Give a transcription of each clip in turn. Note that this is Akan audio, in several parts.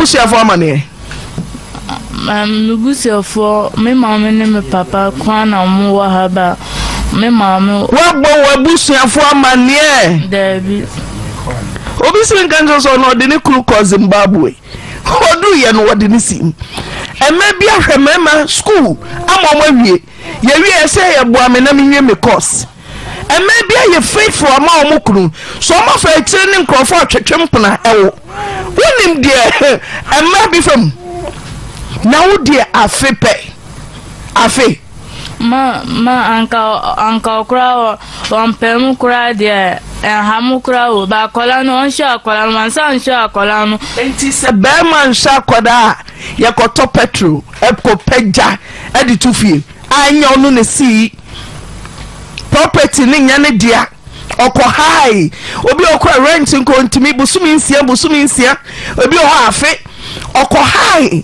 w'abusuafoɔ amaneɛ? Me busuafoɔ, me maame ne me papa koraa na wɔn wɔ ha ba me maame. Woabɔ w'abusuafoɔ amaneɛ? Daabi. Obi si nka nkyɛn sɛ ɔno ɔde ne kunu kɔ Zimbabwe. Ɔduruiɛ no wɔde ne sim. Mmaa bi ahwɛ mmarima sukuu ama wɔn awie. Yɛwie ɛsɛ yɛboa me na menwie me course. Mmaa bi ayɛ faithful ama wɔn kunu so wɔn afa akyire ne nkurɔfoɔ atwetwe mpena ɛwo wonim deɛ mmaa bi fam na wo deɛ afe pɛ afe. Ma ma anka anka ɔkora wɔ wɔmpɛ mu koraa deɛ ɛnha mo koraa o ba akwadaa no ɔnhwɛ akwadaa no wansa nhwɛ akwadaa no. Nti sɛ bɛrima nhwɛ akwadaa a yɛkɔtɔ petrol ɛkɔpɛ gya ɛde to fie a ɛnyɛ ɔno na esii. Property no nyɛ ne dea. Ɔkɔ high. Obi a ɔkɔ rent nko ntumi bosome nsia bosome nsia. Obi wɔ hɔ afe. Ɔkɔ high.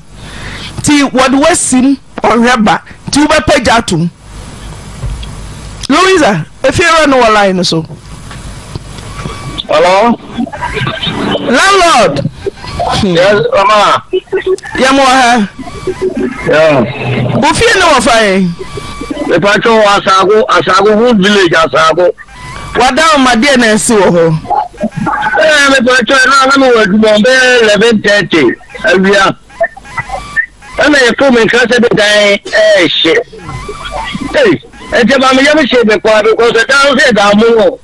Nti wɔde wasim ɔhwɛ ba. Nti wobɛpɛ gya atom. Louisa, efiewura no wɔ line no so. Hello. Landlord. Yes, mama. Yɛ mo wɔ ha. Yeah. Wo fie ne wɔ fa yɛn. Mepatwa wɔ Asago, Asago Wood Village, Asago. Wada ɔma deɛ na ɛsi wɔ hɔ. Ɛɛ mepatwa na na mewɔ adwuma bɛyɛ 11:30 awia. Ɛna yɛtoo me nkra sɛ de dan ɛɛhye. Ei, ɛnti ɛma me yam hyee me paa because ɛdan no sɛ ɛdan mono.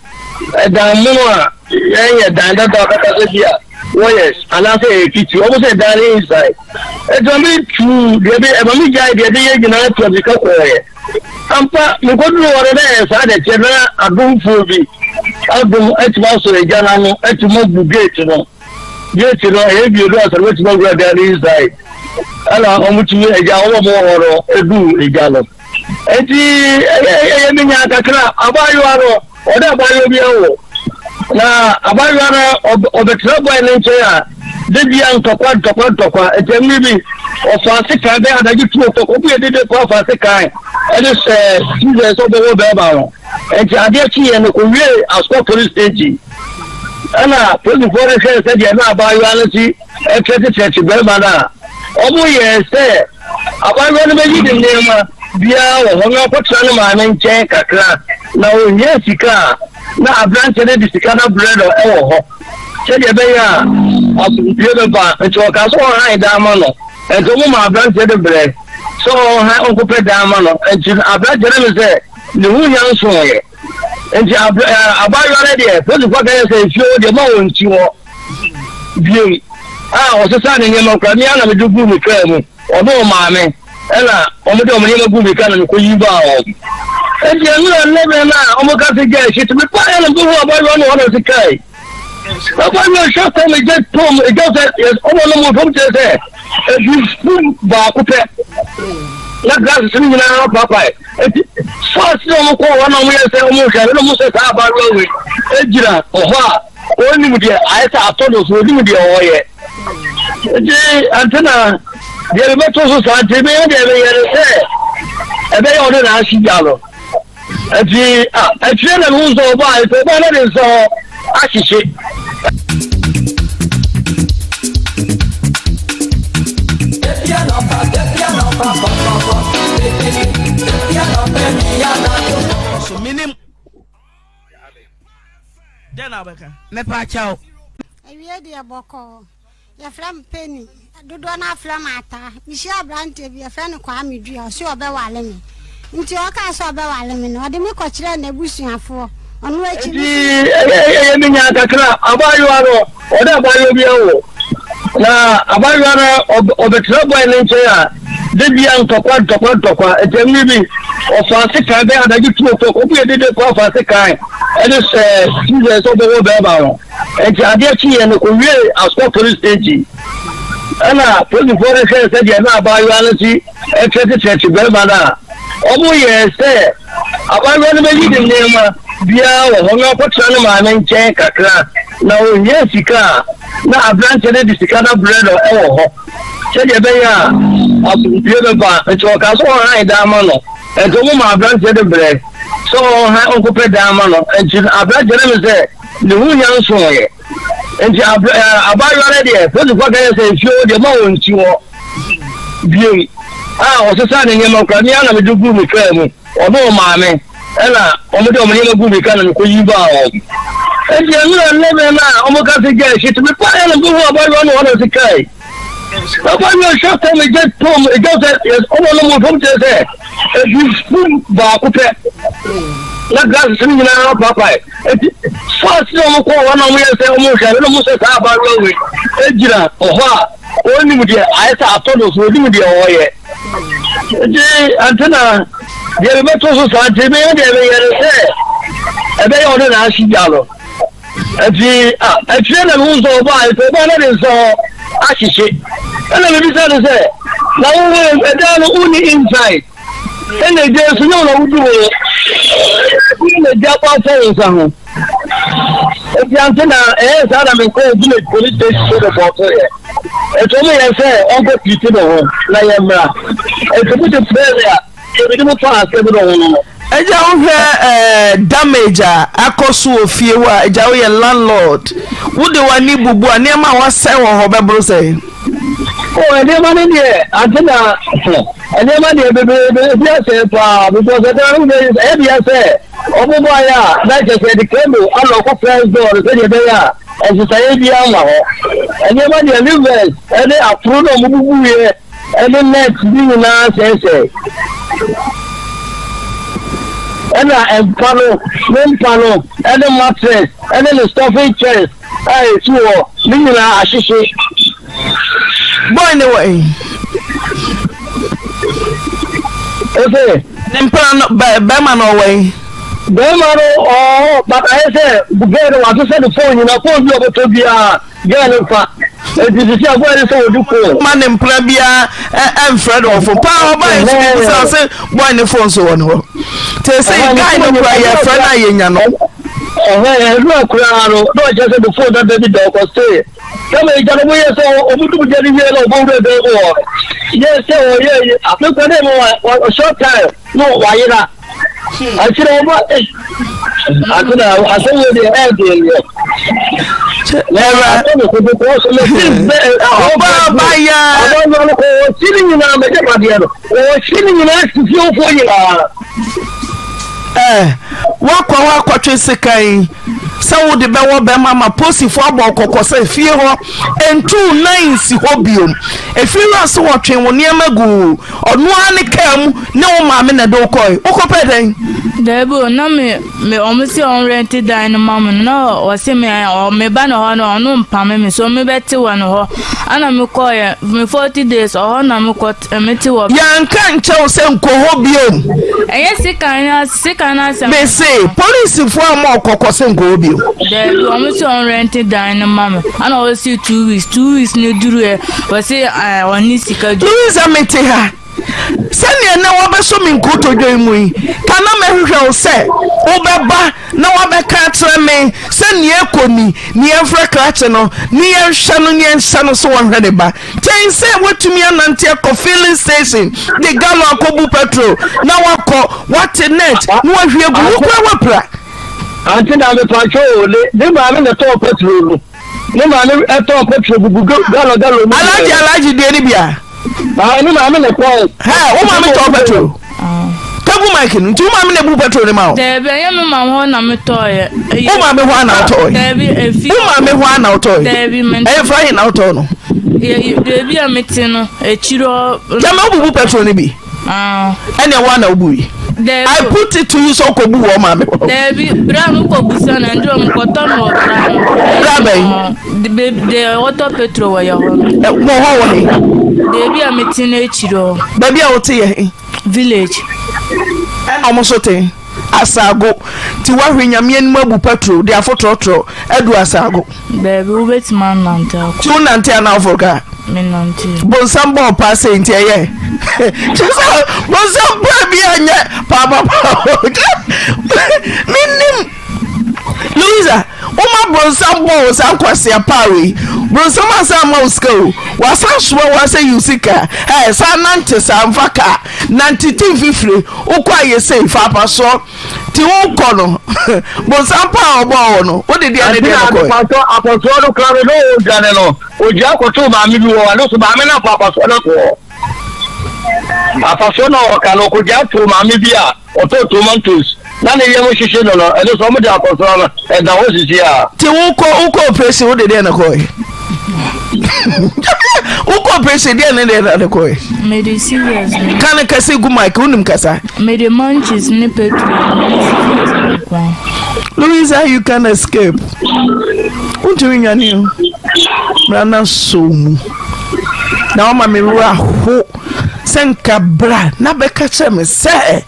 Ɛdan mono a yɛnyɛ dan dada bɛka sɛ bi a wɔyɛ anaasɛ ɛyɛ titi. Wɔn sɛ ɛdan no inside. Ɛnti ma me tuu deɛ bi ɛma me gyae deɛ bi yɛ nyinaa tu abirika kɔɔyɛ. Ampa mekɔduru hɔ no na ɛyɛ saa de kyɛ na adomfoɔ bi adom atumi asɔ agya no ano atumi abu gate no. Gate no ɛyɛ mmienu ansa na wɔatumi awura dan no inside ɛna wɔtumi agya wɔn a wɔwɔ hɔ no edu egya no eti ɛyɛ ɛyɛ mi nya kakra abaayewa no ɔde abaayewa bi awo na abaayewa no ɔbɛtena bɔyɛ ne nkyɛn a de bia ntɔkwa ntɔkwa ntɔkwa eti mmiri bi ɔfa ase kan bɛyɛ anadwo tuo kɔ obi yɛ dede kɔ afa ase kan ɛde sɛ season sɛ ɔbɛwɔ bɛrima no. Enti adeɛ kyeeɛ no kɔwiee Asukwa Police Station. Ɛna polisifoɔ no hwɛɛ sɛdeɛ na abaayewa no si kyerɛkyekyerɛkye barima no a, wɔyɛɛ sɛ abaayewa no bɛyi ne nneɛma biara wɔ hɔ na ɔkɔtena ne maame nkyɛn kakra na ɔhia sika a na aberanteɛ no de sika no abrɛ no wɔ hɔ sɛdeɛ ɛbɛyɛ a asomdwoeɛ bɛba. Nti ɔkaa sɛ ɔhan dan ma no. Nti wɔn maa aberanteɛ no brɛ sɛ ɔnhan ɔnkɔpɛ dan ma no. Nti aberanteɛ no ne sɛ Ne ho hia nsoeɛ. Nti abaayewa no deɛ, polisifoɔ ka yɛ sɛ efie hɔ deɛ ma wɔnsi hɔ biom. A ɔsesaa ne nneɛma koraa, me ara na mede guu me kaa mu. Ɔne ɔmaame ɛna wɔde wɔn nneɛma guu me kaa na mekɔyi baa wɔn. Nti ɛno na 11 no a wɔka sɛ gya ahye nti mebaeɛ na mehu abaayewa no wɔ hɔ na ɔse kai. Abaayewa hwɛ fam egya tom egya sɛ ɔmo no mo fam kyerɛ sɛ ebi fum baako pɛ na glasses no nyinaa paapae. Enti first na wɔn kɔɔ hɔ na wɔn yɛ sɛ wɔn hwɛ na wɔn sɛ saa abaayewa wei egyina hɔ a ɔnim deɛ ayɛ sɛ atɔ no so ɔnim deɛ ɔyɛ. Nti ante na deɛ mebɛto so saa nti meyɛ deɛ meyɛ no sɛ ɛbɛyɛ ɔno na ahye gya no. Nti akyire na mehu sɛ ɔbaa nti ɔbaa no de nsa hɔ ahyehye. Awie deɛ bɔkɔɔ. Yɛfrɛ me Penny. Dodoɔ no ara frɛ me Ataa. Mehyiaa aberanteɛ bi, yɛfrɛ no Kwame Dua, ɔse ɔbɛware me. Nti ɔkaa sɛ ɔbɛware me no, ɔde me kɔkyerɛɛ n'abusuafoɔ. Ɔno akyi no. Enti ɛyɛ me nyaa kakra. Abaayewa no, ɔne abaayewa bi awo. Na abaayewa no, ɔbɛtena bɔe no nkyɛn a, da biara ntɔkwa, ntɔkwa, ntɔkwa. Enti mmere bi, ɔfaa sekan bɛyɛ anadwo 2:00, obi yɛ dede kɔ afaa sekan de sɛ scissors sɛ ɔbɛwɔ bɛrima no. Enti adeɛ kyeeɛ no kɔwiee Asukwa Police Station. Ɛna polisifoɔ no hwɛɛ sɛdeɛ na abaayewa no si kyerɛkyekyerɛkye barima no a, wɔyɛɛ sɛ abaayewa no bɛyi ne nneɛma biara wɔ hɔ na ɔkɔtena ne maame nkyɛn kakra na ɔhia sika a na aberanteɛ no de sika no abrɛ no wɔ hɔ sɛdeɛ ɛbɛyɛ a asomdwoeɛ bɛba. Nti ɔkaa sɛ ɔhan dan ma no. Nti wɔn maa aberanteɛ no brɛ sɛ ɔnhan ɔnkɔpɛ dan ma no. Nti aberanteɛ no ne sɛ ne ho hia nsoeɛ. Nti abaayewa no deɛ polisifoɔ ka yɛ sɛ nsuo hɔ deɛ ma wɔn nsi hɔ biom a ɔsesa ne nneɛma koraa me ara na mede guu me kaa mu ɔne ɔmaame ɛna wɔn de wɔn nneɛma guu me kaa na mekɔyi baa wɔn nti ɛno na ne bɛn a wɔn ka sɛ gya ahyi to me paa ɛna mehu abaayewa no wɔn na ɔsi kaa yi abaayewa hwɛ fam egya tom egya sɛ ɔmo no mo fam kyerɛ sɛ ebi fum baako pɛ na glasses no nyinaa paapae Eti first na wɔn kɔɔ hɔ na wɔn yɛ sɛ wɔn hwɛ no na wɔn sɛ saa abaayewa wei egyina hɔ a ɔnim deɛ ayɛ sɛ atɔ no so ɔnim deɛ ɔyɛ. Nti ante na deɛ mebɛto so saa nti meyɛ deɛ meyɛ no sɛ ɛbɛyɛ ɔno na ahye gya no. Nti akyire na mehu sɛ ɔbaa nti ɔbaa na ne nsa hɔ ahyehye. Ɛna mebisa no sɛ na wo ɛdan no wonni inside. Ɛna egya nso nyɛ wo na wodi ho, ɛbi na egya bɔ afa wo nsa ho. Eti ante na ɛyɛ saa na mekɔɔ village police station so repɔto yɛ. Eti wɔn yɛ sɛ ɔnkɔ piriti ne ho na yɛ mmra. Eti mo de frɛ me a, deɛ mede mo fa asɛm no ho no. Agya wohwɛ eh, damage a akɔ so wɔ fie hɔ a, agya woyɛ landlord, wode w'ani bubu a nneɛma a wasɛe wɔ hɔ bɛboro sɛn? Oh, nneɛma no deɛ ante na Nneɛma deɛ bebrebe ebi asɛe paa because ɛdan no bɛ ɛyɛ deɛ sɛ ɔmo bɔ ayɛ a na kyɛ sɛ yɛde cable alɔko fence door no sɛdeɛ ɛbɛyɛ a nsesaeɛ biara mma hɔ. Nneɛma deɛ louvers ɛne aforo na ɔmo bubuiɛ ɛne net ne nyinaa sɛesɛe. Ɛna mpa no ne mpa no ɛne mattress ɛne ne stuffing chairs a esi hɔ ne nyinaa ahyehye. Boy ne wɔ he? Ose. Ne mpena no bɛ bɛrima no ɔwɔ he? Bɛrima no ɔɔ but ayɛ sɛ girl no wasesa ne phone nyinaa phone bi a ɔbɛtɔ biara girl no fa eti sisi a boy no sɛ ɔdi phone. Ma ne mpena biara ɛnfrɛ no wɔ phone paa ɔbaa yɛ so bisa ɔse boy ne phone so wɔ ne hɔ te sɛ guy no kura yɛ frɛ no a yɛnya no. Ɛhɛn ɛnu akura no na ɔkyerɛ sɛ ne phone dada bi da ɔkɔ stay. Sɛ ma egya no mo yɛ sɛ ɔmo dum gya no wie na ɔbɔ wura dan mu hɔ yɛ sɛ ɔyɛ yi afei kora ne mu wɔ short time na wayera akyerɛ ɔmo ase na asɛm wɔ deɛ ɛɛden deɛ. Ɔsi ne nyinaa mɛgye padeɛ no ɔsi ne nyinaa sisi ofoɔ nyinaa. Ɛɛ wakɔ hɔ akɔtwe sekan sɛ wode bɛwɔ bɛrima ma posifo abɔ kɔkɔ sɛ fie hɔ ntu nan nsi hɔ biom. Efie wura se wɔtwe wo nneɛma gu ɔno ara ne kaa mu ne wo maame na ɛde wo kɔe. Wokɔpɛɛ dɛn? Daabi o, na me me ɔmo se ɔmo rɛnte dan no ma me no na ɔse me ɔ me ba ne hɔ no ɔno mpame me so me bɛte wɔ ne hɔ ɛna me kɔɔyɛ me 40 days ɔhɔ na me kɔ mete wɔ. Yɛanka nkyɛ wo sɛ nkɔ hɔ biom. Ɛnyɛ sekan na sekan na asɛm. Mese polisifoɔ ama ɔkɔkɔ sɛ nkɔ hɔ biom. Daabi wɔn sɛ wɔn rɛnte dan no ma me ɛna wɔsi 2 weeks 2 weeks no duru yɛ wɔsi ɛɛ wɔn sika du. Louisa mete ha sɛdeɛ nnɛ wɔbɛsɔ me nkotodwe mu yi ka na mɛhwehwɛ wo sɛ wobɛba na wabɛka akyerɛ me sɛ nea ɛkɔ ni ne yɛmfrɛ krakye no ne yɛnhwɛ no ne yɛnhyɛ no so wɔnhwɛ ne ba kyɛn sɛ woatumi anante akɔ filling station de gallon akɔbu petrol na wakɔ wate net na wahwie gu wo kora woapira. Ante na mepatwo o ne ne maame na tɔɔ petrol no ne maame ɛtɔɔ petrol gugu gallon gallon mu. Alhaji Alhaji deɛ ne bia. Ah, ne maame na tɔn. Hɛ, wo maame tɔn petrol. Tagu mic no, nti wo maame na ebu petrol ne ma wo. Daabi, ɛnyɛ me maame hɔ na me tɔɔyɛ. Wo maame hɔ ana wotɔɔyɛ? Daabi, efi. Wo maame hɔ ana wotɔɔyɛ? Daabi, me. Ɛyɛ fa he na wotɔɔ no? Beebi a mete no, akyiri hɔ. Gyama wobubu petrol no bi? Ɛnna wo ana wobui? Daabi. I put it to you sɛ ɔkɔbu wɔ maame hɔ. Daabi, bere a mekɔ busa no, ɛnde wɔn kɔtɔ no wɔ bra no. Bra bɛn? De de wɔtɔ petrol wɔ yɛ hɔ no. Wɔ hɔ wɔ he? Beebi a mete no akyiri hɔ. Baabi a wote yɛ he? Village. Ɛna wɔn nso te Asago. Nti woahwɛ Nyame anim abu petrol de afotrɔtrɔ adu Asago. Daabi, wobɛtumi anante akɔ. Nti wonante anaa woforo kaa? Menante. Bonsam bɔɔ paa sei nti ɛyɛ. Kyerɛ sɛ bonsam paa bi anyɛ paapapa. Mennim. Louisa. Woma bronsam bɔ wo saa nkwasea paa wei. Bronsam ansan amma wo sika o. Wasan soma wo asɛ yi wo sika. Ɛɛ san nante saa mfa kaa. Nante ti mfifire. Wokɔ a yɛ sei fa apasoɔ. Ti wokɔ no bonsam paa a ɔbɔɔ wo no wode deɛ ne deɛ no kɔɛ. Ante na apasoɔ no koraa no na ɔredwane no ɔgyina kɔtoo maame bi wɔ hɔ ɛno so maame no afa apasoɔ no akɔ hɔ. Afasoɔ no a ɔka no ɔkɔgyaa too maame bi a ɔtɔn tomatoes na ne yam hyehye no no ɛno so wɔde akɔsoa no ɛda hɔ sisi a. Ti wokɔ wokɔ operation wode deɛ na kɔɛ wokɔ operation deɛ ne deɛ na de kɔɛ. Mede scissors ne. Ka ne kɛse gu mic wonim kasa. Mede munchies ne petrol ne scissors nko. Louisa you can escape. Wontumi nwane o. Mmara no asɔ wo mu. Na wama me werɛ aho sɛ nka bra na bɛka kyerɛ me sɛ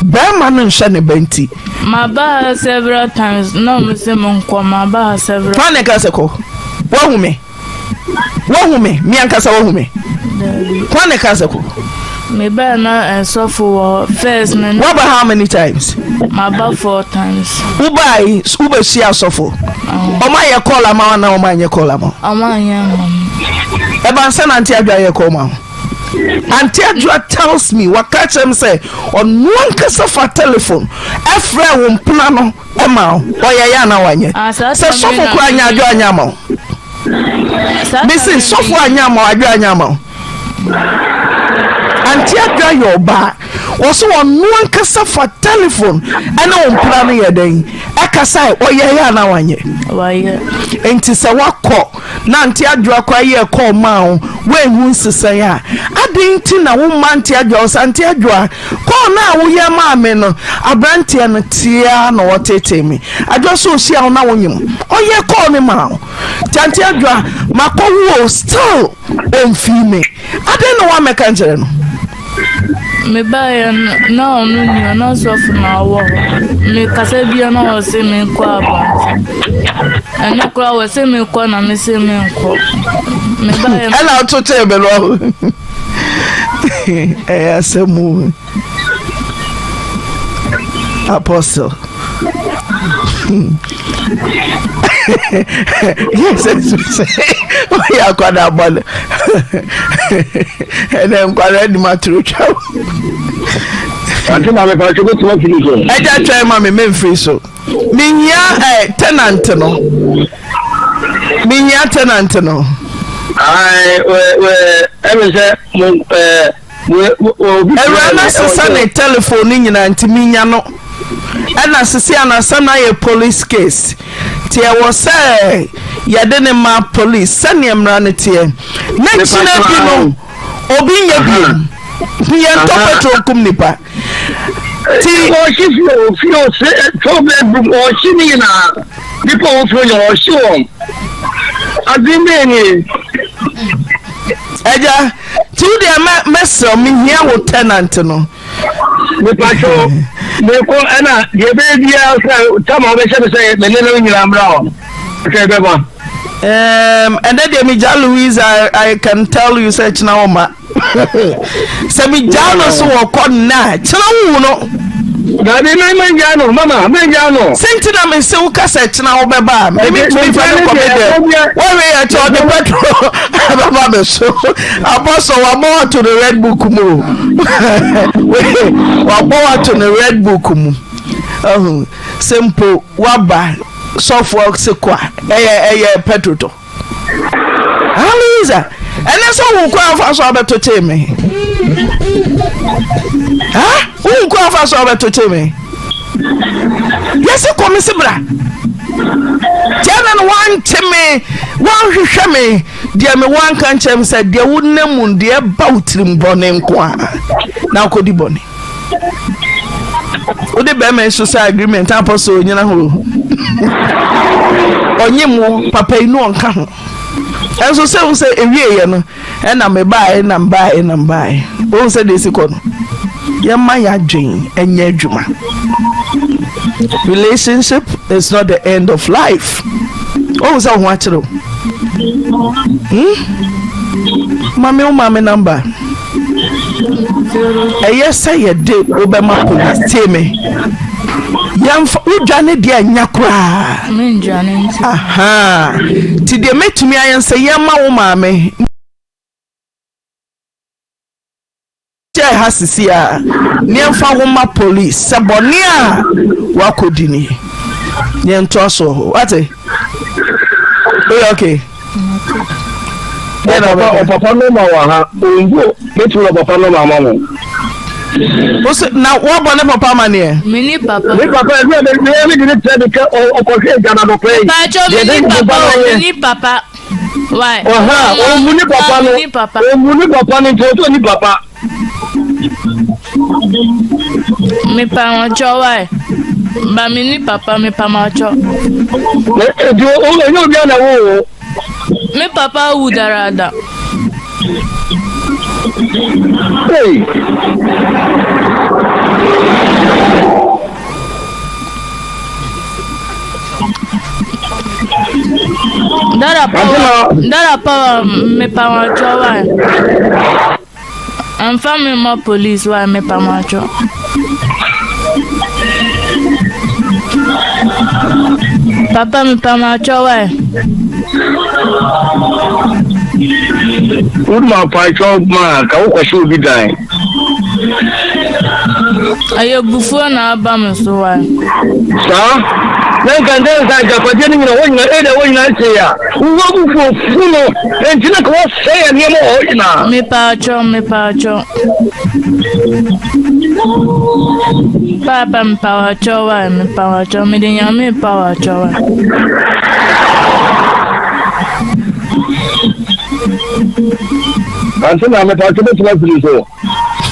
bɛrima no nhwɛ ne ba nti. Maba ha several times na ɔmo se me nkɔ maba ha several. Hwan na ɛka sɛ kɔ? Woahu me? Woahu me? Me ankasa woahu me? Dabi. Hwan na ɛka sɛ kɔ? Mebaa na ɛsɔfo wɔ hɔ first no. Woaba how many times? Maba four times. Wobaa yi wobɛhyia asɔfo. Ɔmo ayɛ call ama wo anaa ɔmo anyɛ call ama wo? Ɔmo anyɛ ama me. Ɛba nsɛ na Auntie Adwoa yɛ call ma wo. Auntie Adwoa tells me waka kyerɛ me sɛ ɔno ankasa fa telephone ɛfrɛ wo mpena no ɛma wo. Ɔyɛ yɛ anaa wanyɛ? Ah, Sɛ sɔfo koraa nyɛ Adwoa anyɛ ama wo. Mese sɔfo anyɛ ama wo Adwoa anyɛ ama wo. Auntie Adwoa yɛ ɔbaa. Wɔse ɔno ankasa fa telephone ɛne wo mpena no yɛ dɛn ɛkasae ɔyɛeɛ anaa wanyɛ? Wayɛ. Nti sɛ wakɔ na Auntie Adwoa koraa yɛɛ call maa wo woanhu nsesae a adɛn nti na womma Auntie Adwoa wo sɛ Auntie Adwoa call no a woyɛ maa me no abranteɛ no teaa na ɔtetee me Adwoa sɛ ɔhyia wo na wonyem ɔyɛ call no maa wo nti Auntie Adwoa makɔwo o still ɔmfii me adɛn na woammɛka nkyerɛ no? Mebaeɛ no, na ɔno nni hɔ, na sɔfo na ɔwɔ hɔ. Mekasa biara na ɔse menkɔ abɔnten. Ɛno koraa wɔse mekɔ na mese menkɔ. Mebaeɛ no. Ɛna woto kyɛɛ me no. Ɛyɛ asɛm o. Apostle. Ɔyɛ akwadaa bɔne. Ɛnɛ nkwadaa anim atoro twa. Ante maame pa twɛ bɛtuma firi so. Ɛgya twɛn ma me memfiri so. Mehia ɛ tenant no. Mehia tenant no. Ayi wɛ wɛ ɛmi sɛ mo ɛɛ. Awuraa no asesa ne telephone no nyinaa nti menya no ɛna sese a n'asɛm no ayɛ police case nti ɛwɔ sɛ yɛde ne ma police sɛdeɛ mmara no teɛ na kyina bi no obi nyɛ biom yɛntɔ petrol nkum nipa ti. Ɔhye fie o fie o se twelve bedroom ɔhye ne nyinaa nipa a wɔfie nyinaa ɔhye wɔn adwene bɛyɛ nie. Ɛgya. Nti wo deɛ mɛ mɛsrɛ wo mehia wo tenant no. Mepatwo mekɔ ɛna deɛ ɛbɛyɛ biara sɛ tam a wobɛhyɛ me sɛ me ne no nyinaa mmra hɔ sɛ ɛbɛba. Um, ɛnɛ deɛ megya Louise I, I can tell you sɛ kyena wo ma sɛ megya no so wɔkɔ nnɛ a kyena wowu no. Dabi me mengya no mama mengya no. Sɛ nti na mese wo ka sɛ kyena wobɛba a me mentumi mfa no kɔ me dɛm wɔwe yɛ kyɛ ɔde petrol abɛba me so apɔsɔ wabɔ wato ne red book mu wabɔ wato ne red book mu ɔhu sɛ mpo waba sɔfoɔ se kɔ a ɛyɛ ɛyɛ petrol tɔ Hallelujah. Ɛnɛ sɛ wo kwan afa so abɛto kyee me. Ha? Wo kwan afa so abɛto kyee me. Yɛse kɔ me se bra. Kyɛ na no wante me, wanhwehwɛ me. Deɛ me wanka nkyerɛ me sɛ deɛ wo nam mu deɛ ɛba wo tirim bɔne nko a na wokɔdi bɔne. Wode bɛrima yi so sɛ agreement apɔsɔ onyina ho. Ɔnye mo papa yi no ɔnka ho. Ɛnso sɛ wo sɛ ewieɛ no ɛna mebaeɛ na mebaeɛ na mebaeɛ. Wohu sɛ deɛ esi kɔ no. Yɛma yɛadwen ɛnyɛ adwuma. Relationship is not the end of life. Wohu sɛ wo ho akyerɛ wo. Hmm? Mame wo maame number. Ɛyɛ sɛ yɛde wo bɛma police. Tie me. Yɛmfa wodwane deɛ nya koraa. Mendwane nti. Ahaa. Nti deɛ mɛtumi ayɛ sɛ yɛma wo maame. Hyɛ ha sisi a ne yɛmfa wo ma police sɛ bɔne a wakɔdi ni. Yɛntoa so wɔ hɔ. Wate? Woyɛ okay? Ɔpapa nɔma wɔ ha. Ɔngu bɛtumi na ɔpapa nɔma ama mo. Wose na woabɔ ne papa amaneɛ? Meni papa. Ne papa ɛbi a mɛ mi de ne tẹ de kɛ ɔkɔhwɛ agya na dɔpɛ yi. Pàtó mi ni papa o mi ni papa. Why? Ɔha ɔmu ne papa no ɔmu ne papa no nti ɔsɛ ɔni papa. Mepa ɔkyɛ why? Ba mi ni papa mepa ma ɔkyɛ. Nti ɔnyɛ obi a na wo o. Me papa awu daraada. Hey. Dada power, dada power, mepa ma ɔkyɛ why? Ɛmfa me mma police why mepa mo atwɔ. Papa mepa mo atwɔ why. Wode ma paatwɔ ma ka wokɔhyɛ obi dan. Ɛyɛ bufuo na aba me so why. Saa na nka ntɛ nsa agyapadeɛ no nyina hɔ nyina ɛda hɔ nyina nkyee a wowɔ abufuo fu no nti na ka wɔsɛe yɛ nneɛma wɔ hɔ nyinaa. Mepaakyɛw mepaakyɛw paapa mepaakyɛw wae mepaakyɛw mede nyame paakyɛw wae. Ante na mepaakyɛw bɛtumi afiri so.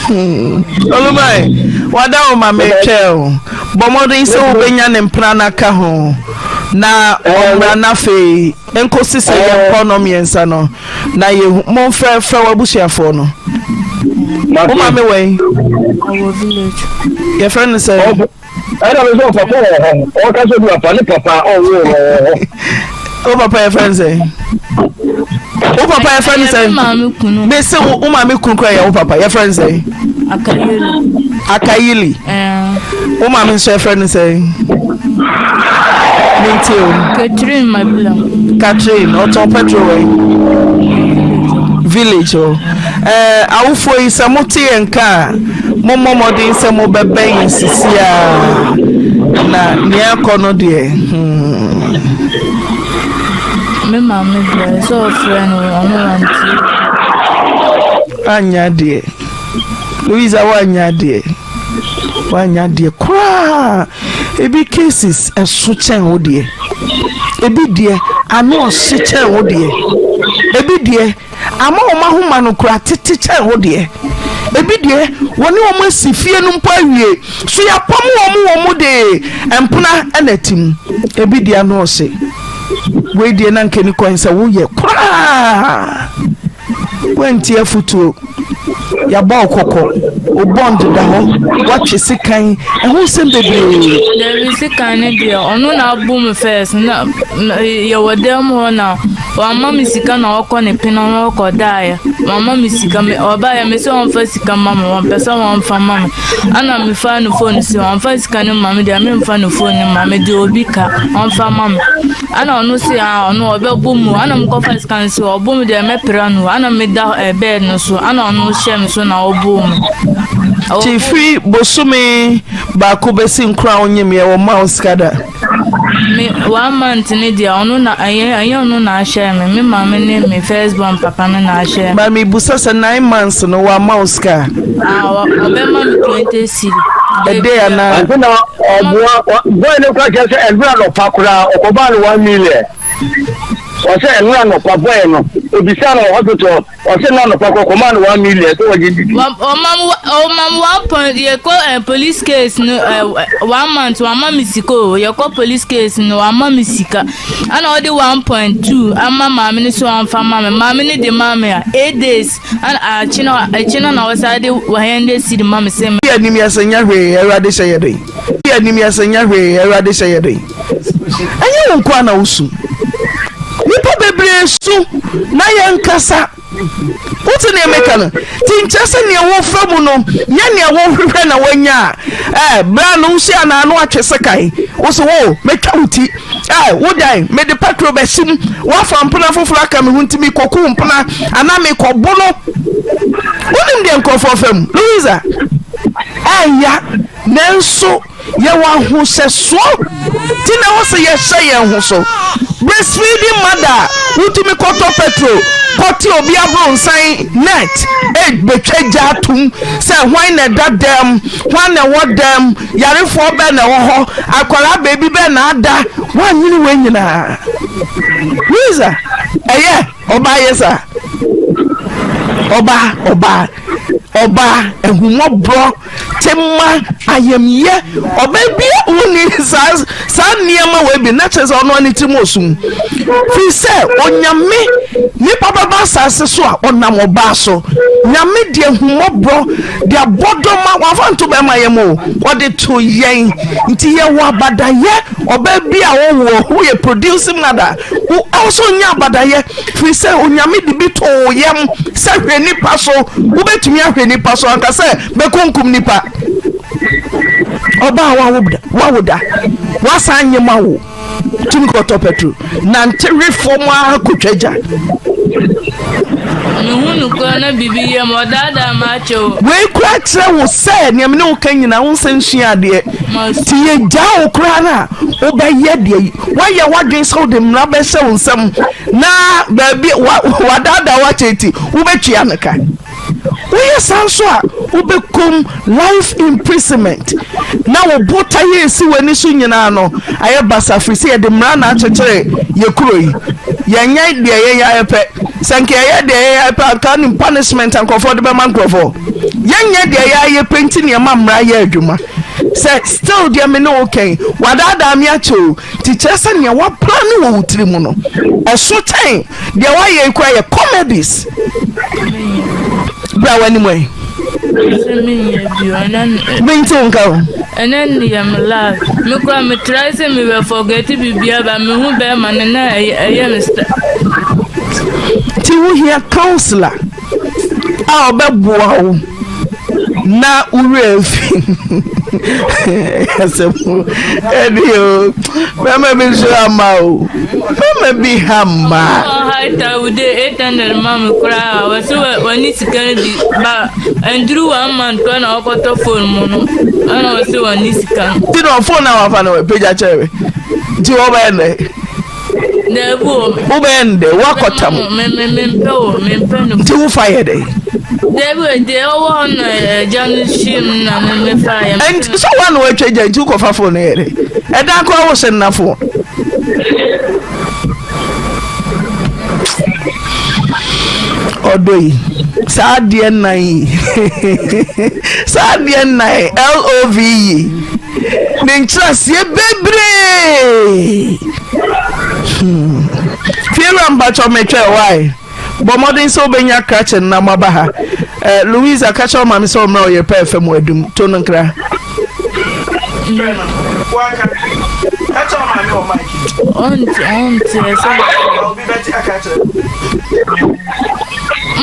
Olubai, wada wo ma metwɛn o. Bɔ mmɔden sɛ wobɛnya ne mpena no aka ho na ɔmmra no afei nkosi sɛ yɛnkɔ no mmiɛnsa no na yɛhu momfrɛ frɛ w'abusuafoɔ no. Wo maame wɛn? Ɔwɔ village. Yɛfrɛ no sɛ. Ɛna me sɛ ɔpapa wɔ hɔ ɔka sɛ bi papa ne papa ɔwɔ wɔ hɔ. Wo papa yɛfrɛ no sɛ. Wo papa yɛfrɛ no sɛ. Me se wo maame kunu kura yɛ wo papa yɛfrɛ no sɛ. Akayili. Akayili. Wo maame nso yɛfrɛ no sɛ. Minti o. Catherine Mabila. Catherine ɔtɔn petrol wɛ. Village o. Ɛɛ awofoɔ yi sɛ mote yɛn nka a, mommɔ mmɔden sɛ mobɛbɛn yɛn sisi a na nea ɛkɔ no deɛ hmm. Me maame deɛ sɛ ɔfrɛ no ɔno wantie. Anyɛ adeɛ. Louisa woanyɛ adeɛ. Woanyɛ adeɛ koraa. Ebi cases ɛso kyɛn wo deɛ. Ebi deɛ ano ɔhye kyɛn wo deɛ. Ebi deɛ Ama wɔn ahoma no kura tete kyɛn wo deɛ. Ebi deɛ, wɔne wɔn asi fie no mpo awie, so yɛapam wɔn wɔ mu de mpena na ɛte mu. Ebi deɛ ano ɔhye. Wei deɛ na nka ni kwan sɛ woyɛ koraa. Woantie afotuo. Yɛabɔ wo kɔkɔ. Wo bond da hɔ. Woatwe sekan. Ɛho nsɛm bebree. Dabi sekan no deɛ ɔno na abo me first na yɛwɔ dan mu hɔ na Wamma me sika na ɔkɔ ne pena ho ɔkɔ daeɛ. Wamma me sika me ɔbaeɛ me sɛ ɔmfa sika ma me wɔmpɛ sɛ wɔmfa ma me. Ana mefaa ne phone sɛ ɔmfa sika no ma me deɛ memfa ne phone no ma me de obi ka ɔmfa ma me. Ana ɔno se ah ɔno ɔbɛbɔ mu ana mekɔfa sika no sɛ ɔbɔ mu deɛ mɛpra no ana meda eh, bed no so ana ɔno hyɛ me so na ɔbɔ mu. Nti firi bosome baako bɛsi nkron a wonyemyɛ wɔmma wo sika da? Me one month ne deɛ ɔno na ɛyɛ ɛnyɛ ɔno na ahyɛ me me maame ne me first born papa no na ahyɛ me. Ba mi busa sɛ 9 months no wama wo sika? Ah ɔbɛma me 20 cedi. Ɛdɛ ana? Ante na ɔboa boy no kora kyerɛ sɛ ɛnura nɔpa koraa ɔkɔbaa no 1 million. Ɔsɛ ɛnura nɔpa boy no obisa no wɔ hospital. Ɔse na anɔpa kɔ kɔmaa no 1 million sɛ wɔgye didi. Ɔma me ɔma me one point yɛkɔ eh, police case no eh, one month wama me sika o yɛkɔ police case no wama me sika ɛna ɔde 1.2 ama maame no so ɔmfa ma me maame no de ma me a 8 days ɛna akyi no akyi no na ɔsan de 100 cedi ma me sɛ. Yɛ anim yɛ sɛ nyɛ hwee Awurade hyɛ yɛ den. Yɛ anim yɛ sɛ nyɛ hwee Awurade hyɛ yɛ den. Ɛnyɛ wo nko ara na wosu. Nnipa bebree su na yɛnkasa. Wote nea meka no? Nti nkyerɛ sɛ nea wofa mu no nyɛ nea wohwehwɛ na woanya a, ɛɛ, berɛ a no wohyia no a na watwe sekan, wo so wo, mɛtwa wo ti, ɛɛ, wo dan, mede petrol bɛhye mu, woafa mpena foforɔ aka me ho nti mekɔku wo mpena anaa mekɔbo no. Wonim deɛ nkurɔfoɔ fa mu, Louisa? Ɛɛya, nanso Yɛwɔ ahohyɛsoɔ nti na ɛwɔ sɛ yɛhyɛ yɛn ho so. Breastfeeding mother a wotumi kɔtɔ petrol kɔte obi abronsan net bɛtwa gya atom sɛ hwan na ɛda dɛm, hwan na ɛwɔ dɛm, yarefoɔ bɛn na ɛwɔ hɔ, akwadaa baabi bɛn na ada, woanyini wei nyinaa. Louisa, ɛyɛ ɔbaa yɛ saa? Ɔbaa, ɔbaa, ɔbaa, ahummɔborɔ. Tema, ayamyɛ, ɔbaa bi a ɔnni saa saa nneɛma wei bi na kyerɛ sɛ ɔno ne tirim ɔsum. Firi sɛ onyame nipa bɛba asase so a ɔnam ɔbaa so. Nyame de ahummɔborɔ de abɔdɔma wamfa nto bɛrima yam o, ɔde to yɛn. Nti yɛwɔ abadayɛ ɔbaa bi a ɔwɔ woyɛ producing mother wo also nya abadayɛ. Firi sɛ Onyame de bi too wo yam sɛ hwɛ nipa so, wobɛtumi ahwɛ nipa so anka sɛ bɛkunkum nipa. Ɔbaa wawo da, wasan nye ma wo, tumi kɔtɔ pɛtro, nante we fam ara kɔtwa gya. Mehu no koraa na biribi yɛ me, ɔdaadaa m'akyɛ o. Wei koraa kyerɛ wo sɛ nea me ne wo ka nyinaa wo nsɛ nsua adeɛ. Nti yɛgyaa wo koraa no a wobɛyɛ deɛ Woayɛ w'adwene sɛ wode mmara bɛhyɛ wo nsam na baabi wadaadaa wo akyɛ nti wobɛtua no ka. Woyɛ saa nso a, wobɛkɔm life imprisonment na wo botaeɛ a ɛsi w'ani so nyinaa no ayɛ basa firi sɛ yɛde mmara na akyekyere yɛ kuro yi. Yɛnyɛ deɛ yɛyɛ ayɛ pɛ. Sɛ nka yɛyɛ deɛ yɛyɛ ayɛ pɛ anka nim punishment a nkurɔfoɔ de bɛma nkurɔfoɔ. Yɛnyɛ deɛ yɛayɛ ayɛ pɛ nti na yɛma mmara yɛ adwuma. Sɛ still deɛ me ne wo kɛn wadaadaa me akyɛ o nti kyerɛ sɛ nea waplane wɔ wo tiri mu no ɛso kyɛn deɛ wayɛ yi koraa yɛ comedies bra w'anim ɛ mente wo nka o ɛnɛ ne yɛ me love me kora me try sɛ me bɛ forget biribiara ba me hu bɛrima no na ɛyɛ me sɛ nti wohia counselor a ɔbɛboa wo na wo werɛ afi asɛm ɛde o bɛrima bi nso ama o bɛrima bi ha mma. Haitawude 800 ma me koraa wɔsi wɔne sika no bi ba nduru one month koraa na ɔkɔtɔ phone mu no ɛna wɔsi wɔne sika no. Ti na phone na wafa no pagya kyerɛ me nti wɔbɛyɛ nnɛ. Daabi o. Wobɛyɛ no dɛ woakɔtam. Mempɛ o mempɛ no. Nti wofa yɛ dɛ. Daabi o deɛ ɔwɔ hɔ na agya no hyia mu na mefa yɛ. Nti sɛ woa na woatwa gya nti wokɔfa fon no yɛ dɛ. Ɛdan koraa wo sɛ nna fon. Ɔdɔ yi saa adeɛ nnan yi saa adeɛ nnan LOVE ne nkyerɛaseɛ bebree hmm. Fiewura mpakyɛ metwɛ why bɔ mmɔden sɛ wobɛnya krakye no na moaba ha eh, Louisa ka kyerɛ wo maame sɛ ɔmmrɛ ɔyere pɛ fam adum to no nkra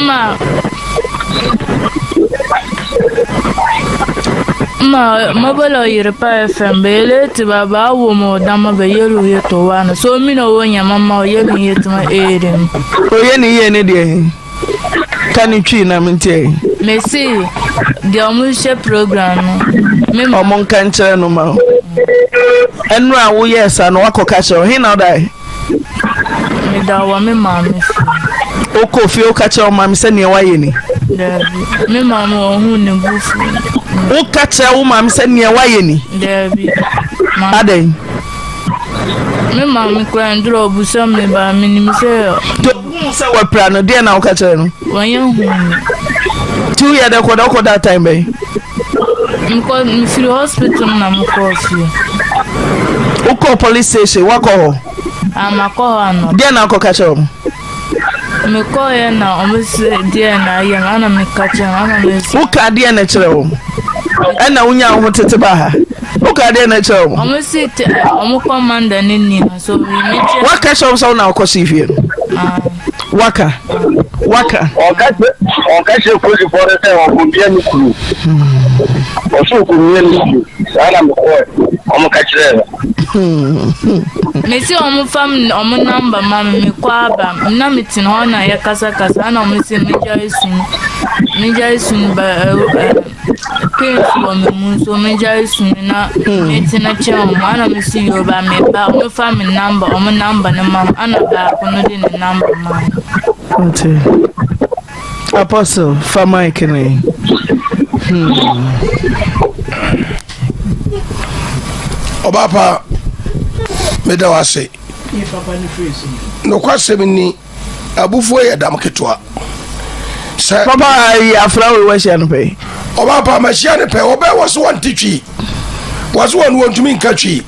Ma Ma mobile yiri pa FM bɛ yɛli ti ba baa wum o dama bɛ yɛli o yɛtɔɣa ni so o mini o nyɛma ma o yɛli n yɛti ma eeri mi. O yɛ ne yie ne deɛ he? Ka ne twi na mentie. Mese deɛ ɔmo hyɛ program no. Me ma. Ɔmo nka nkyerɛ no ma o. Ɛnora a woyɛɛ saa no woakɔka kyerɛ wo he na wodae? Meda wɔ me maame fie. Wokɔ fie woka kyerɛ wo maame sɛ nea woayɛ ni? Daabi. Me maame ɔhu ne bo fu. Woka kyerɛ wo maame sɛ nea woayɛ ni? Daabi. Adɛn? Me maame koraa nduru ɔbusa me ba menim sɛ. Nti ohuu sɛ wapira no deɛ na woka kyerɛ no? Wɔnyɛ hu me. Nti woyɛ dɛ kɔda wokɔda time bɛn? Mekɔ mefiri hospital na mekɔɔ fie. Wokɔɔ police station wakɔ hɔ? Ah, makɔ hɔ anɔ. Deɛ na akɔka kyerɛ wɔn? Mekɔɔyɛ na wɔn se deɛ na ayɛ no ana meka kyerɛ wɔn ana mesi. Woka deɛ na kyerɛ wɔn? Ɛna wonya wo ho tete ba ha. Woka deɛ na kyerɛ wɔn? Wɔn se te wɔn commander ne ni ha so mi kyerɛ. Waka kyerɛ wɔn sɛ wo na wokɔ so fie no? Ah. Waka. Waka. Ɔka kyerɛ ɔka kyerɛ polisifoɔ no sɛ ɔkɔmia ne kunu. Ɔsɛ ɔkɔmia ne kunu. Saa na mekɔɛ. Ɔmo ka kyerɛɛ no. Mesi ɔmo fa ɔmo namba ma me mekɔ aba na mete hɔ na yɛkasakasa na ɔmo se megyae su no megyae su no ba ɛ ɛ pains wɔ me mu nso megyae su no na metena kyɛn ɔmo ana mesi yoruba meba ɔmo fa me namba ɔmo namba no ma me ana baako no de ne namba ma me. Ɔte. Apostle fa mic no yi. Hmm. Ɔbaa pa meda wo ase. Nokwasɛm ni abufuo yɛ dam ketewa. Sɛ papa ayi afra wei wahyia no pɛ. Ɔbaa pa mahyia no pɛ ɔbɛ wɔ so wɔnte twi wɔ so wɔn wɔntumi nka twi.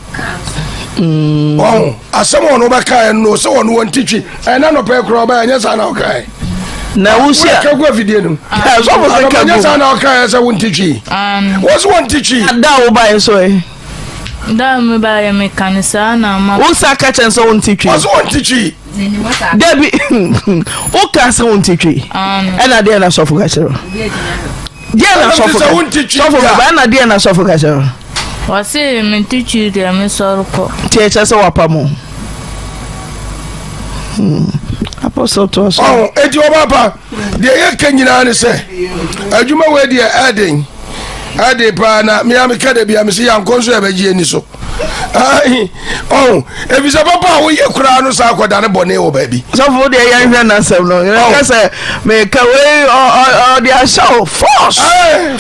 Mm. Ɔho asɛm wɔn wɔbɛka no sɛ wɔn wɔnte twi ɛna nɔpɛ korɔ ɔbɛ ɛnyɛ saa na ɔkae. na wohyia ka gu afidie no sɔfo sɛ ka gu nyɛ saa na ɔka sɛ wonte twi wɔ so wɔnte twi da a wobaeɛ nso ɛ da a mebaeɛ meka no saa na ma wo sa ka kyɛn sɛ wonte twi wɔ so wɔnte twi dabi woka sɛ wonte twi ɛna deɛ na sɔfo ka kyerɛ deɛ na sɔfo ka sɔfo ka ɛna deɛ na sɔfo ka kyerɛ wɔse mente twi deɛ mesɔre kɔ nti ɛkyɛ sɛ wapa mo Hmm. Apostle to so. Oh, eti ɔba pa deɛ yɛ ka nyinaa ne sɛ adwuma wei deɛ ɛden ɛden paa na mea meka da bia mese yɛankɔ nso yɛbɛgye ani so ɔho ɛfisɛ papa a woyɛ koraa no saa akɔda ne bɔne wɔ baabi sɔfo deɛ yɛnhwɛ n'asɛm no yɛka sɛ meka wei ɔde ahyɛ wo force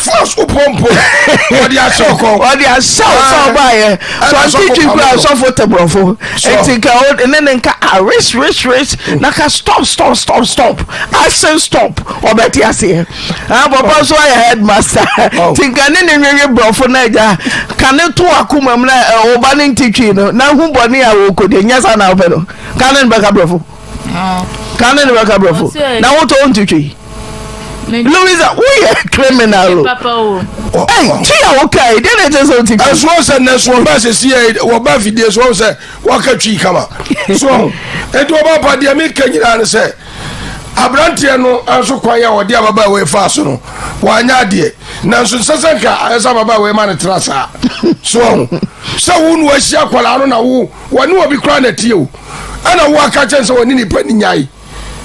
force wopɔmpo ɔde ahyɛ wo kɔn ɔde ahyɛ wo sɛ ɔbaayɛ so ɔnte twi kura sɔfo te borɔfo nti nka o ne ne nka ah rich rich rich na ka stop stop stop stop action stop ɔbɛte aseɛ ah papa nso ayɛ headmaster nti nka ne ne nwewe borɔfo na agya ka ne to akoma mu na ɔba ne nte twi no na hu bɔne a wɔkɔdi nyɛ saa na wopɛ no ka ne ne bɛka borɔfo ka ne ne bɛka borɔfo na wotɔ wo nte twi Louisa woyɛ criminal o. Ɛy ti a woka yi deɛ na ɛkyɛ sɛ wote twi. Ɛsoɔ sɛ nnɛ so ɔba sɛsi yɛ wɔba afidie so wɔn sɛ wɔka twi kama so ɔho eti ɔba pa deɛ meka nyinaa ne sɛ aberanteɛ no nso kwan a wɔde ababaawa yi faa so no wanyɛ adeɛ nanso nsɛ sɛ nka ayɛ sɛ ababaawa yi ma no tra saa so ɔho sɛ wo na wahyia akwadaa no na wo wɔne obi koraa na tie o ɛna wo aka kyɛn sɛ wɔne nipa ni nyae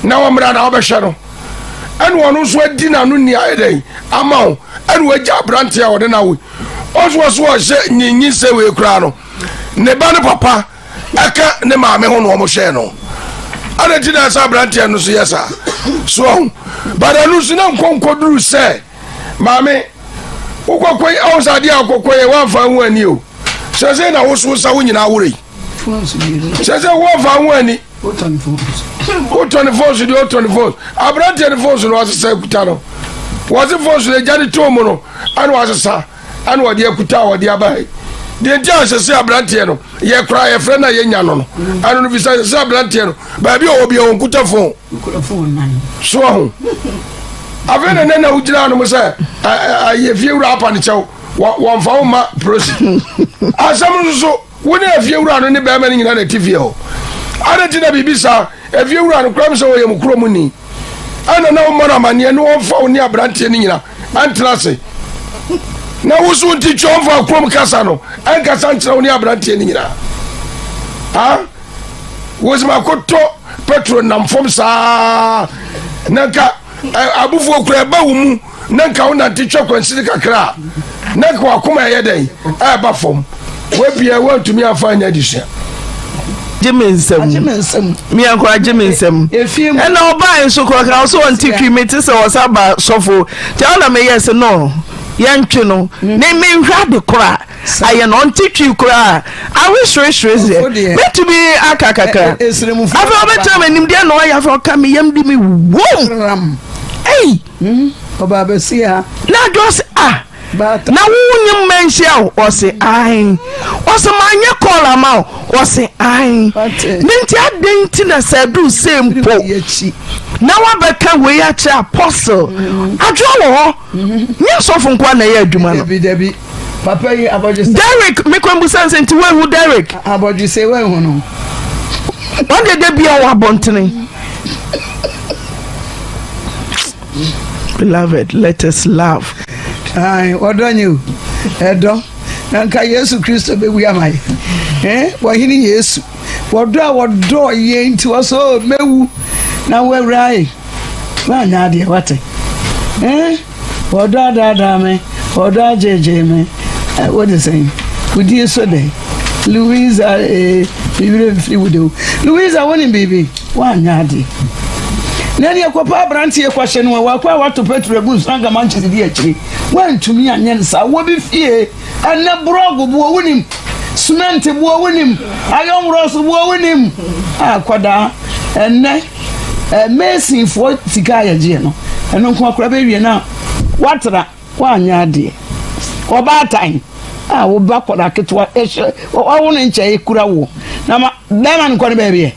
na wɔmmra na wɔbɛhwɛ no ɛna ɔno nso adi n'ano ni ayɛ dɛn ama wo ɛna wagya aberanteɛ a ɔde no awo ɔso ɔso ɔhyɛ nyinyi sɛ wei koraa no ne ba no papa ɛka ne maame ho na wɔn hyɛ no ɛna ti na ɛsɛ aberanteɛ no so yɛ saa so ɔho bada no nso na nkɔnkɔ duru sɛ maame wokɔkɔ yi ɔho sɛ adeɛ a wokɔkɔ yɛ woamfa ho ani o sɛ sɛ na woso sa wo nyinaa worei sɛ sɛ woamfa ho ani Wotɔ ne phones deɛ wotɔ ne phones. Aberanteɛ ne phones no wasesa akuta no. Wɔse phones no agya de too mu no ɛna wasesa ɛna wɔde akuta a wɔde aba yi. Deɛ nti a ɛsɛ sɛ aberanteɛ no yɛ koraa yɛfrɛ no a yɛnya no no ɛno no fi sɛ ɛsɛ sɛ aberanteɛ no baabi a ɔwɔ bi a ɔnkuta phone. So aho. Afei na nɛ na wogyina anom sɛ ayɛ fie wura apa ne kyɛw wɔmfa wo ma prosi. Asɛm nso so Wo ne afiewura no ne barima no nyinaa na ɛte fie hɔ. Adɛn nti na biribi saa? Afiewura no koraa sɛ ɔyɛ mo kurom ni. Ɛna na wommɔ no amanneɛ ne ɔmfa wo ne aberanteɛ no nyina ɛntena ase. Na wo so nti twa ɔmfa kurom kasa no ɛnkasa nkyerɛ wo ne aberanteɛ no nyinaa. Ha? Wo sɛ makɔtɔ petro nam fam saa na nka abufuo kura ɛba wo mu na nka wo nante twa kwansini kakra a na nka wakoma ɛyɛ dɛn ɛba fam wabia woantumi amfa anyɛ adesua gye me nsam mia nkora gye me nsam ɛna ɔbaa nso kora ka ɔsɛ ɔnte twi mete sɛ ɔsa ba sɔfo nti ɛna meyɛ sɛ no yɛntwe no ne menhwɛ ade kora ayɛ no ɔnte twi koraa awe seresere deɛ mɛtumi aka kakra afei ɔbɛtena m'anim deɛ na ɔyɛ afei ɔka me yam di me wom ei na adwo ɔse ah na wo nye mma nhyia o ɔse ae ɔse manyɛ kɔɔl ama o ɔse ae ne nti adɛn nti na sɛ aduru sɛ mpo na wabɛka wei akyerɛ apostle adwoa wɔ hɔ nyɛ asɔfo nkoa na ɛyɛ adwuma no Papa yi abɔdwesɛ. Derrick me kwan busa nsɛ nti woahu Derrick. Abɔdwesɛ woahu no. Wɔn deɛ da bia wɔ abɔntene. Beloved, let us love. Ae, wɔdɔ nye o, ɛdɔ. Na nka Yesu Kristo bɛwu ama yɛ. Eh, wɔhene Yesu. Wɔdɔ a wɔdɔɔ yɛn nti wɔsɛ o mɛwu na wɔawura yi. Woanyɛ adeɛ wate. Eh, wɔdɔ adaadaa me, wɔdɔ agyegye me. Eh, wode sɛn? Wodin so dɛn? Louisa, eh, me werɛ mfiri wo de o. Louisa, wonim biribi? Woanyɛ adeɛ. Na ɛneɛ kɔpɛ aberanteɛ kɔhyɛ no a wakɔ a wato petro agu nso anka mankyere di akyire. Woantumi anyɛ no saa. Wɔ bi fie ɛnɛ borɔgo boɔ wonim, cement boɔ wonim, ayɔnworɔso boɔ wonim. Akɔdaa ɛnɛ masonfoɔ sika a yɛgyeɛ no ɛno nko akora bɛwie no a woatra. Woanyɛ adeɛ. Ɔbaatan a wo ba kɔda ketewa ɛhyɛ ɔwo ne nkyɛn kura wo na ma bɛrima no nkɔ ne baabi ɛ.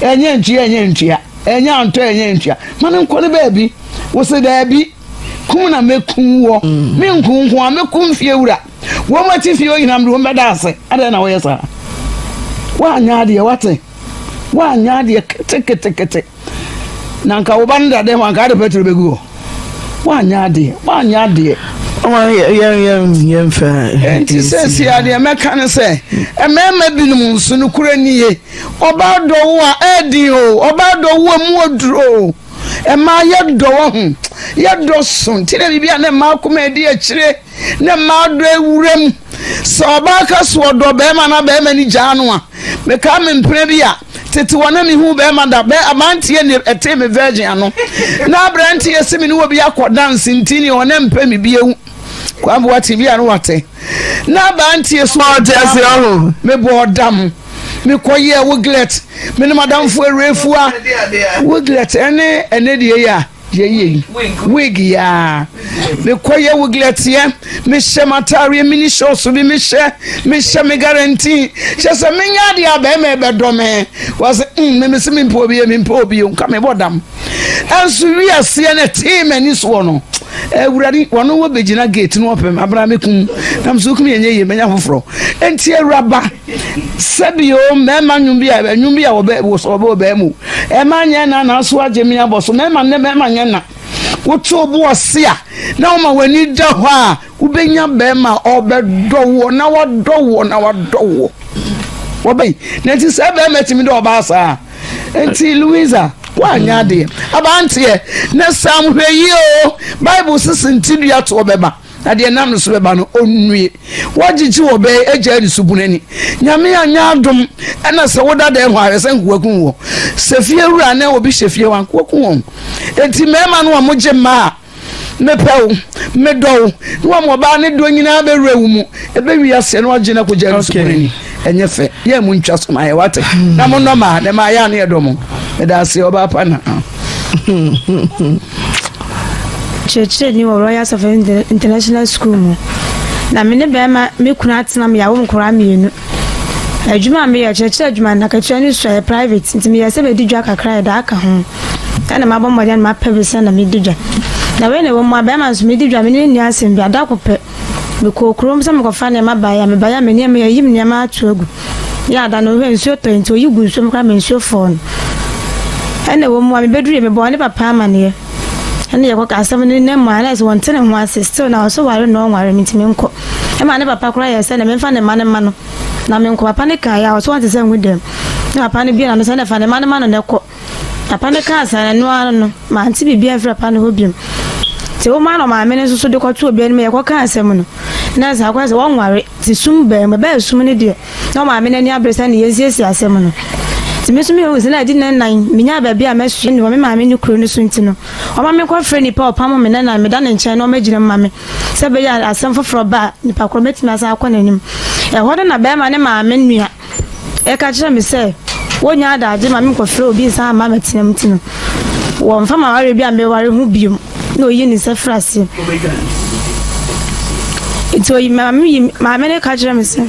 Ɛnyɛ ntua ɛnyɛ ntua ɛnyɛ antɔ ɛnyɛ ntua ma no nkɔ ne baabi. Wo se daabi kum na mɛkum wɔ me nku nko a mɛkum fie wura wɔn ati fie onyina mede wɔn bɛda ase adɛn na woyɛ saa. Woanyɛ adeɛ wate woanyɛ adeɛ ketekete. Na nka wo ba no da dɛm a, nka ade petro bɛgu hɔ. Woanyɛ adeɛ, woanyɛ adeɛ. Enti seesei a deɛ mɛka ne sɛ, mmarima binom nso nokorɛ nie, ɔbaa dɔ wo a, ɛɛden o, ɔbaa dɔ wo a, mu aduro o. Mmaa yɛdɔ wɔ ho, yɛdɔ so, nti na biribi a na mmaa koma adi akyire. Ne mmaa dɔ awuram. Sɛ ɔbaa ka so ɔdɔ bɛrima na bɛrima ni gyaa no a, mekaa me mpena bi a tete wɔ na mehu bɛrima da bɛ abanteɛ ne ɛtee me virgin ano na aberanteɛ se me ne wɔ bi akɔ dance nti ne ɔne mpɛ me bio. Kwame wate bi a no wate na abanteɛ so ɔte ase ɔho mebɔ ɔdam mekɔyɛɛ wiglet me ne madamfo awurafua wiglet ɛne ɛne deɛ yi a Yɛyɛ yi wig yi aa mekɔ yɛ wiglet-yɛ mehyɛ m'ataareɛ mini shorts bi mehyɛ mehyɛ me guarantee kyɛ sɛ menya adeɛ a bɛrima ɛbɛdɔ me wɔsɛ mm me mese mempɛ obi yɛ mempɛ obi o nka mebɔ dam ɛnso wiaseɛ no ɛtee m'ani soɔ no awurade wɔno wɔ bɛgyina gate no ɔpɛ abena mekum na mesɛ wokum yɛnyɛ yie mɛnya foforɔ enti awuraba Sɛbi o, mmarima nnwom bi a nnwom bi a wɔbɛ wɔ wɔbɛ wɔ bɛn mu. Ɛma nyɛ na nanso agye me abɔ so. Mmarima nnɛ mmarima nyɛ na. Woto bo ɔse a na woma w'ani da hɔ a wobɛnya bɛrima a ɔbɛdɔ woɔ na wadɔ woɔ na wadɔ woɔ. Wɔbɛyi. Na nti sɛ bɛrima tumi dɔ ɔbaa saa. Nti Louisa woanyɛ adeɛ. Abanteɛ na Sam hwɛ yie o. Bible sisi nti dua toɔ bɛba. Na deɛ ɛnam no so bɛba no, ɔnnue. Woagyegye wɔ bɛn agya ani so bunu ani? Nyame anyɛ adom ɛna sɛ woda dɛn hɔ a, hwɛ sɛ nkoa kum wɔ. Sɛ fie wura anaa obi hyɛ fie hɔ a, nkoa kum wɔn. Enti mmarima no a mogye mmaa a, mepɛ wo, medɔ wo, ne wɔn ɔbaa ne dɔ nyinaa bɛwura wo mu, ɛbɛwi aseɛ na wagye no akɔgya ani so bunu ani. Ɛnyɛ fɛ. Yɛ mu ntwa so ma yɛ wate. Na mo nnɔ maa, na maa yɛ a ne yɛdɔ mo. Meda ase ɔbaa pa na. Kyerɛkyerɛni wɔ Royal Safari International School mu. Na me ne bɛrima me kunu atena mu yɛawo nkwadaa mmienu. Adwuma a meyɛ kyerɛkyerɛ adwuma no akatua no sua yɛ private nti meyɛ sɛ mɛdi dwa kakra yɛ da aka ho. Ɛna mabɔ mmɔden na mapɛ bi sɛ na medi dwa. Na wei na ɛwɔ mu a bɛrima nso medi dwa me ne no nni asɛm bi ada ko pɛ. Mekɔɔ kurom sɛ mekɔfa nneɛma baeɛ a, mebaeɛ a me nneɛma yɛayi me nneɛma ato agu. Yɛ ada no hwɛ nsuo tɔe nti oyi gu nsuo mu koraa ma nsuo fɔɔ no. Ɛna ɛwɔ mu a mebɛduruiɛ mebɔɔ ne papa amaneɛ. Ɛna yɛkɔka asɛm no ne mu a na ɛsɛ wɔnte ne ho ase still na ɔsɛ ware no ɔnware me nti menkɔ. Ɛma ne papa koraa yɛ sɛ na memfa ne mma no mma no na menkɔ. Papa no kaeɛ a ɔsɛ wɔnte sɛ ngu dɛm. Ne papa no bue n'ano sɛ ɛna fa ne mma no ma no na ɛkɔ. Papa no kaa saa no, ɛno ara no, mante biribiara amfiri papa no hɔ bio. Nti womaa na ɔmaame no nso so de kɔtoo obi anim yɛkɔkaa asɛm no, na sɛ akɔyɛ sɛ wɔnware, nti sum baa mu. Ɛbɛɛ sum no deɛ, na ɔmaame no ani abere sɛ ne yɛnsiesie asɛm no. Nti me nso mehu sɛ na adi nna nnan, menyaa baabi a mɛsoɛ wɔ me maame ne kuro no so nti no, ɔma menkɔfrɛ nipa a ɔpamo me nna nnan, meda ne nkyɛn na ɔmmɛgyina mu ma me, sɛ ɛbɛyɛ a asɛm foforɔ ba a, nipa korɔ mɛtumi asan akɔ n'anim. Ɛhɔ no na bɛrima ne maame nua Ɛka kyerɛ me sɛ wonnya adagye ma menkɔfrɛ obi nsan mma mmɛtena mu nti no, wɔmfa m'awareɛ bi a meware ho bio na ɔyi ne nsa firi aseɛ. Nti oyi maame yi maame no ka kyerɛ me sɛ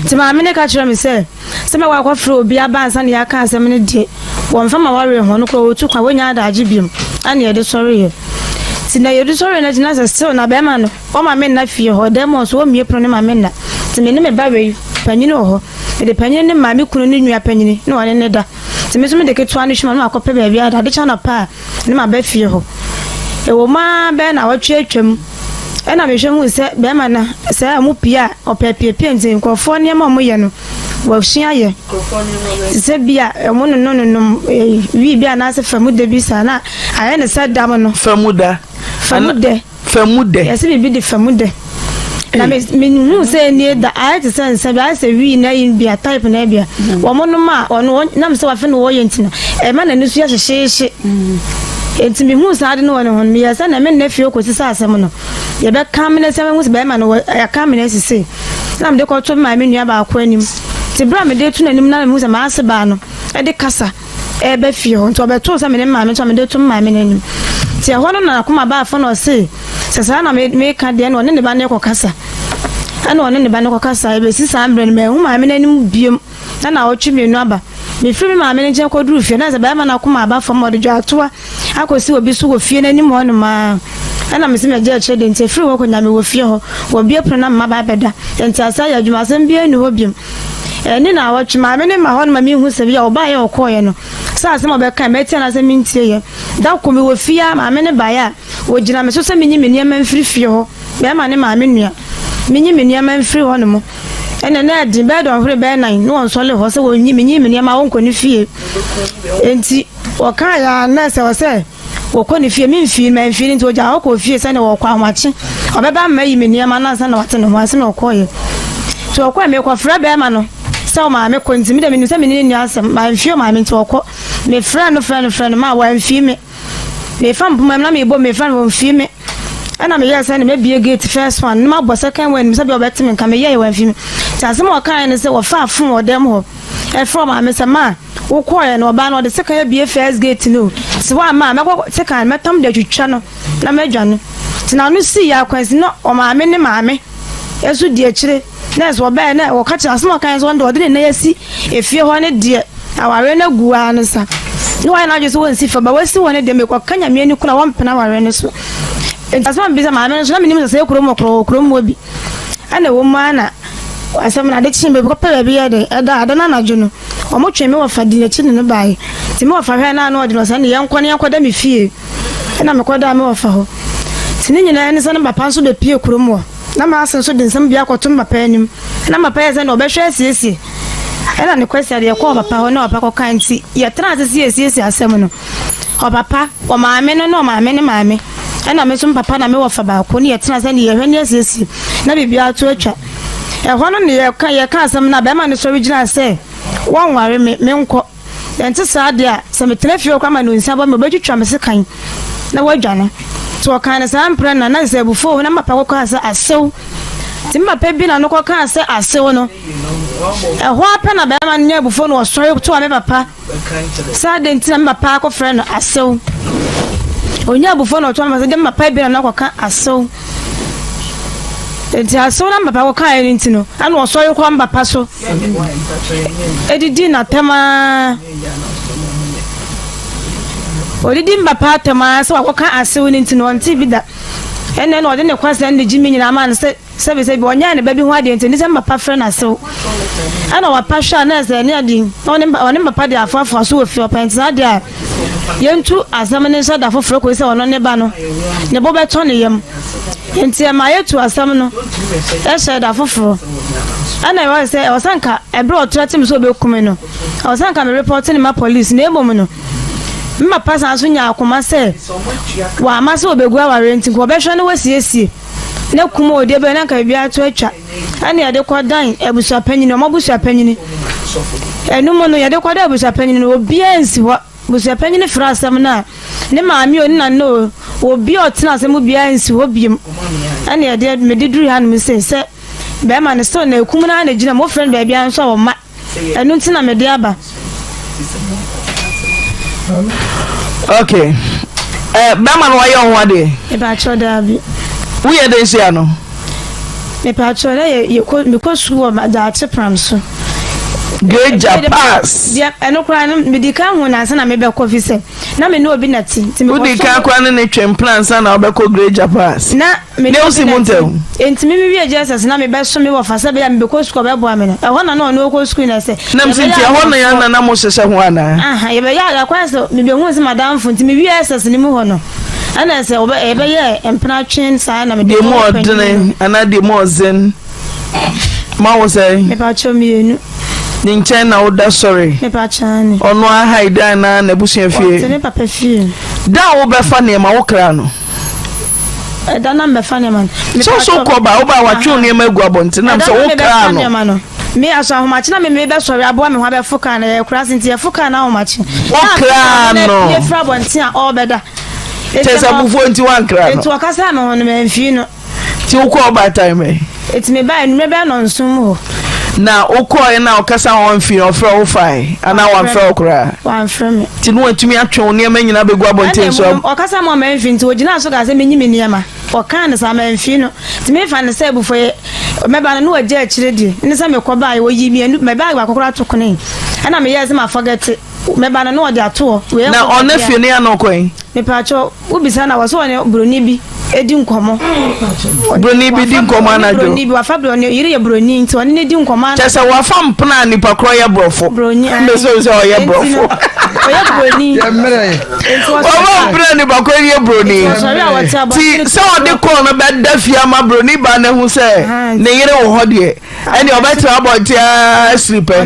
nti maame no ka kyerɛ me sɛ sɛ mɛkɔ akɔfrɛ obi aba ansa na yɛaka asɛm no deɛ wɔmfa m'awareɛ ho no koraa wɔtu kwan wɔnnya adagye bio ɛna yɛde sɔreeɛ. Nti na yɛde sɔreeɛ no akyi na sɛ still na bɛrima no Wɔma me nna fie hɔ, dɛm nso wɔmmue pono no ma me nna. Nti me ne me ba wei panyini wɔ hɔ. Mede panyini no maa me kunu ne nua panyini na ɔne no da. Nti me nso mede ketewa no hwim a na makɔpɛ baabi ada. Ade kye anɔpa a, na maba fie hɔ. Ɛwɔ mu ara bɛyɛ nnawɔtwe atwam, ɛna mehwɛ hui sɛ bɛrima no, sɛ wɔn pie a, ɔpɛ apiepie nti nkurɔfoɔ nneɛma a wɔyɛ no, wasua yɛ. Te sɛ bi a wɔnonom wii bi anaasɛ famu da bi saa na ayɛ ne sɛ dam no. Famu da. Famu dɛ. Famu dɛ. Yɛsɛ biribi de famu dɛ. Na me mehu sɛ nie da ayɛ te sɛ nsa bi ayɛ sɛ wii na ayi bi a type na bi a mm. wɔn nom a ɔno nam sɛ wafe no wɔyɛ nti no ɛma n'ani so yɛ hyehyeehye mm. nti mehu saa ade no wɔ ne ho no meyɛ sɛ na me nna fie kɔsi sɛ asɛm no yɛbɛka mene sɛ mehu sɛ bɛrima no yɛka mene asise na mede kɔto me maame nua baako anim nti berɛ a mede to n'anim na mehu sɛ maase baa no ɛde kasa reba fie hɔ nti ɔbɛtoo sɛ me ne me maame nso a mede to me maame no anim nti ɛhɔ no na n'akoma baa fam na ɔse sɛ saa na meka deɛ na ɔne ne ba no rekɔkasa ɛna ɔne ne ba no kɔkasa ɛbɛsi saa mmerɛ no manhu maame no anim biom na naawɔtwe mmienu aba mefiri me maame no nkyɛn kɔduru fie na sɛ bɛrima no akoma aba fam ɔde dwaatoa akɔsi obi so wɔ fie no anim hɔ nom a ɛna mese magye akyerɛ de nti ɛfiri hɔ kɔnya me wɔ fie hɔ wɔbie pono na mma ba abɛda nti asa yɛ adwuma asɛm biara nni hɔ biom Ɛnne naawɔtwe, maame no ma hɔ no ma mihu sɛ bi a ɔbaeɛ a ɔkɔeɛ no, sɛ asɛm a ɔbɛkae mɛte anaasɛ mentieɛ. Da koro mewɔ fie ara maame no baeɛ a, ɔgyina me so sɛ menyi me nneɛma mfiri fie hɔ, bɛrima ne maame nua, menyi me nneɛma mfiri hɔnom. Ɛnna na ɛden, bɛyɛ dɔnhwere bɛyɛ nan na wɔnsɔre hɔ sɛ wɔnyi menyi me nneɛma a wɔnkɔ ne fie. Enti wɔkaeɛ ara na ɛsɛ wɔ sɛ Wɔkɔ ne fie, memfii no, mamfii no nti ɔgyaa hɔ kɔɔ fie sɛdeɛ wɔkɔ ahomakye. Ɔbɛba ama mayi me nneɛma no ansa na wate ne ho ase na ɔkɔeɛ. Nti ɔkɔeɛ, mekɔfrɛ bɛrima no sɛ ɔmaame kɔ nti me deɛ menim sɛ me ne no nni asɛm. Mamfii ɔmaame nti ɔkɔ. Mefrɛɛ no frɛɛ no frɛɛ no maa wamfii me. Mefa mpoma mu na mebɔ mu mefrɛ no ɔmfii me. Ɛna meyɛɛ sɛ ne mɛbie gate first one na mabɔ second one nim sɛ bia ɔbɛte me nka meyɛeɛ wamfii me. Nti asɛm a ɔkaeɛ ne sɛ wɔfaa phone wɔ dɛm hɔ ɛfrɛ ɔmaame sɛ maa Wokɔeɛ no, ɔbaa no, ɔde sekan abue first gate no o. Sɛ woamma a, mɛkɔ sekan no, mɛtam de atwitwa no na madwane. Nti n'ano sii yɛ akwansi na ɔmaame ne maame nso di akyire. Na ɛsɛ ɔbaeɛ na ɔka kyerɛ asɛm a ɔkaeɛ sɛ ɔno deɛ ɔde ne nan asi efie hɔ ne deɛ awareɛ no agu ara ne sa. Na wayɛ n'adwene sɛ wɔnsi fam, ba wasi hɔ ne deɛ mekɔka Nyame ani koro a wɔmpene awareɛ no so. Nti asɛm a mebisa maame no nso na menim sɛ sɛ kurom wɔ korɔ wɔ kurom hɔ bi. Ɛna ɛwɔ mu ara na asɛm no ade kyee baabi kɔpɛ baabi yɛ dɛn ɛda ada no anadwo no wɔn twee me wɔfa di n'akyi ne no baeɛ nti me wɔfa hwɛ na ano ɔde no sɛ ne yɛnkɔ ne yɛnkɔda me fie ɛna mekɔdaa me wɔfa hɔ nti ne nyinaa ne sɛ ne papa nso bɛpie kurom hɔ na maase nso de nsɛm bi akɔto me papa anim na papa yɛ sɛ na ɔbɛhwɛ asiesie ɛna ne kwasi adeɛ kɔɔ papa hɔ na papa kɔka nti yɛtena ase sɛ yɛsiesie asɛm no Ɔpapa, ɔmaame no ne ɔmaame ne maame, ɛna me nso me papa na me wɔfa baako ne yɛtena sɛ ne yɛhwɛ ne asiesie na biribiara to atwa. Ɛhɔ no ne yɛka yɛka asɛm no a bɛrima no sɔre gyina sɛ wɔnware me menkɔ. Ɛnte saa deɛ a sɛ metena fie hɔ koraa ma no nsa bɔ me ɔbɛtwitwa me sekan na wadwane. Nti ɔkaa no saa mprɛ na na sɛ abufuo wɔ mu na me papa kɔkaa sɛ asew. Nti me papa bi na no kɔkaa sɛ asew no. Ɛhɔ ara pɛ na bɛrima no nya abufuo na ɔsɔre toa me papa. Sɛ adɛn nti na me papa akɔfrɛ no asew? Onyaa abufuo na ɔtoa me sɛ de me papa bi na no akɔka asew. Nti asew na me papa kɔkaeɛ no nti no, ɛna ɔsɔre kɔ me papa so ɛdidi n'atɛm ara. Ɔdidi me papa atɛm ara sɛ wakɔka asew no nti no ɔnte bi da. Ɛnna ɛna ɔde ne kwasɛm ne gyimi nyinaa maa no sɛ Sɛbisɛbi, ɔnyɛɛ ne ba bi ho adeɛ nti, ɛnni sɛ ne papa frɛ no asew. Ɛna wapa hwɛ a na ɛsɛ ɛne ade na ɔne ɔne papa de afoafoa so wɔ fie ɔpɛ nti saa deɛ a yɛntu asɛm no nhyɛ da foforɔ kɔsi sɛ ɔno ne ba no ne bo bɛtɔ ne yam. Nti ɛma yɛtu asɛm no hyɛ da foforɔ. Ɛna ɛwɔ sɛ ɛwɔ sɛ nka ɛberɛ a ɔtra tim sɛ ɔbɛku me no ɛwɔ sɛ nka me repɔte no ma police na mmom no me papa san so nyaa akoma sɛ wama sɛ ɔbɛgu awareɛ nti nka ɔbɛhwɛ no wasiesie na kum a ɔdi bɛyɛ na nka biribiara to atwa ɛna yɛde kɔdan abusuapanyini ɔmo abusuapanyini ɛno mu no yɛde kɔdan abusuapanyini no obiara nsi hɔ abusuapanyini frɛ asɛm no a ne maame o ne nana o obi a ɔtena asɛm mu biara nsi hɔ biem ɛna yɛde mede duru hanom sɛ sɛ bɛrima no still na ekum no ara na egyina mu wofrɛ no baabiara nso a ɔma Ɛno nti na mede aba. Ok. Eh, bɛrima no wayɛ wo ho adeɛ? Mepaakyɛw daabi. Woyɛ dɛn hyia no? Mepaakyɛw na yɛ yɛkɔ mekɔ sukuu wɔ Daakye Pram so. Geja pass. Deɛ ɛno koraa no medi kan hu no ansa na mebɛkɔ fi sɛ. Na me ne obi na te. Nti mekɔ Wodi kan koraa ne ne twe mpena ansa na wobɛkɔ Great Japas. Na me ne obi wosi mu na te. ntɛm. Nti me me wie JSS na mebɛso me wɔfa sɛ ɛbɛyɛ a mebɛkɔ sukuu ɔbɛboa me no. Ɛhɔ na na ɔno ɔkɔ sukuu na sɛ Nam si yɛbɛyɛ nti ɛhɔ na adamfoɔ. na na mo hyehyɛ ho anaa? Aha, yɛbɛyɛ a yɛakɔyɛ sɛ mebɛhuu sɛ madamfo nti me wie SS no mu hɔ no ɛna sɛ wɔbɛ yɛbɛyɛ mpena twe saa na mede Deɛ mu kɔɔ panin ɔdene no. anaa deɛ mu ɔdzen ma wo sɛ? Mepakyɛw mmienu. Ne nkyɛn na woda sɔre? Mepakyɛw aane. Ɔno ara ha yi dan anaa n'abusua fie? Ɔte ne papa fie. Da a wobɛfa nneɛma wo kra no? Ɛda na mebɛfa nneɛma no. Sɛ so kɔ ba woba watwe wo nneɛma agu abɔnten nam sɛ wo kra no. no. Me aso ahomakye na me me bɛsɔre aboa me ho abɛfo kaa na yɛyɛ kora ase nti yɛfo kaa na ahomakye. Wo kra no. Yɛfiri abɔnten a ɔrebɛda. Kyɛ sɛ abufuo nti woankra no. Nti ɔkasa me ho no mamfii no. Nti wokɔɔ ɔbaatan bɛn? Nti mebae anwummerɛ bɛyɛ nnɔnson mu hɔ. Na wokɔɔɛ na ɔkasa a wamfii no ɔfrɛ wo fae anaa wamfrɛ wo koraa? Wamfrɛ me. Nti na watumi atwe wo nneɛma nyinaa bɛgu abɔnten so? Ɛna ɔkasa ma mamfii nti ɔgyinaa so kaa sɛ menyi me nneɛma. Ɔkaa no saa mamfii no. Nti mefa no sɛ abufuo mɛba no na wagya akyire deɛ ne sɛ mekɔ baeɛ ɔyii me me bag baako koraa to konee ɛna meyɛɛ sɛ mafɔgɛte. Mɛba no na ɔde ato hɔ. Wei Na nkɔ ɔne baabi a. fie no yɛ na ɔkɔ yi. Mepaakyɛw, wobisa na wɔsɛ ɔne broni bi edi nkɔmɔ. Broni bi di nkɔmɔ anadwo. Broni bi wafa broni yere yɛ broni nti ɔne ne di nkɔmɔ anadwo. Kyɛ sɛ wafa mpena a nipa korɔ yɛ borɔfo. Broni ayi. Mbese sɛ ɔyɛ borɔfo. Ɔyɛ broni. Wafa mpena a nipa korɔ yɛ broni. Ti sɛ ɔde kɔɔ no bɛda fie ama broni ba no ho sɛ ne yere wɔ hɔ deɛ. Ɛne ɔbɛtena abɔnten ara asiri pɛ.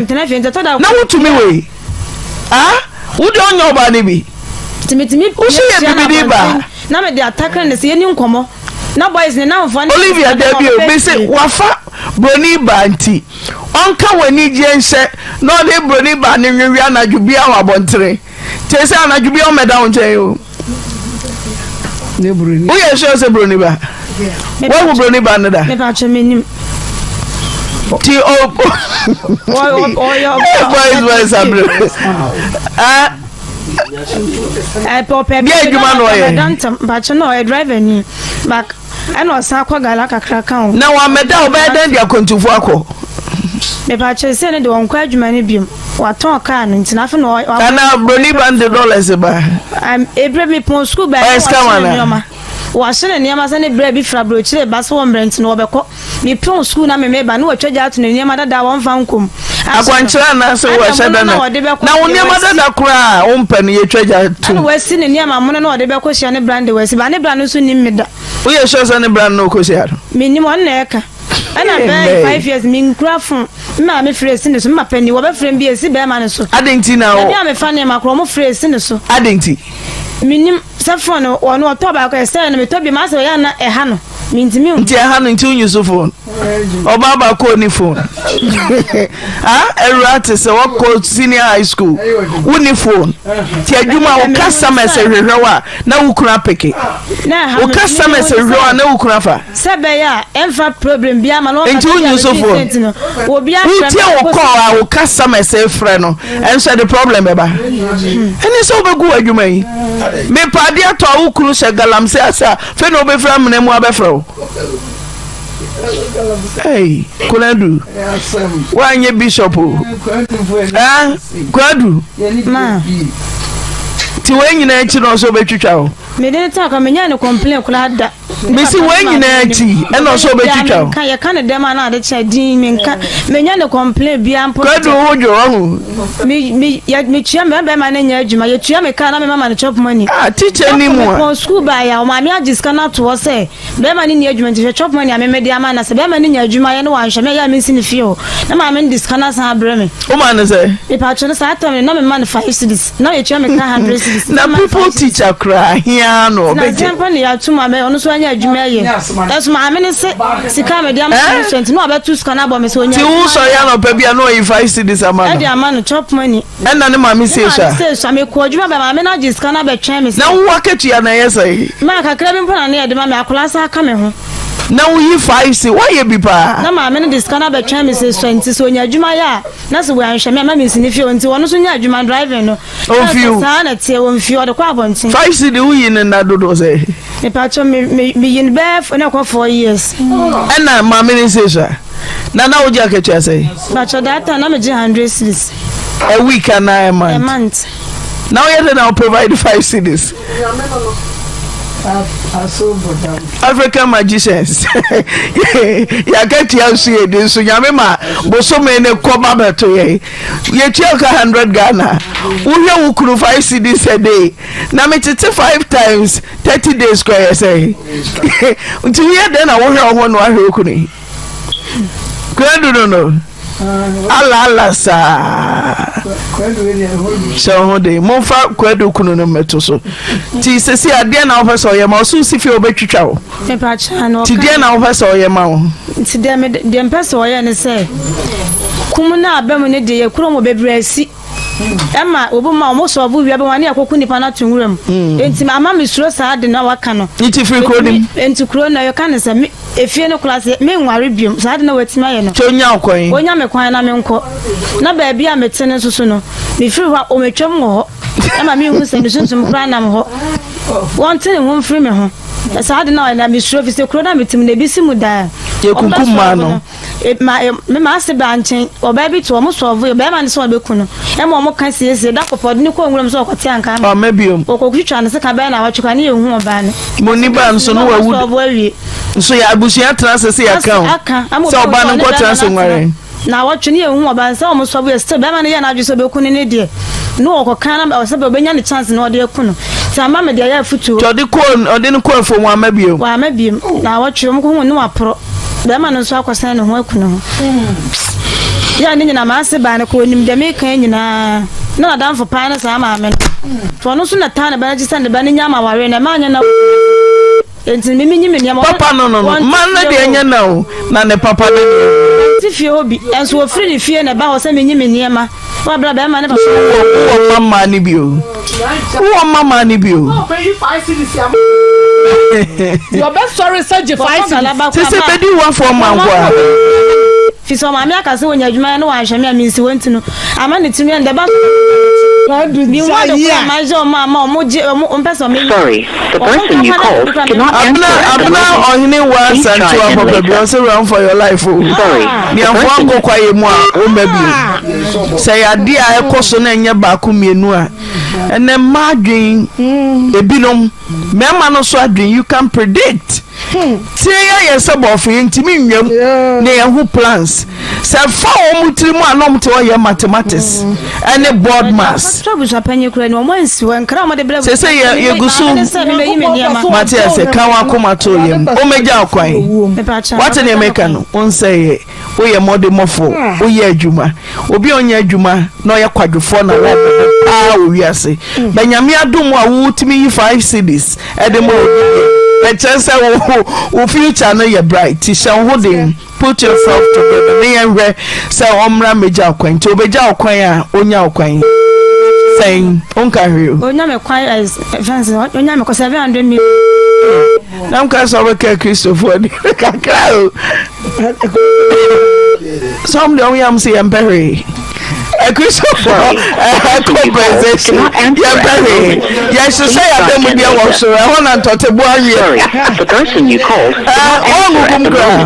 Na wotumi wei. Ah, wo deɛ ɔnyɛ ɔbaa no bi. Wo so yɛ bibini baa. Na mede atakra ne sɛ yɛni nkɔmmɔ. Na boys ne namfoɔ ne. Olivia dabi o, mese wafa broni baa nti ɔnka w'anigyeɛ nhyɛ na ɔne broni baa no nwewe anadwo biara wɔ abɔntene. Kyerɛ sɛ anadwo biara ɔmmɛda wo nkyɛn o. Woyɛ sure sɛ broni ba? Woahu broni ba no da? Mepatwa m'anim. Ti o boys boys abere. Ah. Deɛ adwuma na ɔyɛ. Mpatwa na ɔyɛ driver ni. Back Ɛna ɔsan kɔ gala kakra ka ho. Na wammɛda a ɔbɛyɛ dɛn de akwantufo akɔ? Mepakyɛw sei no de ɔnkɔ adwuma no biom. Watɔn car no nti na afei na ɔ. Ana broni ba no de dollars ba? Ebere bi mepɔn sukuu bae Ɔyɛ na scam wahyɛ ne anaa? nneɛma. Wahyɛ ne nneɛma sɛ ne bra bi firi aburokyire reba sɛ wɔmmrɛ nti no wɔbɛkɔ. Mepɔn sukuu na me meba na watwa gya ato ne nneɛma dada a wɔmfa nkɔ mu. Ahyɛ no. Akwankyerɛ anaasɛ Ɛna wɔahyɛ mono da na na wɔde bɛkɔ na wo deɛ nneɛma wasi. dada koraa a wompɛ no yɛtwa gya Ɛna tom. wasi ne nneɛma mono na ɔde bɛkɔ hyia ne bra no de wasi ba ne bra no nso nnim me da. Woyɛ sure sɛ ne bra no na ɔkɔhyia no? Mennim, ɔno na ɛka. Ɛna bɛyɛ 5 years menkura phone. Me maame frɛ esi ne so, me papa ni, wɔbɛfrɛ me bi esi bɛrima no so. Adɛn nti na Baabi a mefa nneɛma korɔ, wɔn frɛ esi ne so. Adɛn nti? Mennim, sɛ phone no, ɔno ɔtɔ baako ɛsɛe no, metɔ bi ma asɛ ɔyɛ a na ɛha no. Mentumi nhu. Nti ɛha no nti wonyi so phone? Ɔbaa baako ɔni phone. Ah, awura te sɛ wɔkɔ senior high school, wonni phone. Nti adwuma wo customers hwehwɛ wo a na wo kunu apeke. Wo customers hwehwɛ wo a na wo kunu afa. Sɛ ɛbɛyɛ a ɛmfa problem biara ma na wɔn Nti wonyi so phone. Wotie wo call a wo customers frɛ no ɛnso ɛde problem bɛba. Ɛne sɛ wobɛgu w'adwuma yi. Mepa adeɛ atɔ a wo kunu hyɛ galamsey ase a fei na wobɛfiri amena mu abɛfrɛ wo. Hey, Konadu, woanyɛ bishop o. Eh, Kwadu. Ma. Ti wei nyinaa akyi na ɔsɛ wobɛtwitwa wo. Mede ne tena kwa menya ne complain koraa da. Mesi wei nyinaa akyi ɛna ɔsɛ wobɛtwitwa wo. Yɛka ne dɛm a na ade kyɛ din menka menya ne complain biara mpo. Kwadu wo dwo ɔho. Me me yɛ metua me bɛrima no nyɛ adwuma yɛtua me kaa na me mama no chop money. Ah teacher ni mu a. Mepɔn school baa yɛ a ɔmaame agye sika no ato hɔ sɛ bɛrima no nni adwuma nti hwɛ chop money a me mede ama no na sɛ bɛrima no nya adwuma yɛ na wanhwɛ me a ɛyɛ a mensi ne fie hɔ na maame no de sika no asan abrɛ me. Woma no sɛ? Mepatwo no saa time no na mema no 5 cedis na yɛtua me ka 100 cedis. Na people teacher koraa heaa na ɔbɛgye. Na sɛmpa ne yɛato ma ɔno nso anya adwuma yɛ. Ɛso maame no se sika a mede ama no sɛ nti na ɔbɛto sika no abɔ me sɛ onya. Ti wo sɔre anɔpa bi a na ɔyi 5 cedis ama no. Ɛde ama no chop money. Ɛna ne maame sie so a. Ne maame sie so a mekɔ adwuma bɛ maame no agye sika no abɛtwɛn me sɛ. Na wo akatua na ɛyɛ sɛn? Maa kakra bi mpo na ne yɛde ma me akwadaa san ka me ho. Na woyi 5 cedis woayɛ bi paa. Na maame no de sika no abɛtwɛn me sɛ sua nti sɛ onya adwuma yɛ a na sɛ wɔanhwɛ me a ma mensi ne fie nti ɔno nso nya adwuma driving no. Ɔmfi wo. Saa na ɛteɛ ɔmfi ɔde kɔ abɔnten. 5 cedi woyi no nna dodoɔ sɛ? Mepakyɛ me me meyi no bɛyɛ na ɛkɔ 4 years. Ɛna maame no sie so a na na wogye akatua sɛ? Mepakyɛ that time na megye 100 cedis. A week anaa a month? A month. Na woyɛ dɛ na wo provide 5 cedis. African magicians yɛakatua nso yɛdi nso nyame ma bosome ne kɔ ba bɛto yɛn yɛtua ka 100 Ghana wohwɛ wo kunu 5 cedis a day na metete 5 times 30 days kɔ yɛ sɛ nti woyɛ dɛn na wohwɛ wo ho na woahwɛ wo kunu yi Kwadu no no ala ala saa hyɛ wo ho den momfa kwadu kunu no mmɛto so nti sɛsi adeɛ na wopɛ sɛ ɔyɛ ma wo so wosi fie wobɛtwitwa wo nti deɛ na wopɛ sɛ ɔyɛ ma wo nti deɛ mpɛ sɛ ɔyɛ ne sɛ kum no aba mu no deɛ yɛ kuro mu bebree asi ɛma obi ma wɔn sɔɔbo wia bɛma ne akɔku nipa no ato nwura mu mm. nti ama me suro saa de na waka no nti firi kuro nim nti kuro na yɛka ne sɛ efie no koraa sɛ menware biom saa de na watumi ayɛ no kyɛ onya kwan onya me kwan na menkɔ na baabi a mete no nso so no mefiri hɔ a ɔmatwam wɔ hɔ ɛma mehu sɛ mesunsum koraa nam hɔ wɔnte ne ho mfiri me ho saa de na ɔyɛ na mesuro fi sɛ kuro na metem na ebi si mu daa yɛkukum maa no E, ma e, me m'ase baa nkyɛn, ɔbaa bi to wɔn sɔɔvo yɛ, bɛrima no sɛ ɔbɛku no. Ɛma wɔn ka siesie, da kɔpɔ ɔde no kɔɔ nwuram sɛ ɔkɔte anka ama. Ɔmɛ biom. Ɔkɔtwitwa ne sika bɛyɛ na awɔtwe kora ne yɛnhu ɔbaa no. Mo ni ba nso no wawu. Sɔɔvo awie. Nso yɛ abusua tena ase sɛ yɛka o. Aka, ama Sɛ ɔbaa no nkɔ tena ase nware. Na awɔtwe ne yɛnhu ɔbaa no sɛ wɔn sɔɔvo yɛ still bɛrima no yɛ n'adwene sɛ ɔbɛku no ne deɛ. Ne ɔkɔka na ɔsɛ bɛ ɔbɛnya ne chance na ɔde aku no. Nti ama me deɛ ɛyɛ afutuo. Nti ɔde kɔɔ ɔde no kɔɔ afuom wamma biom. Wamma biom. Na awɔtwe wɔn kɔhu no waporɔ. Bɛrima no nso akɔsɛn ne ho aku ne ho. Yɛ a ne nyinaa m'ase baa no kɔ onim deɛ meka yi nyinaa. Na n'adamfo paa ne saa maame no. Nti ɔno nso na taa ne ba no akyi sɛ ne ba no nya ama awareɛ no ɛma anyɛ na nti me menyi me nneɛma. Papa no no no mma no deɛ ɛnyɛ na o na ne papa no deɛ. Ɔnte fie hɔ bi nso ɔfiri ne fie na ɛba hɔ sɛ menyi me nneɛma. Wabra bɛrima ne papa. Wowɔ mma mmaa no bi o. Wowɔ mma mmaa no bi o. Ɔbɛsɔre sɛ gye five cedis. Sese bɛdi wafoɔ ma nko a. Fi sɛ ɔmaame aka sɛ wɔnya adwuma yɛ ne wanhwɛ me a mensi hɔ nti no ama ne tirim yɛ no dɛ ba so mehu ade koro a mayɛ ɔmo ama ɔmo gye ɔmo mpɛ sɛ ɔmo Sorry, the person you called cannot answer Abena at the Abena moment. ɔhene wa Please try Asantewaa again papa bi later. ɔsɛ run for your life o. Sorry, the Nea mfoa person nkɔ kwaeɛ mu a womma bio. Sɛ yɛ adeɛ a ɛkɔ so na ɛnyɛ baako mmienu a ɛnɛ mmaa adwen ebinom mmarima no so adwen you can predict. Tie yɛ yɛ sɛ bɔɔfo yɛ ntumi nwam na yɛn ho plans sɛ fa wɔn tiri mu a na wɔn te hɔ yɛ mathematics ɛne board maths. Sɛ sɛ yɛ yɛgu so mate ase ka wɔn akoma to yam wɔmɛgya ɔkwan wate nea meka no wɔn sɛ yɛ. Woyɛ mmɔdemmɔfo, woyɛ adwuma. Obi a ɔnyɛ adwuma na ɔyɛ kwadwofoɔ na wɔbɔ paa wɔ wiase. But Nyame adom a wotumi yi 5 cedis de ma obi deɛ, ɛkyerɛ sɛ wo wo future no yɛ bright. Nti hyɛ wo ho den, put yourself together ne yɛnhwɛ sɛ ɔmmra mmɛgya wo kwan. Nti ɔbɛgya wo kwan a, ɔnya wo kwan sɛn? Wonka hwee o. Ɔnya me kwan, fɛn sɛ ɔnya me kɔ 700 million. Na mka sɛ wobɛka Kristofoɔ de kakra o. Some deɛ ɔmo yam sɛ yɛmpɛ hwee. Akristofoɔ compensation yɛmpɛ hwee. Yɛhyehyɛ yɛn adanmudeɛ wɔ soro ɛhɔ na ntɔteboa nweɛ. Ɔngugu mu koraa.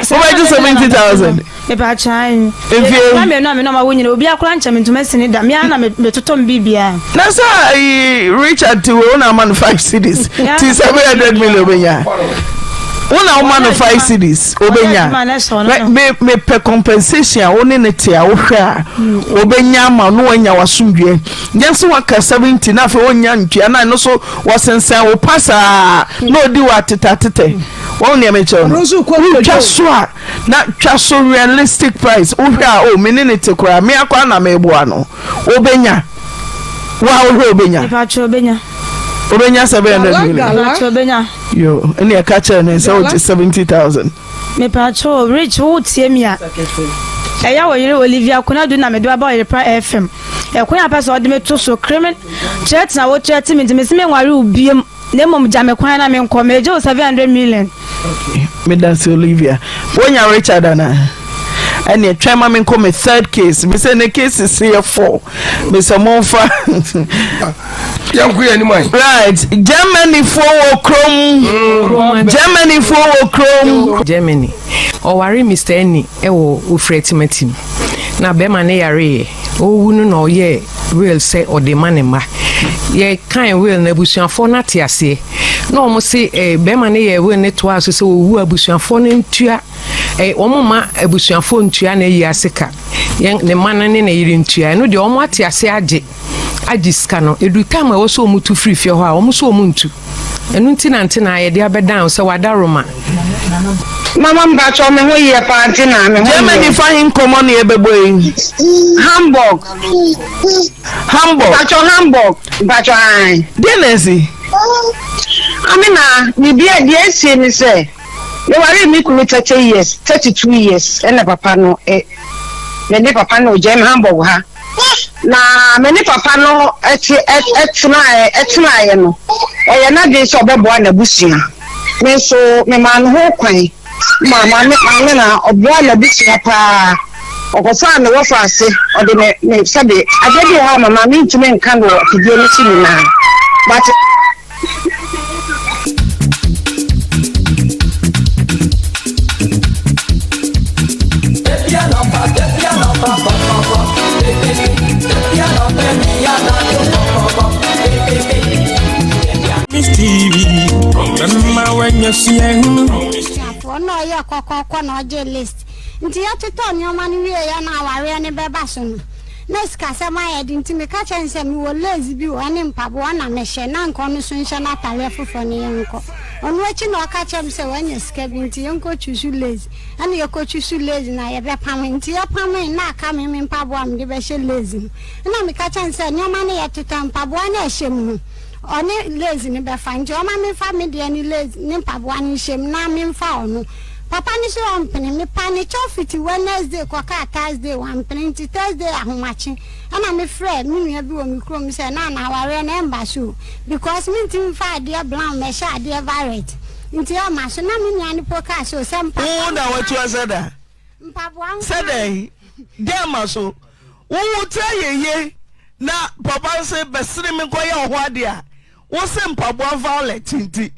Wobɛgye 70,000. Mepaakyɛw ae. Mfie. Mma mmienu a me ne wɔn awo nyinaa, obiara koraa nkyɛ me ntoma sini da. Me ara na me metotɔ me biribiara. Na sɛ ayi Richard ti wei wo na ama no five cedis ti 700 million obenya. Wo na woma no five cedis obenya. Me me pɛ compensation a wo ne ne te a wohwɛ a obenya ama no wanya w'asomdwoeɛ. Nyɛ sɛ waka 70 na afei onnya ntua na ɛno so wɔsensɛn wo pa saa na odi wo atetɛatetɛ. Wɔn nea mekyerɛ no. Wotwa so a na twa so realistic price wohwɛ a oh me ne ne te koraa me akora na meboa no wobɛnya wo a wohwɛ wobɛnya Mepakyɛ obenya. wobɛnya 700 million Mepakyɛ obenya. yo ɛne ɛka kyerɛ ne sɛ wogye 70000 Mepakyɛ o Rich wo tie mi a ɛyɛ wo yere Olivia Konadu na mede aba Ɔyerepa FM ɛkwan a pɛ sɛ ɔde me to so kreme kyerɛtena wo kyerɛte me nti mese menware wo biem Na mmom gya me kwan na menkɔ, megye wo 700 million. Okay, medase Olivia. Wonya Richard anaa? Ɛneɛ twɛn ma menkɔ me third case. Me sɛ ne cases yɛ four. Me sɛ momfa. Yɛnko yɛn anim ayi. Right, Germany foɔ wɔ kurom. Germany foɔ wɔ kurom. Germany. Ɔwaree Mister Ani wɔ Ofiri Atimatim. Na bɛrima no yareeɛ. Ɔrewu no na ɔyɛɛ will sɛ ɔde ma ne mma. Yɛkan will no abusuafoɔ no ate aseɛ. Na wɔn se eh, bɛrima no yɛɛ will no toaa so sɛ ɔwu a abusuafoɔ no ntua eh, wɔn mma abusuafoɔ ntua n'ayi ase ka. Yɛn ne mma no ne ne yere ntua. Ɛno deɛ wɔn ate aseɛ agye agye sika no. Ɛduru time a ɛwɔ sɛ wɔn tu firi fie hɔ a wɔn nso wɔn ntu. Ɛno nti na nte na yɛde abɛdan wo sɛ w'adaworoma. Mama mpakyɛw me ho yɛ paa nti na me ho yɛ. Germany fa he nkɔmmɔ na yɛbɛbɔ yi? Hamburg. Hamburg. Mpakyɛw Hamburg mpakyɛw ae. Deɛ na asi? Amina biribi a deɛ asie ne sɛ me waree me kunu 30 years 32 years ɛna papa no ɛ me ne papa no gyae me Hamburg ha. Na me ne papa no te tenaeɛ tenaeɛ no, ɔyɛ n'adwene sɛ ɔbɛboa n'abusua. Me nso, memaa no ho kwan ma maame maame na ɔboaa n'abusua paa. Ɔkɔfaa me wɔfa ase, ɔde me me sɛbe adeɛ bi wɔ hɔ a mama mentumi nka no wɔ afidie no so nyinaa. But Ɔno ɔyɛ kɔkɔɔkɔ na ɔgye list nti yɛtotɔ nneɛma no wieɛ na awareɛ no bɛba so no Na sikasɛm ayɛ den nti meka kyerɛɛ no sɛ mewɔ lace bi wɔ hɔ ne mpaboa na mehyɛ na anka ɔno nso nhyɛ n'atareɛ foforɔ na yɛnkɔ. Ɔno akyi na ɔka kyerɛɛ me sɛ wanya sika bi nti yɛnkɔ choose lace. Ɛna yɛkɔ choose lace na yɛbɛpame. Nti yɛpamee na aka me me mpaboa a mede bɛhyɛ lace no. Ɛna meka kyerɛɛ no sɛ nneɛma no yɛtotɔ mpaboa no a ɛhyɛ mu no ɔne lace no bɛfa nti ɔma memfa me deɛ ne lace ne mpaboa no nhyɛ mu na memfa ɔno. Papa no se ɔmpene. Mepa ne kyɛw fiti Wednesday kɔkaa Thursday wampene nti Thursday ahomakye ɛna me frɛ me nua bi wɔ me kurom sɛ Nana awareɛ no ɛmba so o because mentimi mfa adeɛ brown mɛhyɛ adeɛ violet nti ɛmma so na me nua no po kaa sɛ o sɛ mpaboa Wo na watua sɛ da? Mpaboa nko Sɛ dɛn? Dɛn ma so? Wo wo tiri ayɛ yie na papa no se bɛsene me nkɔyɛ wo ho adeɛ a wo se mpaboa violet nti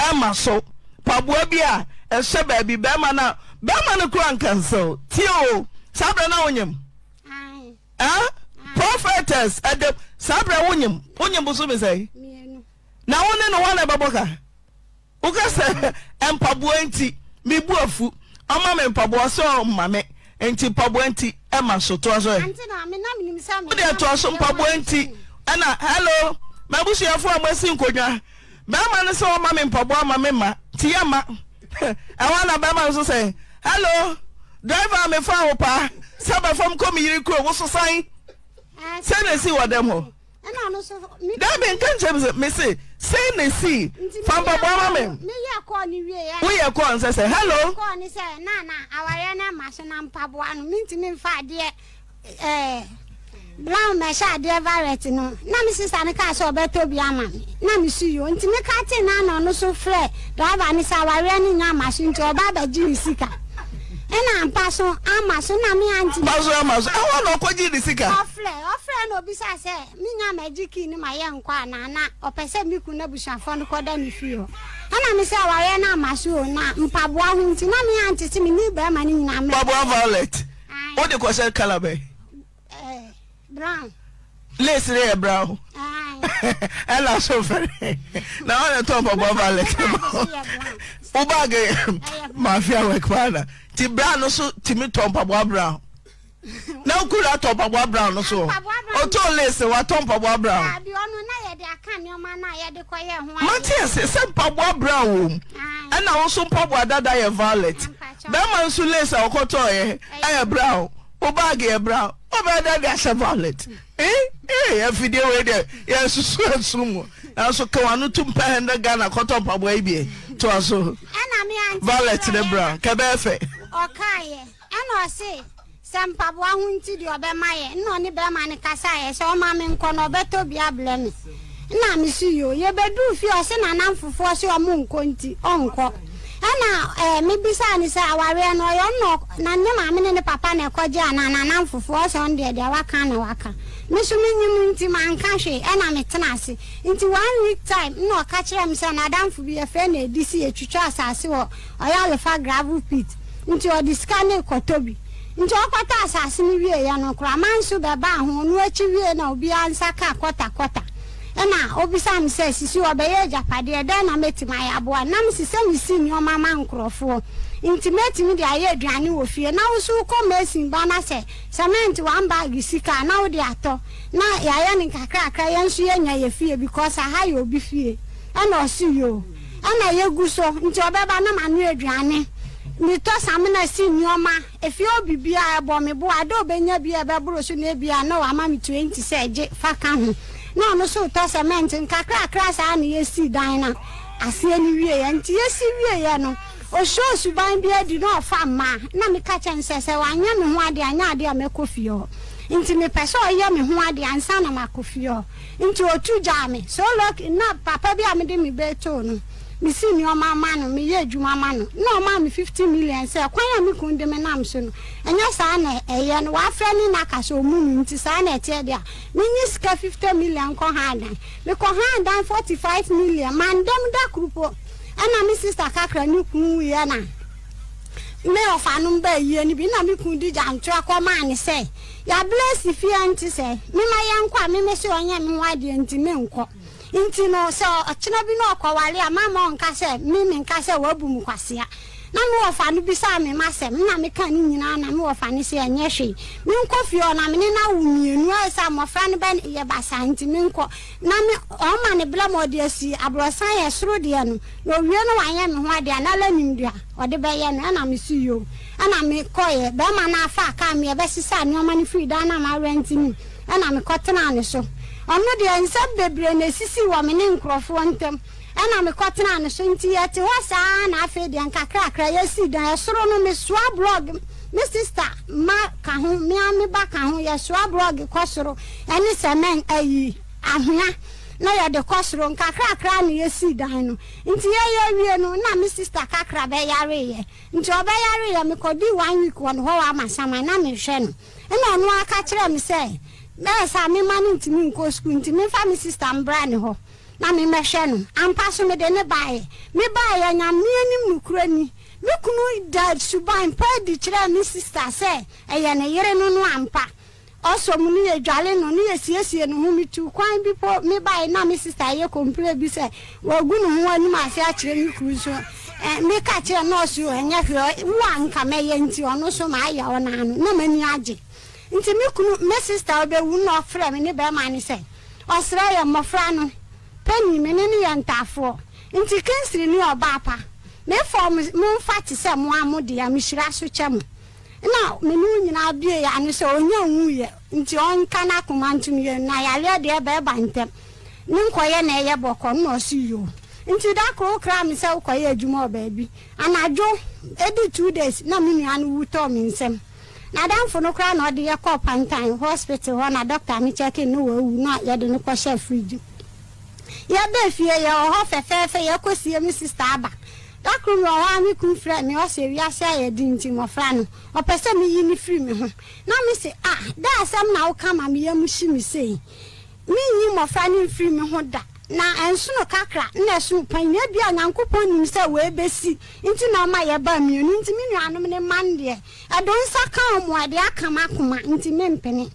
Ɛma so mpaboa bi a ɛhyɛ baabi bɛrima no a bɛrima no kura nkansew tie o saa berɛ na wonyem ah prophetess ɛdɛm saa berɛ wonyem wonyem bosome sɛn na wo ne no hɔ na ɛbɛbɔ ka woka sɛ mpaboa nti mebu afu ɔma me mpaboa sɛ ɔma me nti mpaboa nti ɛma so toa so ɛ wodeɛ toa so mpaboa nti ɛna hello m'abusuafoɔ a moasi nkonnwa Bɛrima no sɛ ɔma me mpaboa ma me ma nti yɛ ma ɛhɔ na bɛrima no nso sɛ hello driver a mefa wo paa sɛ bɛfam kɔ me yere kuro wo so san sɛ na esi wɔ dɛm hɔ dabi nka nkyɛn mi sɛ mese sɛ na esi fa mpaboa ma me woyɛ kɔɔ nsɛ sɛ hello. Kɔɔ ne sɛ na na awareɛ no ama so na mpaboa no mentumi mfa adeɛ Eh, brown mɛhyɛ adeɛ violet no na me sista no kaa sɛ ɔbɛtɔ bi ama me na me so yoo nti me ka tee na na ɔno so frɛ driver no sɛ awareɛ no nya ama so nti ɔba abɛgye ne sika ɛna ampa so ama so na me aunty Ampa so ama so ɛhɔ na ɔkɔgye ne sika. Ɔfrɛ ɔfrɛ na obisa sɛ me nya mɛgye key no ma yɛ nkɔ anaa na ɔpɛ sɛ me kunu n'abusuafoɔ no kɔda ne fie hɔ ɛna me sɛ awareɛ no ama so o na mpaboa ho nti na me aunty se me ne bɛrima no nyinaa mmerɛ. Mpaboa violet. Wo de kɔhyɛ colour bɛn? Eh, brown. Lace ne yɛ brown. Ɛna so fɛrɛ. Na wɔn na tɔn mpaboa violet. Wo bag mafia work paa na. Ti brown no so timi tɔn mpaboa brown. Na okura tɔn mpaboa brown no so. Ɔtɔn lace watɔn mpaboa brown. Dabi ɔno na yɛde aka nneɛma no a yɛde kɔyɛ ho adeɛ. Mate ase sɛ mpaboa brown wɔ mu. Ɛna wo nso mpaboa dada yɛ violet. Bɛrima nso lace a ɔkɔtɔɔyɛ ɛyɛ brown. Wo bag yɛ brown. Wobɛyɛ dɛ de ahyɛ violet. Eh eh afidie wei deɛ yɛnsusu ɛso mu. Nanso ka w'ano tum pɛ 100 Ghana kɔtɔ mpaboa yi bi toa so. Violet ne brown kɛbɛyɛ fɛ. Ɔkaeɛ ɛna ɔse Sɛ mpaboa ho nti deɛ ɔbɛma yɛ, nna ɔne bɛɛma no kasaeɛ sɛ ɔma me nkɔ na ɔbɛtɔ bi abrɛ me. Nna me se yoo. Yɛbɛduu fie ɔse nanamfofoɔ se ɔmo nkɔ nti ɔnkɔ. Ɛna ɛɛ me bisaa no sɛ awareɛ no ɔyɛ ɔno na ɔk na ne maame ne ne papa na ɛkɔgye anaa nanamfofoɔ ɔse ɔno deɛ deɛ waka na waka. Me so menyim nti manka hwee ɛna me tena ase. Nti one week time nna ɔka kyerɛɛ me sɛ nadamfo bi yɛfrɛ no Edisi yɛtwitwa asaase wɔ Ɔyɛ alefa gravel pit nti ɔde sika no rekɔtɔ bi. Nti ɔkɔtɔ asase no wieeɛ no, Koraman nso bɛbaa ho. Ɔno akyi wie na obiara nsa kaa kɔta kɔta. Ɛna ɔbisaa me sɛ, Sisi ɔbɛyɛ agyapadeɛ, dɛn na mɛtumi ayɛ aboa no? Na mese sɛ mesi nneɛma ma nkorɔfoɔ nti mɛtumi de ayɛ aduane wɔ fie. Na wo nso wokɔ mason ba na sɛ cement one bag sika a na wode atɔ na yɛayɛ no nkakrakra yɛn nso yɛanya yɛ fie because aha yɛ obi fie. Ɛna ɔse yoo. Ɛna yɛgu so nti ɔbɛba na manoa aduane, metɔ samina si nnoɔma, efie hɔ biribiara ɛbɔ me bo a, da ɔbɛnya bi a ɛbɛboro so no ebia na wama me 20 sɛ gye fa ka ho. Na ɔno nso retɔ cement nkakrakra saa na yɛsii dan no aseɛ no wieɛ. Nti yɛsi wieɛ no ɔsɔɔ suban bi adi na ɔfa mmaa na meka kyerɛ no sɛ sɛ wanyɛ me ho adeɛ a nyɛ adeɛ a mɛkɔ fie hɔ. Nti mepɛ sɛ ɔyɛ me ho adeɛ ansa na makɔ fie hɔ. Nti otu gyaa me. So lucky na papa bi a mede me bɛ too no, mesi nneɛma ma no, meyɛ adwuma ma no, na ɔmaa me 50 million sɛ kwan a me kunu de me nam so no, ɛnyɛ saa na ɛyɛ no, wafrɛ ne na ka sɛ ɔmmu no nti saa na ɛteɛ deɛ a, menyi sika 50 million nkɔ han dan. Mekɔ han dan 45 million, manda mu da koro po. Ɛna me sister kakra ne kunu wuiɛ na me ɔfanom baa yie no bi, na me kunu de gyantoa kɔmaa no sɛ, Yɛabless fie a nti sɛ mema yɛnkɔ a me mese ɔnyɛ me ho adeɛ nti menkɔ. Nti no sɛ ɔkyena bi na ɔkɔware a mamma ɔnka sɛ me menka sɛ wabu me kwasea. Na me wɔfa no bisaa me m'asɛm na meka ne nyinaa na me wɔfa no se ɛnyɛ hwee menkɔ fie hɔ na mene no awo mmienu ayɛ sɛ mmɔfra no bɛ yɛ basaa nti menkɔ na me ɔma no berɛ ma ɔde asi aborɔsan yɛ soro deɛ no na ɔwie no wanyɛ me ho adeɛ a na la nim deɛ ɔde bɛyɛ no ɛna mese yoo. Ɛna me kɔeɛ, barima no ara faa kaa me yɛbɛsesaa nnoɔma no firii dan no a marɛnte no mu, ɛna me kɔtenaa ne so. Ɔno deɛ nsɛm bebree na ɛsisii wɔ me ne nkorɔfoɔ ntam, ɛna me kɔtenaa ne so, nti yɛte hɔ saa ara na afei deɛ nkakrakra yɛsii dan, ɛsoro no me soa blɔg, me sista mma ka ho, me ara me ba ka ho, yɛsoa blɔg kɔ soro, ɛne sɛmɛn, ayi, ahwea, na yɛde kɔ soro, nkakrakra na yɛsii dan no, nti yɛyɛ wie no na me sista kakra bɛyareeɛ. Nti ɔbɛyareeɛ, mekɔdii one week wɔ ne hɔ wɔ Amasaman na mehwɛ no. Ɛna ɔno ara ka kyerɛɛ me sɛ, bɛyɛ saa memma no ntumi nkɔ sukuu nti memfa me sister mbra ne hɔ na memmɛhwɛ no. Ampa so mede no baeɛ. Mebaeɛ, Nyame anim nokorɛ ni, me kunu da suban pa adi kyerɛɛ me sister sɛ ɛyɛ ne yere no no ampa. Ɔsɔ mu no yɛdware no ne yɛsiesie ne ho. Metuu kwan bi po mebae na me sista yɛ kɔmplɛ bi sɛ wagu ne ho anim ase akyerɛ me kunu so eh, meka kyerɛ no ɔse o ɛnyɛ hwee wo a nka mɛyɛ nti ɔno so maayɛ ɔno ano na m'ani agye nti me kunu me sista ɔbɛwu na ɔfrɛ me ne bɛrima no sɛ ɔsrɛ yɛ mmɔfra no pɛni me ne no yɛ ntaafoɔ nti Kingsley ne ɔbaa pa me fɔm momfa te sɛ mo a mo dea mehyira so kyɛ mo. Nna me ne wo nyinaa bue yɛn ano sɛ ɔnnya nwuiɛ nti ɔnka n'akoma ntom yɛn na yareɛ deɛ ɛbɛɛba ntɛm ne nkɔyɛ na ɛyɛ bɔkɔ nna ɔse yoo nti da koro wokraa me sɛ wokɔyɛ adwuma wɔ baabi anadwo ɛdi two days na me nua no wu tɔɔ me nsam n'adamfo no koraa na ɔde yɛ kɔɔ Pantan hospital hɔ na doctor no kyɛke no wawu na yɛde no kɔhyɛɛ fridge mu. Yɛbaa fie, yɛwɔ hɔ fɛfɛɛfɛ, yɛkɔsie me sista aba. Da koro mewɔ hɔ ara me kunu frɛɛ me, ɔse wiase ayɛ den nti mmɔfra no, ɔpɛ sɛ meyi no firi me ho. Na mese, ah, dɛn asɛm na woka ma me yam hye me sei? Menyi mmɔfra no mfiri me ho da. Na ɛnsono kakra na ɛsono panyin. Ebia Nyankopɔn nim sɛ wei bɛsi nti na ɔma yɛbaa mmienu nti me nuanom no mma no deɛ, ɛdo nsa ka wɔn a, ɛde aka m'akoma nti mempene.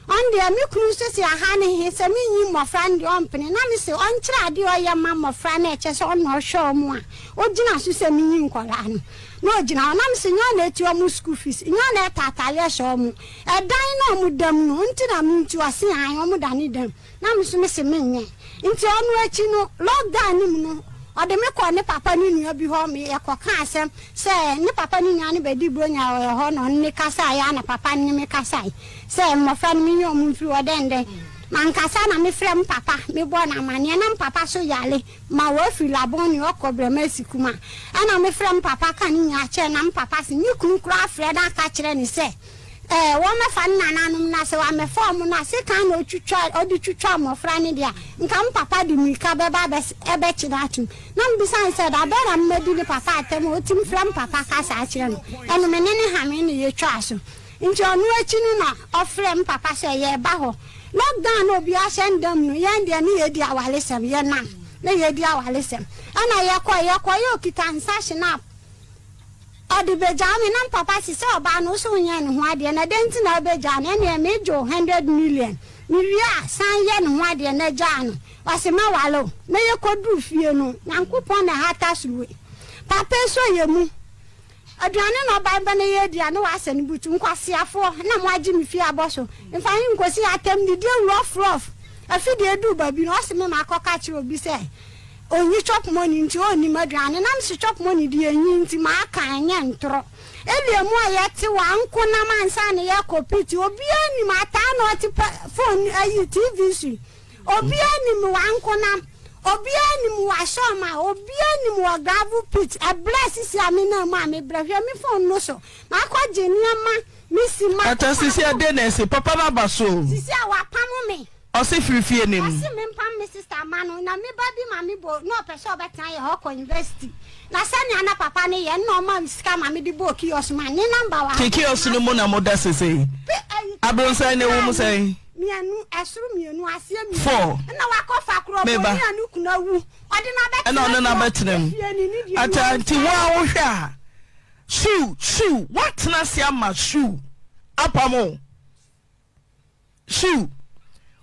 Ɔno deɛ me kunu nso se aha ne he, sɛ menyi mmɔfra no deɛ ɔmpene. Na me se ɔnkyerɛ adeɛ a ɔyɛ ma mmɔfra no a ɛkyɛ sɛ ɔno na ɔhwɛ wɔn a, ɔgyina so sɛ menyi nkwadaa no. Na ɔgyina hɔ. Na me se nyɛ ɔno na ɛtua wɔn school fees, nyɛ ɔno na ɛtɔ ataadeɛ hyɛ wɔn, ɛdan no a wɔda mu no nti na mentu. Ɔse aane, wɔda ne dan mu. Na me nso mese menyɛ. Nti ɔno akyi no, lockdown no mu no, ɔde me kɔɔ ne papa ne nua bi hɔ, me yɛkɔkaa asɛm sɛ ne papa ne nua no bɛdi Buronya wɔ yɛ hɔ na ɔne me kasaeɛ a na papa no ne me kasae sɛ mmɔfra no menyi wɔn mfiri hɔ dɛn dɛn. Mankasa na mefrɛ me papa mebɔɔ no amaneɛ na me papa so yare ma wafiri Labone ɔkɔ Brɛmasi Kuma. Ɛna mefrɛ me papa ka ne nyinaa kyerɛ no na me papa se me kunu koraa frɛ no aka kyerɛ no sɛ Ɛɛ, wɔmmɛfa ne nananom, na sɛ wammɛfa wɔn no a, sekan na ɔtwitwa, ɔde twitwa mmɔfra no deɛ a, nka me papa de mmirika bɛba abɛs, ɛbɛkye no atom. Na mebisa no sɛ, Da bɛn na mɛdi ne papa atɛm a ɔtumi frɛ me papa ka saa kyerɛ no? Ɛno me ne no hamee na yɛtwaa so. Nti ɔno akyi no na ɔfrɛɛ me papa sɛ yɛreba hɔ. Lockdown na obiara hyɛ ne dan mu no, yɛn deɛ ne yɛredi awaresɛm, yɛnam na yɛredi awaresɛm. Ɛna yɛkɔe, yɛkɔeɛ ɔkita nsa hyenaap. Ɔde begyaa me na me papa se sɛ ɔbaa no wo se wonyɛɛ ne ho adeɛ na dɛn nti na wobɛgyaa no ɛneɛ megye wo hundred million mewie a san yɛ ne ho adeɛ na gyaa no ɔse mɛwale wo na yɛkɔduru fie no Nyankopɔn na ɛhata soro wei papa yi sɔ yɛ mu aduane na ɔba ba na yɛdi a na wasɛ ne butu nkwaseafoɔ na moagye me fie abɔ so mfa he nkosi atɛm didie rough rough afi deɛ ɛduru baabi no ɔse me makɔka kyerɛ obi sɛ Onnyi chop money ntsi onnim aduane na mese chop money deɛ nnyi ntsi maka ɛnyɛ ntorɔ. Elia mu a yɛte wɔ ankonam ansa na yɛkɔ pit obiara nim ataa na ɔte pɛ phone ayi TV so yi obiara nim wɔ ankonam obiara nim wɔ asɔma obiara nim wɔ gravel pit ɛbrɛ sisi a me nam mu a me brɛ hwɛ me phone no so makɔ gye nneɛma me si ma. Ata sisi a den na ɛsi papa no aba so o. Sisi a wapamo me. Ɔse firi fie no mu. Ɔse mempam me sister mma no na me ba bi ma me bo na ɔpɛ sɛ ɔbɛtena yɛ hɔ kɔ university na sɛnea na papa no yɛ no na ɔma me sika ma mede bɔɔ kiosk ma ne number wɔ ha. Ti kiosk no mu na moda sesei? Abronsan no ɛwɔ mu sɛn? Mienu, ɛsoro mienu, aseɛ mienu. Four. Ɛna wakɔ fa korɔ Meba. bɔni a ne kunu awu ɔde no abɛtena Ɛna ɔne no abɛtena mu. fie ne ne deɛ Ata mu nti wo a wohwɛ a shoe shoe woatena ase ama shoe apam wo. Sue,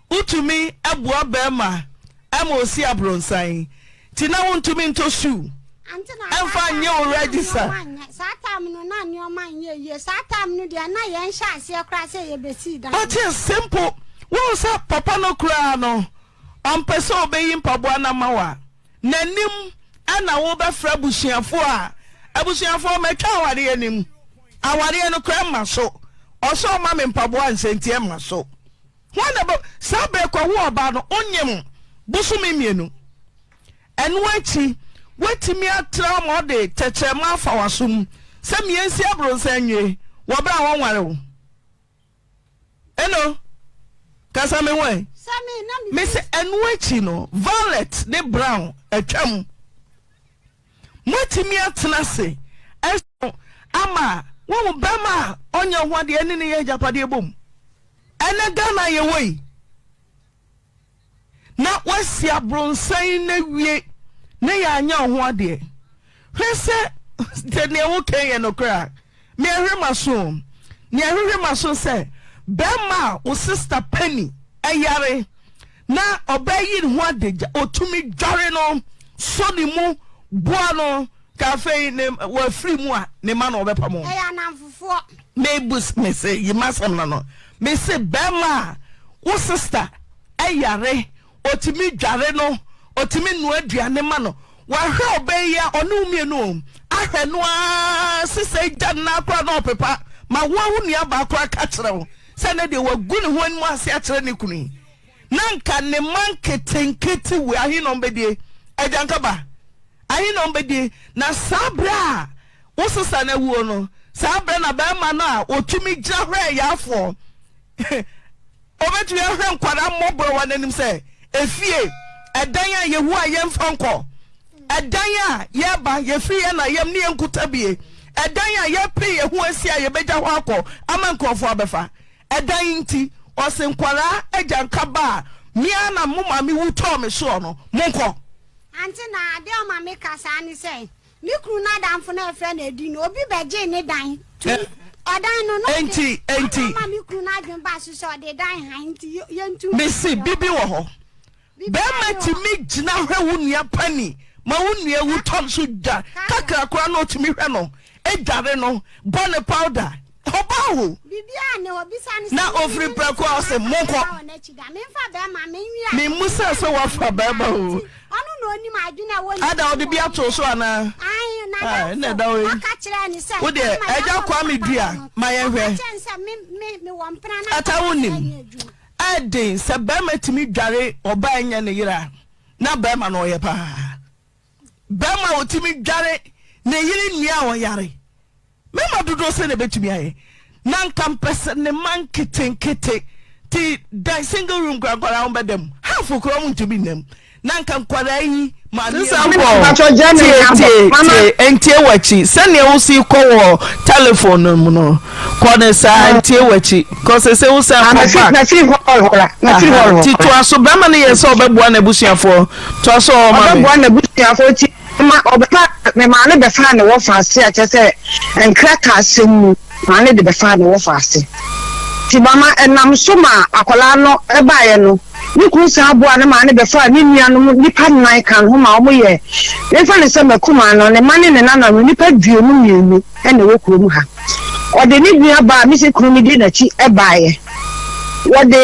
Wotumi boa barima ma osi abronsan, nti na wontumi ntɔ shoe Ante na saa mfa time nyɛ wo no na register. nneɛma nyɛ saa time no na nneɛma nyɛ yie saa time no deɛ na yɛn hyɛ aseɛ koraa sɛ yɛbɛsii dan But no. it's simple, wohu sɛ papa no koraa no ɔmpɛ sɛ ɔbɛyi mpaboa no ama wo a, n'anim na wobɛfrɛ abusuafoɔ a, abusuafoɔ mɛtwa awareɛ no mu, awareɛ no koraa mma so, ɔsɛ ɔma me mpaboa nsɛ nti ɛmma so. Hwan na bɛ, saa berɛ kɔ wo ɔbaa no wonyem bosome mmienu, ɛno akyi woatumi atra hɔ ma ɔde tɛkyerɛma afa w'asom sɛ mmiɛnsi abronsan nwie wɔ berɛ a wɔnware wo. Eno, kasa me ho ɛ. Mese ɛno akyi no, violet ne brown atwam. Moatumi atena ase ɛso ama wohu bɛrima a ɔnyɛ ho adeɛ ɛne ne yɛ agyapadeɛ bom. Ɛnɛ Ghana yɛwɔ yi. Na woasi abronsan no awie na yɛanyɛ wo ho adeɛ. Hwɛ sɛ sɛ deɛ woka yɛ nokorɛ a, me ɛhwere m'aso o. Nea ɛhwehwɛ m'aso sɛ bɛrima a wo sista Penny yare na ɔbaa yi ne ho adagya, ɔtumi dware no, sɔ ne mu, boa no, ka afei ne wafiri mu a ne ma na ɔbɛpam o. Ɛyɛ anamfofoɔ. Mebu mese yi m'asɛm no no. Mese bɛrima a wo sista yare, ɔtumi dware no, ɔtumi noa aduane ma no, wahwɛ ɔbaa yi a ɔne wo mmienu o, ahwɛ no ara sesa gya no nan koraa na ɔpepa ma wo a wo nuabaa koraa ka kyerɛ wo sɛ ne deɛ wagu ne ho anim ase akyerɛ ne kunu yi, na nka ne mma nketenkete wei ahe na ɔmbɛdie? Agyankaba, ahe na ɔmbɛdie? Na saa berɛ a wo sesa no awuo no, saa berɛ na bɛrima no a ɔtumi gyina hwɛ ayaafoɔ Obetumi ahwɛ nkwadaa mmɔborɔwa no anim sɛ, Efie, ɛdan a yehu a yɛmfa nkɔ, ɛdan a yɛba, yɛfiri yɛn na yam ne yɛn nkuta bie, ɛdan a yɛpere yɛn ho asi a yɛbɛgya hɔ akɔ ama nkurɔfoɔ abɛfa. Ɛdan yi nti, ɔse nkwadaa agyanka ba a, me ara na mo maame wu tɔɔ me soɔ no, monkɔ. Ante na adeɛ a ɔma meka saa ne sɛ, Me kunu n'adamfo no a yɛfrɛ no Edi no, obi bɛgyee ne dan. Tu ɔdan no, na ɔde Enti, enti. Ɛna ɔma me kunu n'adwene baa so sɛ ɔde dan han nti yɛntu mfiri Mese hɔ. bibi wɔ hɔ. Biribiara Bɛrima nni hɔ. tumi gyina hwɛ wo nua pani ma wo nua wu tɔ no so dwa kakra koraa na ɔtumi hwɛ no, dware no, bɔ no powder. Ɔbaa o. Biribiara nni hɔ. Bisa no sɛ, Na me ɔfiri ne no prɛko a ɔse sɛ mafa monkɔ. bɛrima wɔ n'akyi da. Memfa bɛrima, menwe ade. Memmusaa sɛ woafa bɛrima o. Ɔno na onim adwene a ɛwɔ ne Ada tirim ɔde bi wɔ ato so anaa? Ae, Ah, ɛna n'adamfo ɛda hɔ yi. ɔka kyerɛɛ no sɛ, Wo deɛ, Mama, Agya yɛakɔ Kwame papa dua, hɔ no, ma ɔka yɛnhwɛ. kyerɛɛ no sɛ me, me, mewɔ mpena na Ata papa wonim, sɛɛ ne adwuma. ɛden sɛ bɛrima tumi dware ɔbaa nyɛ ne yere a, na bɛrima no ɔyɛ paa. Bɛrima a ɔtumi dware ne yere nua a ɔyare. Mmarima dodoɔ sɛn na ɛbɛtumi ayɛ? Na nka mpɛ sɛ ne mma nketenkete te dan single room koraa nkwadaa wɔn bɛda mu half koraa wɔn ntumi nna mu na nka nkwadaa yi maame Sister awu. Paul, tie tie tie ntie w'akyi sɛnea wosi kɔ wɔ telephone no mu no kɔ ne saa ntie w'akyi kɔ sese wo sɛ kɔ back. Aha, ti toa so bɛrima no yɛ sɛ ɔbɛboa n'abusuafoɔ toa so ɔma me. Ɔbɛboa n'abusuafoɔ ti. Mama ɔbɛfa me maa no bɛfaa ne wɔfa ase a kyerɛ sɛ nkrataasɛm mu maa no de bɛfaa ne wɔfa ase. Nti mama ɛnam so ma akwadaa no baeɛ no, ne kunu san boaa no maa no bɛfaa ne nuanom nnipa nnan ka ne ho ma wɔyɛ, memfa no sɛ m'akumaa no, ne mma ne ne nananom nnipa 22 na ɛwɔ kurom ha. Ɔde ne nua baa a mese kunu no di n'akyi baeɛ. Wɔde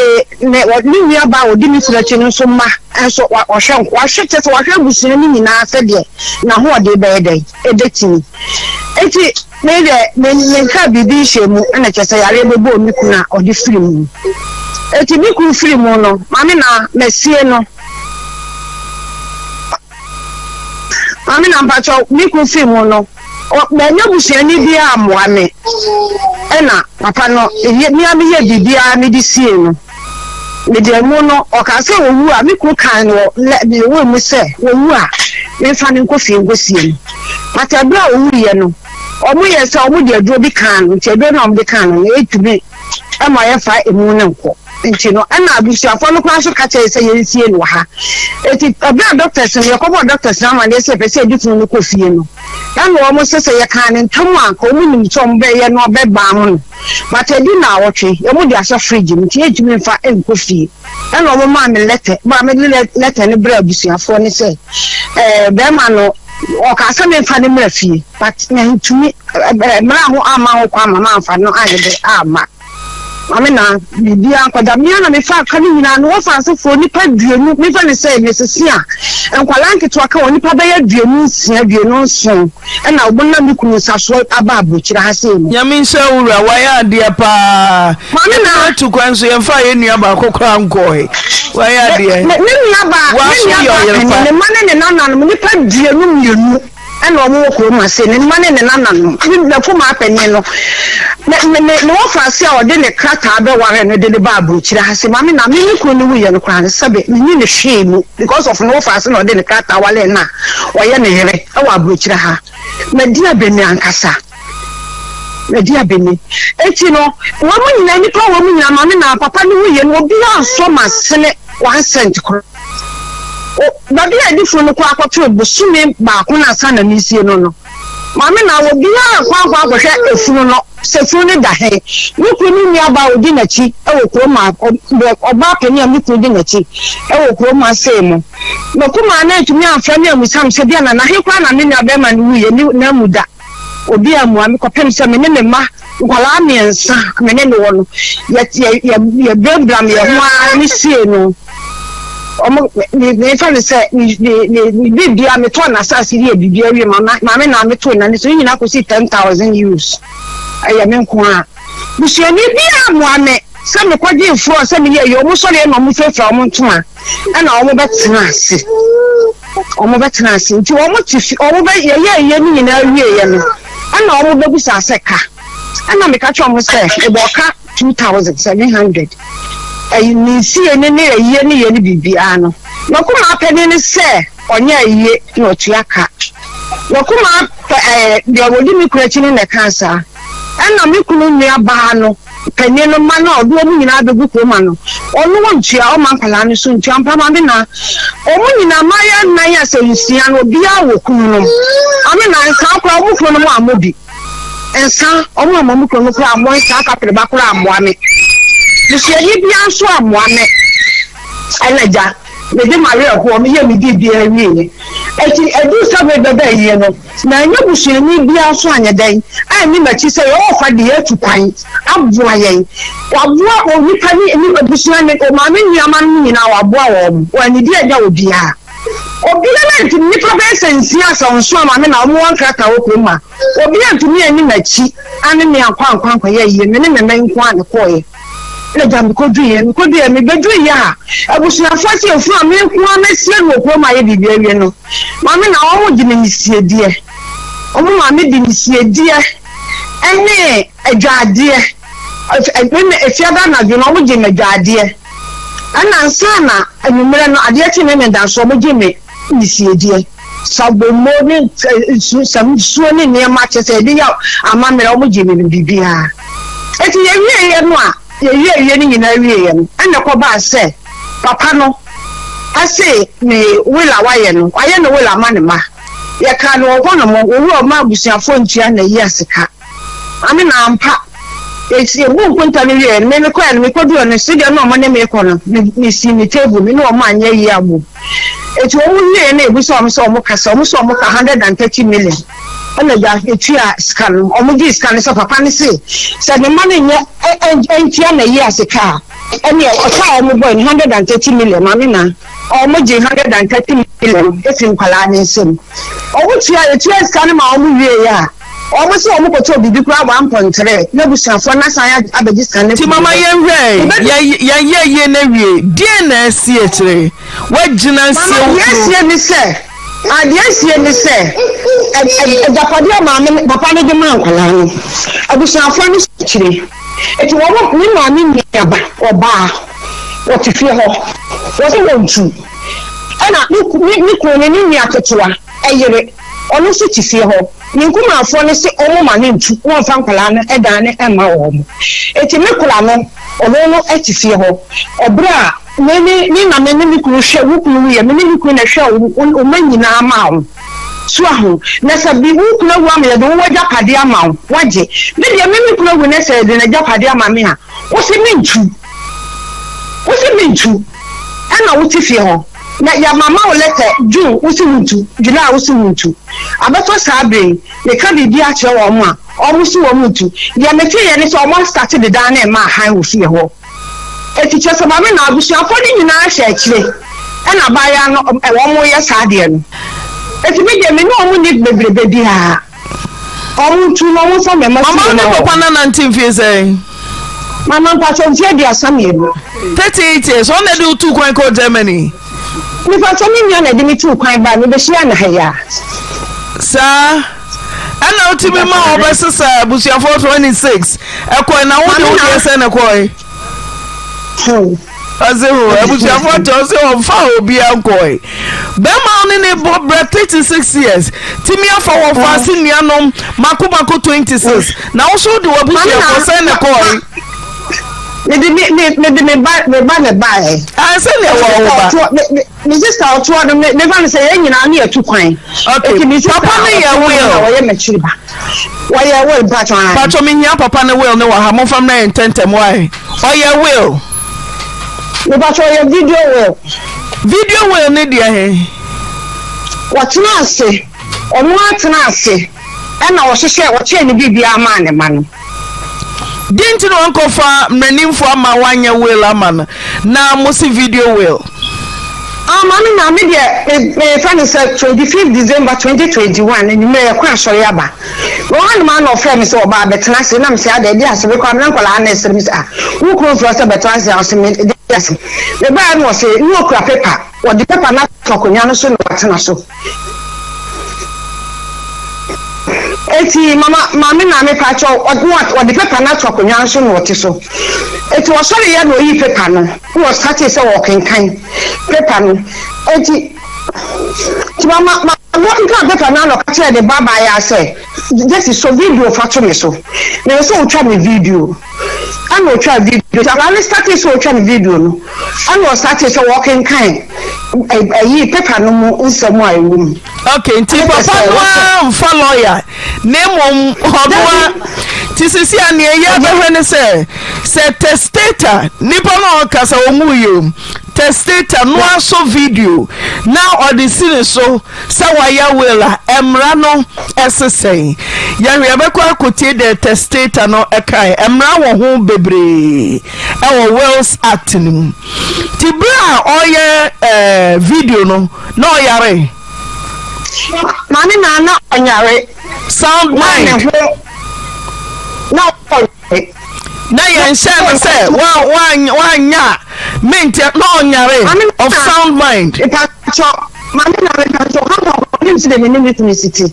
ne wɔ ne nua baa a ɔdi ne kunu akyi no nso mma nso wa ɔhwɛ wahwɛ kyerɛ sɛ wahwɛ abusua no nyinaa sɛdeɛ n'ahoɔden bɛyɛ dɛn ɛbɛtumi. Enti me deɛ me menkaa biribi nhyɛɛ mu ɛna kyerɛ sɛ yareɛ bɛbɔɔ me kunu a ɔde firi mu. Enti me kunu firi mu no maame na masie no. Maame na mpakyɛw me kunu firi mu no mannya busuani biara ammoa me ɛna papa no me ara meyɛɛ biribiara mede siee no. Mede amu no ɔkaa sɛ owu a me kunu kaa no wɔ ne will mu sɛ owu a memfa no nkɔ fie nkɔsie no. But ɛberɛ a owuiɛ no wɔyɛɛ sɛ wɔde aduro bi kaa no nti aduro no a wɔde kaa no no ɛtumi ma yɛmfa emu no nkɔ. Nti no, ɛna abusuafoɔ no koraa nso ka kyerɛɛ sɛ yɛnsie no wɔ ha. Enti ɛberɛ a doctors no, yɛkɔbɔɔ doctors no amanneɛ sɛ yɛpɛ sɛ yɛde funu no kɔ fie no, ɛna wɔn se sɛ yɛkaa no ntɛm a, anka wɔn nim sɛ wɔn bɛyɛ no bɛbaa ho no. But ɛdi nnawɔtwe, wɔn de ahyɛ fridge mu, nti yɛntumi mfa nkɔ fie. Ɛna wɔn maa me lɛtɛ, maa mede lɛtɛ no brɛɛ abusuafoɔ no sɛ, ɛɛ bɛrima no, ɔkaa sɛ memfa no mmra fie, but mantumi, mmara ho amma ho kwan ma mamfa no anyɛ dɛ amma. Maame na biribiara nkɔda. Me ara na mefaa ka no nyinaa. Mewɔ Fransefoɔ nnipa aduonu, memfa no sɛ mesese a, nkwadaa nketewa ka wɔn, nnipa bɛyɛ 26, 27 ɛna wɔnam me kunu nsa so aba aburokyire ha sei no. Nyame nhyira wo wura wayɛ adeɛ paa. Maame na. Yɛn atu kwan nso yɛn fa yɛn nua baako koraa nkɔɔe wayɛ adeɛ. Me nua baa me Waso nua yɛ baa ɔyere panin pa. ne mma ne ne nananom nnipa 22. Ɛna wɔn wɔ kurom ha sei, ne mma ne ne nananom. Ne n'akumaa panin no, ne ne ne ne wɔfaase a ɔde ne krataa bɛware no de no baa aburokyire ha sei. Maame na me me kunu no wuiɛ no koraa no, sɛbe menni no hwee mu because of ne wɔfaase na ɔde ne krataa waree no a ɔyɛ ne yere wɔ aburokyire ha. Madi abɛni ankasa. Madi abɛni. Enti no, wɔn nyinaa, nnipa a wɔn nyinaa, maame na papa no wuiɛ no, obiara ansɔ m'asene one cent koraa. O, baabi a yɛde funu no kɔ akɔto bosome baako no ansa na meresie no no, maame na obiara ankɔ ankɔ ankɔhwɛ efunu no sɛ funu no da he. Me kunu ne nuabaa a odi n'akyi wɔ kurom ha, ɔbaa panin a me kunu di n'akyi wɔ kurom ha sei mu. M'akumaa no antumi amfrɛ me ammisa me sɛ bia na he koraa na me nuabarima no wuiɛ, ne n'amu da. Obi ammua me kɔpem sɛ me ne me mma nkwadaa mmiɛnsa a me ne no wɔ no, yɛ yɛ yɛ yɛbrabram yɛn ho ara ne sie no. Wɔn me mefa no sɛ me me me me biribiara metɔɔ n'asase yɛ biribiara wie ma maame na metoo n'ani so ne nyinaa kɔsi 10,000 euros. Ɛyɛ me nko ara. Busuani biara mmoa me sɛ mekɔgye mfurɔ sɛ meyɛ yɛ wɔn sɔreɛ na wɔn firafira wɔn ntoma ɛna wɔn bɛtena ase. Wɔn bɛtena ase nti wɔn te fi wɔn bɛ yɛyɛ yɛ ne nyinaa wie yɛ no ɛna wɔn bɛbusa sɛ ka ɛna meka kyerɛ wɔn sɛ mebɔ ka 2700 ɛyi ne nsie ne ne ayie ne yɛ ne biribiara no m'akumaa panin ne sɛ ɔnyɛ ayie na ɔtua ka m'akumaa pɛ ɛɛ deɛ wɔdi me kunu akyi no na ɛka saa ɛna me kunu nua baa no Panin no mma no a ɔde wɔn nyinaa bɛgu kurom ha no, ɔno ɔntua, ɔmma nkwadaa no so ntua mpa maame na wɔn nyinaa mmayewa nnan a sɛ nsia no obiara wɔ kununom. Maame na nsa koraa wɔn kununom ammɔ bi. Nsa, wɔn amma wɔn kununom koraa ammɔ nsa kapreba koraa ammoa me. Busuani biara nso ammoa me. Ɛna gya, mede m'awerɛhoɔ meyɛɛ me biribiara wieeɛ. Enti ɛduu sɛ merebɛba ayie no, Manyɛ busuani biara nso anyɛ dɛn anni m'akyi sɛ yɛwɔ ɔfa de yɛatu kwan aboa yɛn. Waboa onipa ne ne abusua ne maame nuanom nyinaa waboa wɔn. Wannidi annya obiara. Obiara antumi, nnipa bɛyɛ sɛ nsia sɛ nson a maame na wɔn wɔ nkrataa wɔ kurom ha. Obiara antumi anni m'akyi ane me ankɔ ankɔ ankɔyɛ ayie. Me ne me mma nko ara na ɛkɔeɛ. Ɛna gya mekɔduiɛ, mekɔduiɛ, mebɛduiɛ a, abusuafoɔ sɛ efunu a me nko ara mɛsie no wɔ kurom ayɛ biribi awie no, maame na wɔn gye me nesiedeɛ. Wɔn maame de nesiedeɛ ɛne adwadeɛ, me efiada anadwo no wɔn gye me adwadeɛ. Ɛna ansa na anwummerɛ no adeɛ kye me meda so wɔn gye me nesiedeɛ. Sabommo ne nsu, nsuo ne nneɛma kyɛ sɛ yɛde yɛ amammerɛ wɔn gye me biribiara. Enti yɛwieeɛ no a, yɛwieeɛ no nyinaa wieeɛ no, ɛna ɛkɔbaa sɛ papa no se ne will a wayɛ no, wayɛ ne will ama ne mma. Yɛkaa no wɔ hɔnom, owura ɔmma abusuafoɔ ntua n'ayia sika. Maame na ampa. Yɛsi yɛbuu nkonta no wieeɛ no, me mekɔeɛ no, mekɔduu hɔ no, sɛdeɛ na wɔne me rekɔ no, me mesii me table, me ne wɔn anyɛ yie ammom. Enti wɔn wieeɛ na yɛbisa wɔn sɛ wɔn ka sɛ, wɔn sɛ wɔn ka 130 million. Ɛna gya yɛtuaa sika no, wɔn gyee sika no sɛ papa no se sɛ ne mma no nyɛ ɛ ɛ ntua n'ayia sika a, ɛneɛ ɔka a wɔn bɔe no 130 million, maame na. Wɔgyee 130 million firi nkwadaa no nsam. Wɔtua, yɛtuaa sika no maa wɔn wieeɛ a, wɔn se wɔn kɔtɔɔ biribi koraa 1.3 na abusuafoɔ no asan abɛgye sika no Nti afiri mama hɔ. yɛnhwɛ Yɛbɛdu. yɛ yɛyɛ yie no awie deɛn na asi akyire? Woagyina Mama, sie wo deɛ kunu. asie ne sɛ, ah, deɛ asie ne sɛ, ɛ, ɛ, agyapadeɛ a maame no, papa no de maa nkwadaa no, abusuafoɔ no si akyire. Enti wɔn, me maame nua ba, ɔbaa. Wɔte fie hɔ, wɔse wɔntu. Ɛna me me me kunu no ne nua ketewa yere, ɔno nso te fie hɔ. Ne nkumafoɔ no se wɔn ma no ntu na ɔmfa nkwadaa no dan no mma wɔn. Enti me kora no, ɔno no te fie hɔ. Ɛberɛ a me ne me na me ne me kunu hwɛ, wo kunu wuiɛ, me ne me kunu na ɛhwɛɛ wo wo mma nyinaa maa wo. So ahu? Na sɛ bi wo kunu awu ama yɛde wo w'agyapadeɛ ama wo, woagye. Me deɛ me me kunu awu na sɛ yɛde n'agyapadeɛ ama me a, wose mentu. Wo se mentu, ɛna wo te fie hɔ. Na yɛamama wo lɛtɛ June wo se wontu, July wo se wontu. Abɛtɔ saa bere yi, meka biribi akyerɛ wɔn a, wɔn se wɔn ntu. Deɛ meteeɛ ne sɛ wɔn astate dedaa na ɛma ahan wɔ fie hɔ. Enti kyerɛ sɛ maame na abusuafoɔ no nyinaa hyɛ akyire ɛna abaayewa no wɔn reyɛ saa adeɛ no. Enti me deɛ me ne wɔn nni bebrebe biara. Ɔmo ntu na ɔmo nfa mɛma Mama fie wo ne ma papa wɔn. no anante mfie sɛn? Mama mpakyɛw mfie 32. 38 years, ɔno na ɛde wo tuu kwan kɔɔ Germany? Mepakyɛw me nua na ɛde me tuu kwan baa, mebehyia no ha yi a. Saa, ɛna wotumi ma wɔbɛsesa abusuafoɔ 26 ɛkɔe na wo de wo deɛ sɛn na ɛkɔe? Ɔse ho abusuafoɔ te ɔse ɔmfa obia nkɔe bɛrima wo ne ne bɔ brɛ 36 years tumi afa wɔ faase nuanom mako mako 26 na wo so wode w'abusuafoɔ sɛn na kɔe. Mede me me mede me ba me ba na ɛbaeɛ. Ah sɛnea wɔ wo ba. Me sista ɔtoa no me mefa no sɛ yɛn nyinaa ne yɛtu kwan. Okay Eti me sista papa no yɛ ɔtoa no will. na wɔyɛ m'akyiri ba. Wɔyɛ will mpatsɔ ae. Patsɔ me hia papa no will no wɔ ha momfa mmrɛ yɛn ntɛntɛm why ɔyɛ will. Mepatsɔ ɔyɛ video will. Video will ne deɛ he? Wɔtena ase ɔno ara tena ase ɛna ɔhyehyɛ ɔkyɛɛ ne biribiara maa ne ma no. Deɛ nti na wankɔfa mmaranimfoɔ ama wanyɛ will ama no na mose video will? Ah maame na me deɛ me mefa no sɛ 25 December 2021 anwummerɛ yɛkɔ asɔre aba wɔ hɔ nom a na ɔfrɛ me sɛ ɔba abɛtena ase na mesɛ adɛ ɛde ase mekɔ a na nkwadaa no resere me sɛ ah wo kunu mfrɛ wo sɛ bɛtena ase a ɔse me de ase mebaeɛ no ɔse na ɔkura paper wɔde paper no ato akonnwa no so na watena so. Eti mama maame na mepakyɛw ɔde paper no ato akonnwa no so na ɔte so. Eti ɔsɔre yɛ na oyii paper no na ɔstartee sɛ ɔrekenkan paper no. Eti ti mama maame ɔkenkan paper no a na ɔka kyerɛɛ ne ba abaayaa sɛ Jesse sɔ video fa to me so. Mepɛ sɛ otwa me video. Ɛna otwaa video. Nti akwadaa no startee sɛ ɔretwa no video no, ɛna ɔstartee sɛ ɔrekenkan ɛyi paper no mu nsɛm a ɛwɔ mu. Okay, nti papa no ara mfa lawyer na mmom ɔno a nti sisi a nea ɛyɛ abɛhwɛ ne sɛ sɛ testator nipa no a ɔkasa ɔnwu yɛ o testator no asɔ video na ɔde si ne so Sɛ wayɛ will a, mmara no se sɛn? Yɛhwɛ, yɛbɛkɔ akɔtie deɛ testator no kae. Mmara wɔ ho bebree wɔ Wills Act no mu. Nti berɛ a ɔreyɛ eh, video no, na ɔyare? Maame na na ɔnyare. Sound Na ne mind. ho na ɔnyare. Na yɛnhyɛ no sɛ wanyɛ a mentia na ɔnyare of sound mind. Mepakyɛw, maame na mepakyɛw ha ma ɔnim sɛ deɛ me ne me kunu si te.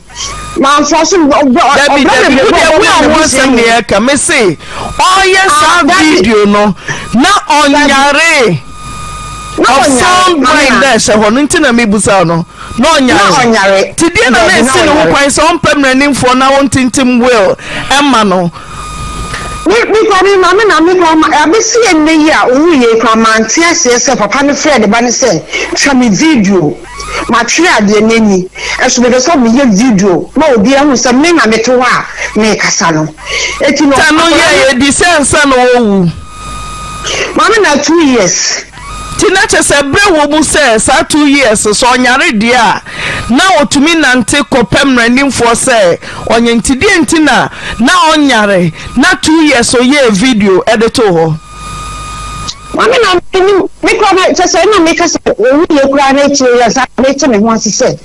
Mamfa so ɔbrɛ Dabi ɔbrɛ dabi, bebree wo deɛ bɔ wo ɔma ho n'abusua asɛm ne nyinaa. yɛka me se ɔyɛ Ah, saa dabi. video no na Dabi. ɔnyare Na of ɔnyare, sound maame mind na. na ɛhyɛ hɔ no nti na mebusa no na Na ɔnyare. ɔnyare. Nti deɛ na na Dabi, na ɛsi ne ho ɔnyare. kwan sɛ ɔmpɛ mmaranimfoɔ na ɔntintim will ɛma no. Me me koraa me maame na me koraa ma abɛsi ɛnnɛ yi a ɔwuiɛ yi koraa mante aseɛ sɛ papa no frɛɛ ne ba no sɛ twa me video. Matwerɛ adeɛ no ani, nso mepɛ sɛ meyɛ video ma obiara hu sɛ me na mete hɔ a merekasa no. Enti no, Ta no akwadaa yɛ no. edi sɛ ansa na ɔrewu. Maame na 2 years. Nti na kyerɛ sɛ berɛ wɔ mu sɛ saa 2 years sɛ ɔnyare deɛ a na ɔtumi nante kɔpɛ mmaranimfoɔ sɛ ɔnyɛ nti deɛ nti na na ɔnyare na 2 years ɔyɛɛ video de too hɔ. Maame na menim, me koraa na kyerɛ sɛ na meka sɛ ɔwuiɛ koraa na akyire yi ansa na mete me ho ase sɛ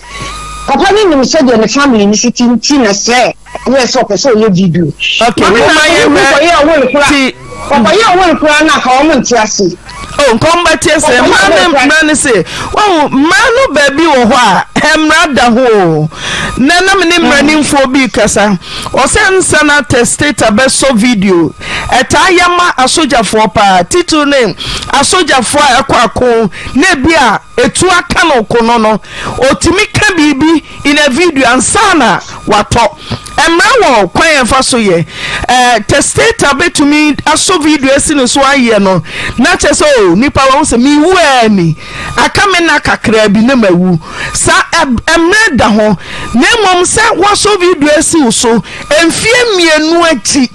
papa no nim sɛdeɛ ne family no si te nti na sɛ ɔyɛɛ sɛ ɔpɛ sɛ ɔyɛ video. Okay, Maame na momma ɔkɔyɛ yɛnhwɛ will koraa ti. ɔkɔyɛ will koraa na anka wɔn nte ase. Oh, nkɔm bɛteɛ sɛ Ɔkɔyɛ mmara will ne koraa. mmara ne se wahu mmara no baabi wɔ hɔ a mmara da ho o. Na na me ne mmaranimfoɔ bi kasa ɔsɛ nsa na testator bɛsɔ video ɛtaa yɛ ma asogyafoɔ paa titiriw ne asogyafoɔ a ɛkɔ ako na ebi a etu aka no ko no no otumi ka biribi in a video ansa na watɔ. Mmara wɔ kwan a ɛfa so yɛ. Ɛɛ testator bɛtumi asɔ video asi ne so ayɛ no na kyerɛ sɛ o nipa wahu sɛ mewu ara ni aka me nna kakraa bi na mawu. Sa mmerɛ da ho na mmom sɛ woasɔ video asi wo so mfeɛ 2 akyi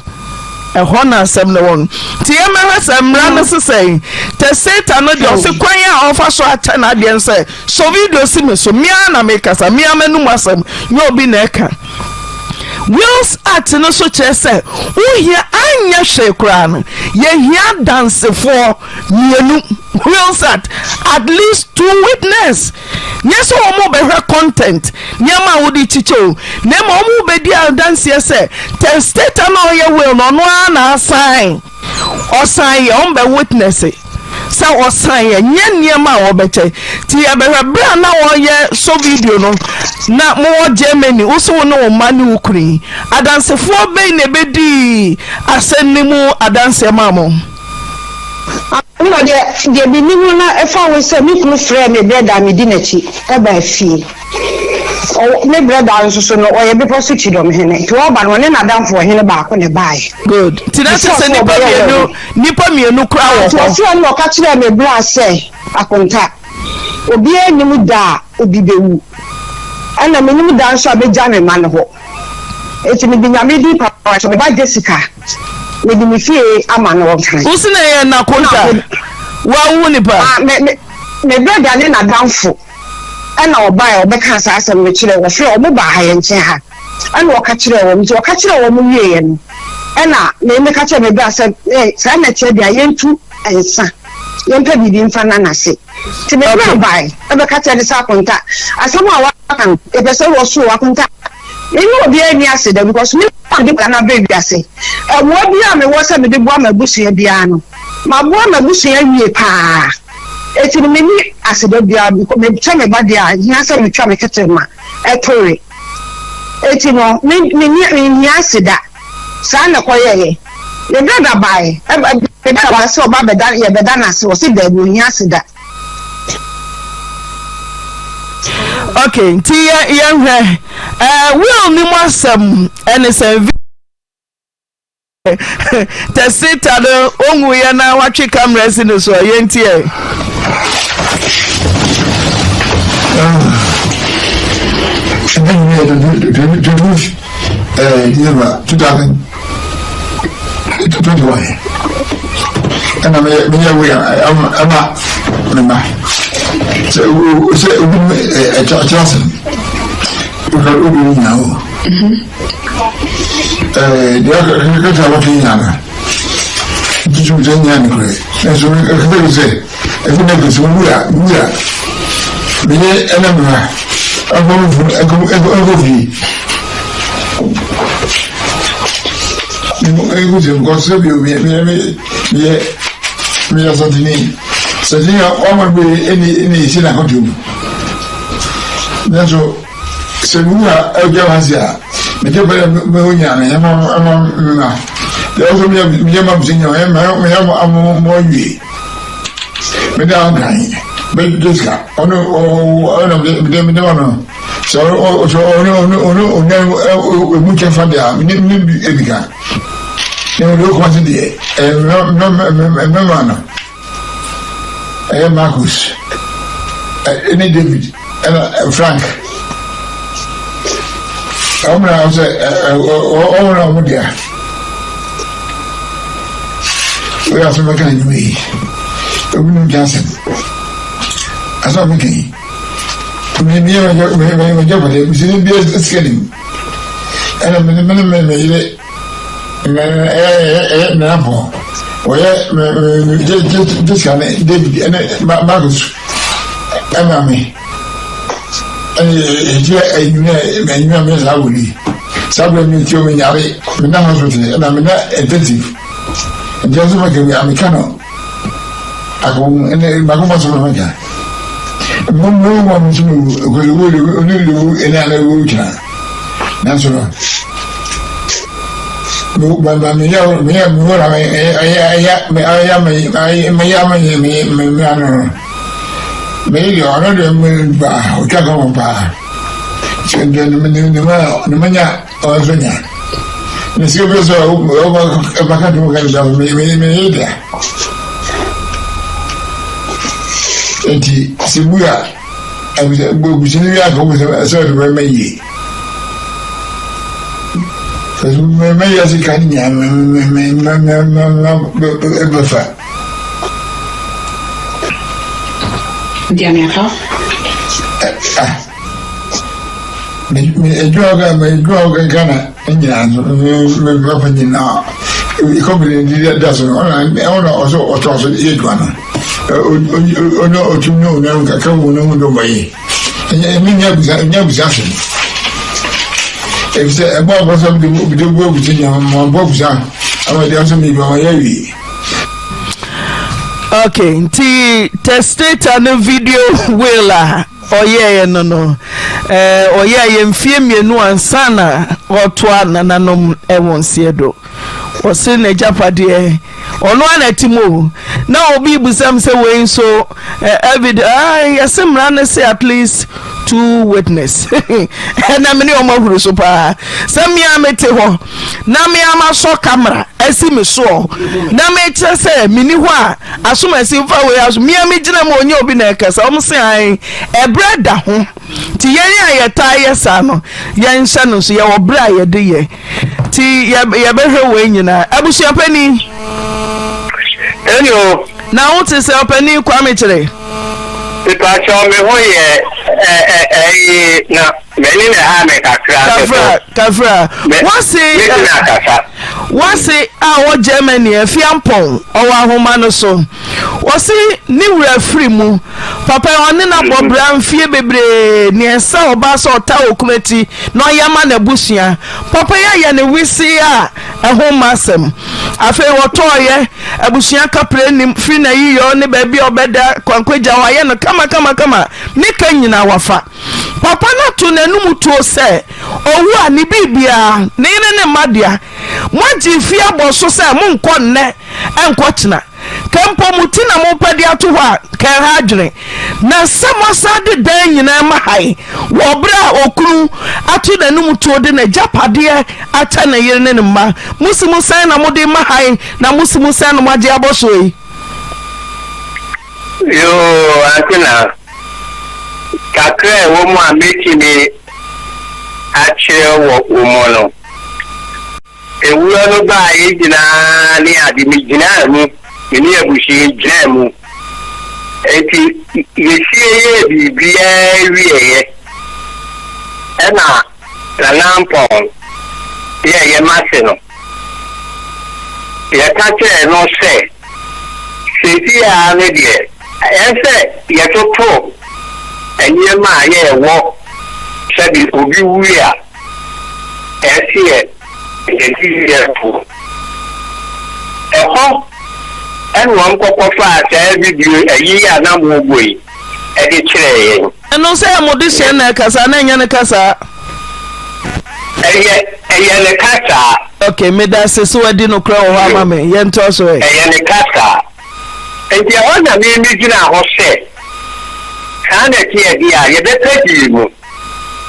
ɛhɔ na asɛm no wɔ no. Nti yɛmmɛhwɛ sɛ mmara no se sɛn. Testator no deɛ ɔse kwan a ɔfa so akyɛ n'adeɛ no sɛ Sɔ video si me so, me ara na mekasa, me ara m'anom asɛm, nyɛ obi na ɛka. Wills Act no so kyerɛ sɛ wohia anyɛ hwee koraa no, yɛhia adansefoɔ mmienu. Wills Act, at least two witness. Nyɛ sɛ wɔn bɛhwɛ content, nneɛma a wode kyikyɛ o, na mmom wɔn bɛdi adanseɛ sɛ testator na ɔyɛ will no, ɔno ara na asan. Ɔsan yɛ wɔn bɛ witness sɛ ɔsan yɛ nyɛ nneɛma a wɔbɛkyɛ nti yɛbɛhwɛ berɛ a na wɔyɛ so video no na mowɔ Germany wo so wo ne wo mma ne wo kunu yi adansefoɔ bɛn na ɛbɛdii asɛm no mu adanseɛ maa mo? Ɛna deɛ deɛ menim no na ɛfa ho sɛ me kunu frɛɛ me brɛda a medi n'akyi baa fie. Ɔwɔ me brɛda nso so no ɔyɛ bepɔ so kyidɔmhene nti ɔba no ɔne n'adamfo ɔhene baako na ɛbaeɛ. Good. Nti na kyerɛ sɛ nnipa mmienu nnipa mmienu koraa wɔ hɔ. Nti ɔfrɛɛ me na ɔka kyerɛɛ me bra sɛ Akonta, obiara nnim da a obi bɛwu ɛna mennim da nso a mɛgya me mma no hɔ. Enti mede Nyame din pa akyɛ me ba Jessica, mede me fie ama no ɔnkan. Wo se na ɛyɛ Nakonta? Wa wo nipa? Ah, me, me, me brɛda ne n'adamfo ɛna ɔbae a ɔbɛkaa saa asɛm no kyerɛɛ wɔfrɛ wɔn baa ha yɛn nkyɛn ha ɛna ɔka kyerɛɛ wɔn nti ɔka kyerɛɛ wɔn wieeɛ no ɛna me meka kyerɛɛ me bra sɛ eh, saa na ɛteɛ deɛ yɛntu nsa yɛmpɛ biribi mfa nna n'ase nti me bra bae ɛbɛka kyerɛ ne sɛ akonta asɛm a waka no yɛpɛ sɛ wɔsoo akonta me ne obiara nni ase da because me na mede nkwadaa no aba wiase ɛmoa biara a mewɔ sɛ mede boa m'abusua biara no maboa m'abusua awie paa Enti no menni aseda biara because mekyɛ me ba deɛ a hia sɛ metwa me kɛtɛ ma ɛto we. Enti no me menni menhia aseda. Saa na ɛkɔyɛeɛ. Me brada baeɛ, ɛba me brada baa sɛ ɔba bɛda yɛbɛda no ase ɔse daabi ɔnhia aseda. Ok nti yɛ yɛnhwɛ ɛɛ will no mu asɛm ɛne sɛn. Tɛsita no ohun yɛ na watwe kamera si no so a yɛnti ɛ. December 2021 ɛna meyɛ meyɛ wei ɛma me mma sɛ sɛ obi ɛkyerɛ asɛm obi nyinaa o. Deɛ ɔka sɛ wɔte nyinaa no, ntutu sɛ nyinaa nokorɛ. Nanso ɛkasa bi sɛ, ɛfi na kɛse wu a, wu a, meyɛ ɛna mema ɛkɔ mfunu ɛkɔ ɛkɔ fie. Ɛkɔ sɛ nkɔ sɛ bi omi meyɛ meyɛ meyɛ santini. Santini a wɔn bi ɛni ɛni esi na akɔntu mu. Nanso. Sɛ mewu a ɛgya m'ase a, megye bɛrɛ a mɛwɔ nyinaa no, ɛma ɛma mema. Deɛ ɔsɔ meyɛ meyɛ ma mesɛ nyinaa, ɛma meyɛ mo mo mo awie. Meda ho kan, bɛ Jessica, ɔno ɔno mede mede ma no. Sɛ ɔno sɛ ɔno ɔno ɔno ɔnya emu kyɛfa deɛ a, mene mene bi ebi ka. Na mede okuma se deɛ, ɛmɛ mɛ mɛ no. Ɛyɛ Marcus ne David. Ɛna Frank. Wɔn na sɛ wɔn na wɔn dea. Wei asɛm bɛka n'anim yi. Obi nim nka asɛm. Asɛm a meka yi. Me me me me me me me me me bi sika nim. Ɛna me me me me yere me ɛyɛ ɛyɛ nana pɔn. Wɔyɛ me me Jessica ne David ɛne Marcus ɛma me. Ɛne ɛkyɛ ɛnyina ɛnyina me saa wɔ ni. Saa bere mi ti o me nyare me na hospital ɛna me na intensive. Nti ɛsɛ mɛka bi a meka no akɔm ɛne mako ma so na mɛka. Mo mo mo mo nso mo wu ɛkɔsɛ wo de wo de wo ɛne ana wo kyina. Nanso no mo ba ba me yɛ me yɛ me wɔ na me ɛyɛ ɛyɛ me ɛyɛ me me yɛ me me me me ano no. Me deɛ ɔno deɛ me paa ɔtwa ka ho paa. Sɛ deɛ ne ne ne ma ne ma nya ɔno nso nya. Ne sika bi sɛ ɔba ɔba ka to ka ne me me me yɛ dea. Eti sɛ bu a ɛbusɛ busuni bi aka wo sɛ sɛ ɔde bɛma yie. Sɛ mɛma yie ase ka ne nyinaa mɛ mɛ mɛ mɛ mɛ mɛ bɛfa. Deɛ meka. Ah. Me me adwuma wo kan me adwuma wo kan Ghana nyinaa nso me me papa nyinaa kɔmpani di da so no ɔna ɔna ɔsɛ ɔtɔ so yɛ adwuma no ɔno ɔtum ne ɔnam kakra mu ne ho dɔm yi ɛnyɛ nyɛ abusa nyɛ abusa asɛm efisɛ ɛbɔ abɔsam de de bu abusa nyinaa ma bɔ abusa ama deɛ ɔsɛ mi bi ɔma yɛ awie. Ok nti testator no video will a ɔyɛeɛ no no eh, ɔyɛeɛ mfie mmienu ansa na ɔtoa nananom wɔ nseɛ do. Ɔse n'agyapadeɛ ɔno ara na ɛte mu o. Na obi busam sɛ wei nso eh, evid ah, yɛse mmara no se at least two witness. Ɛna me ne ɔmo ahuru so paa sɛ mmea mete hɔ na me ara masɔ camera asi me soɔ na mekyerɛ sɛ menni hɔ a asomasi mfa wei aso me ara megyina mu ɔnyɛ obi na ɛkasa wɔn se ae ɛberɛ da ho nti yɛn a yɛtaa yɛ saa no yɛnhyɛ no nso yɛwɔ berɛ a yɛde yɛ nti yɛbɛhwɛ wei nyinaa abusuapani Hello. Na wo te sɛ ɔpani Kwame kyerɛ. Mepakyɛw me ho yɛ ɛ ɛ ɛyi na m'ani na ɛha me kakra Kafra kafra wase Mɛtumi akasa. Wase a ɔwɔ Germany Afiampɔn ɔwɔ ahoma no so ɔse ne wura firi mu papa yi ɔne no abɔ bra mfie bebree nea ɛsɛ ɔbaa sɛ ɔtaa okunu akyi na ɔyɛ ma n'abusua papa yi ayɛ ne wesee a ɛho mma asɛm. Afei wɔtɔeɛ, abusua kaprɛ nnim, firi n'ayiyɔ ne baabi a ɔbɛda, kwankwagya hɔ ayɛ no kamakamakama, ne ka nyinaa wafa. Papa no ato n'anum tuo sɛ ɔwu a ne biribiara, ne yere ne mma dea. Moagye fie abɔ so sɛ monkɔ nnɛ nkɔ kyena. Ka mpo mo ti na mopɛ de ato hɔ a, ka ɛha adwene. Na sɛ moasan de dan nyinaa ma han wɔ berɛ a okunu ato n'anom tuo de n'agyapadeɛ akyɛ ne yere ne ne mma, mosi mu sɛn na mode ma han na mosi mu sɛn na moagye abɔ soɔ yi? Yoo, Aunty Na, kakra a ɛwɔ mu a mɛtumi akyerɛ wɔ wo mu no, Ewura no baa yɛn nyinaa ne ade, megyinaa mu, me ne abusua yi gyinaa mu. Enti yɛsie yɛɛ biribiara wieeɛ, ɛna Nana Ampɔn yɛɛ yɛn ase no, yɛka kyerɛɛ no sɛ, seesei ara no deɛ, ɛyɛ sɛ yɛtoto nneɛma a yɛwɔ sɛbe obi wui a, ɛteɛ yɛde yɛ po. Ɛhɔ ɛna wɔn kɔkɔ faa saa video ayi a na mo bɔ yi ɛde kyerɛɛ yɛn. Ɛno sɛ yɛ mo dehyeɛ na ɛkasa na ɛnyɛ ne kasaa. Ɛyɛ ɛyɛ ne kasaa. Ok medase sɛ wadi nokorɛ wɔ hɔ ama me yɛntoa so ɛ. Ɛyɛ ne kasaa. Enti ɛhɔ na me megyinaa hɔ sɛ saa na ɛteɛ deɛ a yɛbɛpɛ dii mu.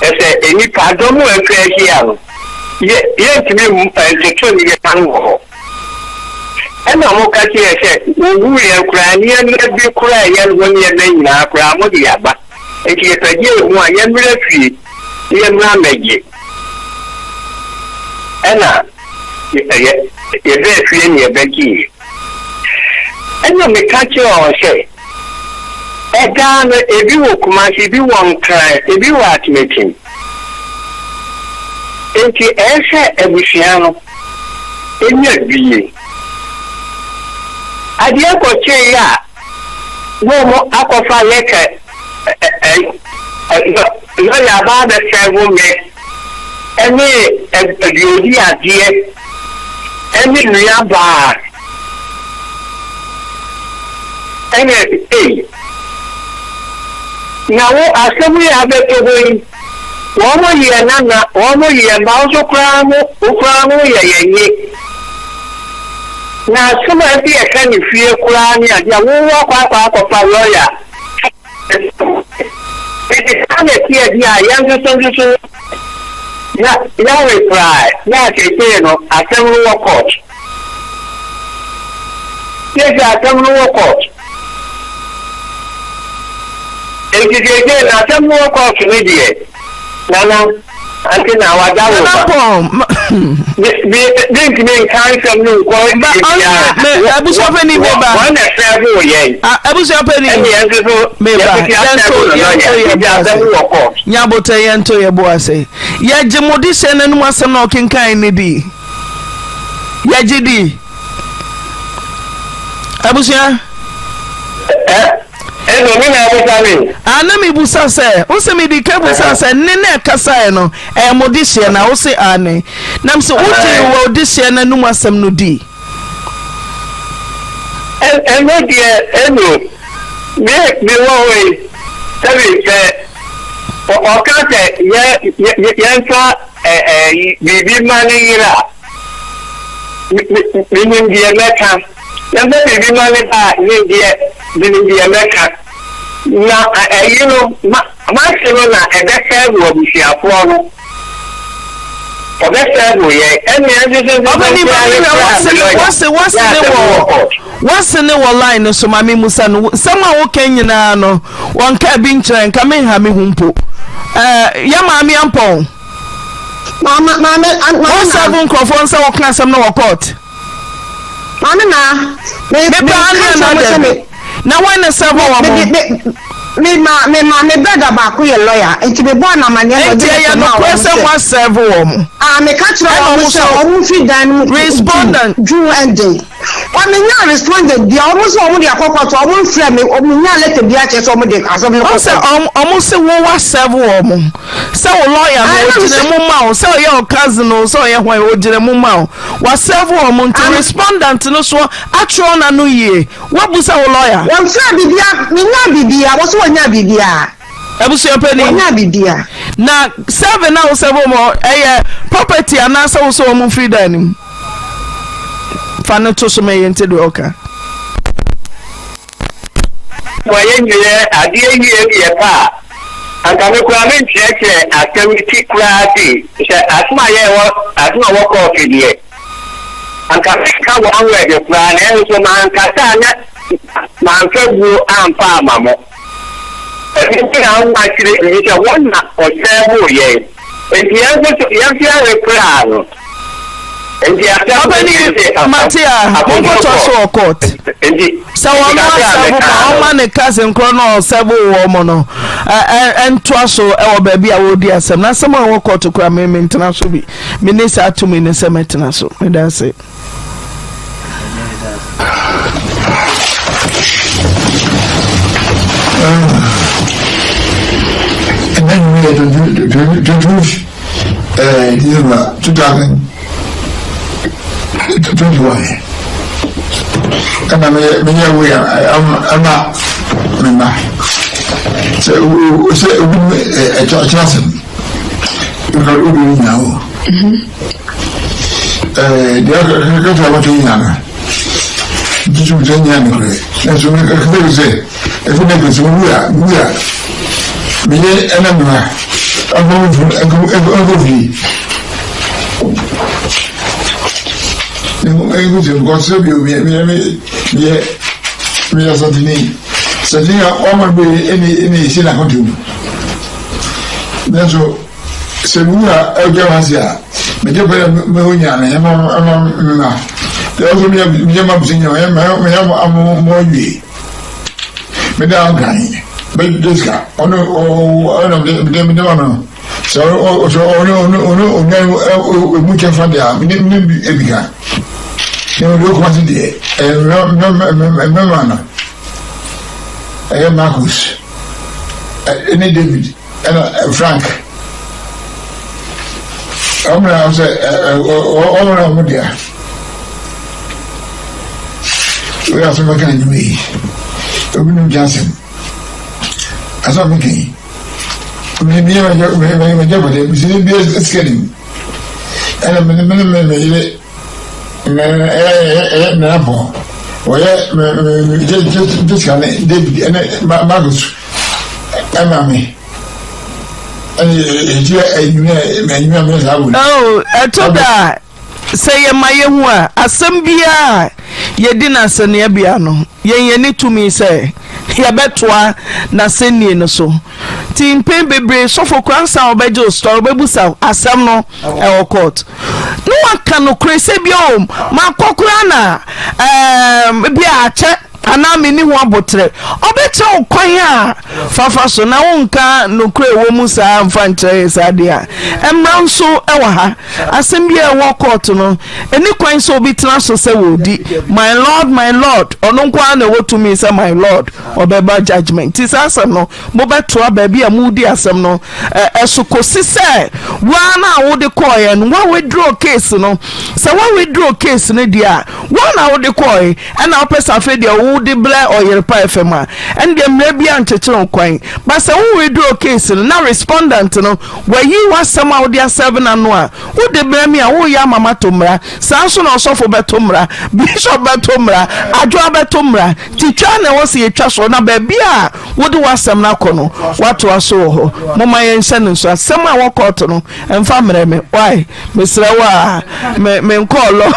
Na sɛ nnipadɔm a atwa ahyia no, yɛ, yɛntumi ntoto nneɛma no wɔ hɔ. Ɛnna wɔka kyerɛɛ sɛ, Wɔwuiɛ koraa, nneɛma bi koraa a ɛyɛ ho nneɛma nyinaa koraa, mode aba. Nti yɛpɛ deɛ ɛhu a yɛmmra fie na yɛmmra mmɛgye. Ɛna yɛ yɛbɛɛ fie na yɛbɛgyeeɛ. Ɛna meka kyerɛɛ wɔn sɛ, ɛdaa no ebi wɔ Kumasi, ebi wɔ Nkran, ebi wɔ Atemetem. Enti ɛyɛ sɛ abusua no nya bie. Adeɛ kɔkyeeɛ a na wɔn akɔfa lɛtɛ lɔya aba abɛsɛɛvo me ɛne deɛ ɔdi adeɛ ɛne nua baa ɛne ei na wo asɛm yi abɛtɔ hɔ yi wɔn yɛ nana wɔn yɛ mma wo nso koraa no wo koraa no yɛ yɛn nye na asɛm a ɛsɛ yɛka ne fie koraa ne adeɛ a wowɔ akɔ akɔ akɔfa lɔya Enti saa na ɛteɛ bi a yɛn nso so nso so ya ya reply na seesei no asɛm no wɔ court. Seesei asɛm no wɔ court. Enti seesei no asɛm no wɔ court no deɛ nana ante na wada wo Nana ba. Paul, ma- Me me mentumi nka nsɛm no nkɔ Ba baabiara. ɔnse me abusuapɛni me ba. Wɔn na ɛsɛɛbo yɛn. Ah, abusuapɛni. Ɛne yɛn nso so Me ba, yɛtete yɛnto asɛm no yɛnto lɔya yɛ nti bo asɛm ase. wɔ court. Nyabotɛ yɛnto yɛ bo ase. Yɛgye mo de hyɛ n'anum asɛm na ɔkenkan ne di. Yɛgye di. Abusua. Ɛ ɛna me na abusa me. Ah, na mebusa sɛ, wo sɛ medi ka busa sɛ nne na ɛkasaeɛ no ɛyɛ mo de hyeɛ na wo se aane. Nam sɛ wogyee wɔ de hyeɛ no anum asɛm no di. Ɛno deɛ ɛno me me wɔ hɔ yi sɛbi sɛ ɔka sɛ yɛ yɛ yɛnfa ɛ ɛ biribi ma ne yere a me me menim deɛ mɛka yɛnfa biribi ma ne ba a ne deɛ menim deɛ mɛka na ɛyi no ma m'ase no na ɛbɛsɛe wɔ abusuafoɔ no. Ɔbɛsɛɛvo yɛn ɛne ɛnso so nso Ɔbɛni ma mi hwɛ wase ne wase wase ne wɔ wase ne wɔ line no so ma mi musa no nsɛm a woka nyinaa no wɔn ka bi nkyerɛ nka me nha me ho mpo ɛɛ yɛ maame ampɔn. Maame maame maame. Wɔn sɛɛvo nkurɔfoɔ nsa wɔka asɛm no wɔ court. Maame na me me Mepɛ ka ane kyerɛ anaa mo sɛ dabi? me Na hwan na sɛvo me wɔn? me me me ma me ma me brɛda baako yɛ lɔya nti me bɔɔ no amaneɛ na Nti ɔde ɛyɛ lɛtɛ maa nokorɛ wɔn sɛ sɛ moasɛvo wɔn? ah meka kyerɛ Ɛna wɔn wɔn sɛ so wɔn mfiri dan no mu June respondent. June ending wɔn menyaa respondent bia wɔn nso wɔn de akɔ court wɔn mfrɛ me wɔn menyaa lɛtɛ bia kyerɛ sɛ wɔn de asɛm no Wɔn kɔ sɛ court. wɔn wɔn se wo wasɛvo wɔn sɛ wo lɔya no Ah ɛna me ogyina sɛ mu ma wo sɛ ɔyɛ wo cousin o sɛ ɔyɛ hwan ogyina mu ma wo. Wasɛvo wɔn nti Am. respondent no so atwerɛ n'ano yie. Woabusa wo lawyer? Wɔnfrɛɛ biribiara, menyaa biribiara, wɔse wɔnyaa biribiara. Abusua panin. Wɔnyaa biribiara. Na serving a wo serve wɔn ɛyɛ property anaasɛ wo sɛ wɔn mfiri dan no mu? Fa no to so ma yɛnte deɛ ɔka. Ma yɛnyɛ adeɛ yie yɛ pɛ a, anka me koraa menkyerɛkyerɛ asɛm yi ti koraa sei. Sɛ asɛm a yɛwɔ asɛm a wɔ kɔɔto deɛ, anka menka one word koraa nanso mankasa a na mamfa buo amfa ama mo. Ɛno nti na wo akyerɛ biribi sɛ wɔn na ɔsɛɛboo yɛn. Enti yɛn nso so yɛn nso yɛrekoraa no. Enti asɛm no Ɔbɛni nti sɛ mate a monkɔtoa so wɔ court. Enti Sɛ wɔn enti kakra a asɛbo ma mekaa no. ɔma ne cousin korɔ na ɔsɛbo wɔ mo no ɛntoa so ɛwɔ baabi a wɔredi asɛm na asɛm a ɛwɔ court koraa me mentena so bi menni saa tumi no sɛ mɛtena so meda ase. Ɛnna nwuma yɛ 22 December 2021 ɛna meyɛ meyɛ wei ɛma me mma sɛ sɛ obi ɛkyɛ asɛm obi nyinaa o. Ɛɛ deɛ ɔka sɛ wɔte nyina no ntutu sɛ nyina nokorɛ nanso meka bi sɛ ɛfiri na kɛsɛ mewu a mewu a meyɛ ɛna mema ɛnkɔ fie ɛnkɔ fie because sɛ bio meyɛ meyɛ meyɛ santini santini a ɔma bɛ ɛne ɛne ɛsi n'akɔntu mu. Nanso sɛ mewu a ɛgya w'ase a, megye pɛ dɛ mehu nyina no ɛma ɛma mema. Deɛ ɔsɛ meyɛ meyɛ ma busu nyina ɛma meyɛ mo mo awie. Meda nkan bɛ Jessica ɔno ɔno mede mede ma no sɛ ɔsɛ ɔno ɔno ɔno onua emu kyɛfa deɛ a mede mede bi ebi ka. Na mede okuma se deɛ ɛyɛ mɛma no ɛyɛ Marcus ɛne David. Ɛna Frank wɔn na sɛ wɔn na wɔn dea wei asɛm bɛka anwuma yi obi nim gya asɛm asɛm bɛka yi mi mi yɛ mɛ mɛ mɛ gya bɔdɛ mi si ne bi sika nim ɛna mi mi mi mi yere mɛ ɛyɛ ɛyɛ nana pɔn wɔyɛ mɛ mɛ mɛ Jessica ne David ɛne Marcus. Ɛma me ɛne ɛti ɛnyina ɛnyina mɛ saa wuli. Oh, ɛtɔ da a sɛ yɛma yɛhu a asɛm biara a yɛdi no asɛnneɛbea no yɛn yɛne tumi sɛ yɛbɛtoa n'asɛnnie no so nti mpɛn bebree sɔfo koraa nsa a wɔbɛgye wo story wɔbɛbusa wo asɛm no ɛwɔ court na waka nokorɛ sɛ bi o makɔ koraa na ɛɛm bi a akyɛ anaa menni ho aboterɛ. Ɔbɛkyerɛ wo kwan a fafa so na wonka nokorɛ ɛwɔ mu saa mfa nkyerɛ yɛ saa deɛ a. Mmara nso wɔ ha. Asɛm biara ɛwɔ kɔɔto no, ɛni kwan sɛ obi tena so sɛ wɔredi my lord, my lord. Ɔno nko ara na ɛwɔ tumi sɛ my lord ɔbɛba judgement. Nti saa asɛm no mobɛtoa baabi a moredi asɛm no so kɔsi sɛ wo ara no a wode kɔeɛ no woa withdraw case no. Sɛ woa withdraw case no deɛ a, woa na wode kɔeɛ. Ɛna wopɛ sɛ afei deɛ wode brɛ Ɔyerepa FM a, ɛndeɛ mmara biara nkyekyere wo kwan. But sɛ wo withdraw case no na respondent no wayi w'asɛm a wode asɛve no ano a, wode brɛ me a, woreyɛ ama mato mmara. Saa nso na ɔsɔfo bɛto mmara, bishop bɛto mmara, adwoa bɛto mmara. Nti twa na ɛwɔ sɛ yɛtwa soɔ na baabi a wode w'asɛm no akɔ no, woatoa so wɔ hɔ. Momma yɛnhyɛ no nso. Asɛm a ɛwɔ kɔɔto no, Mfa mmerɛ me why mesrɛ wo a me me nkɔɔ lɔ.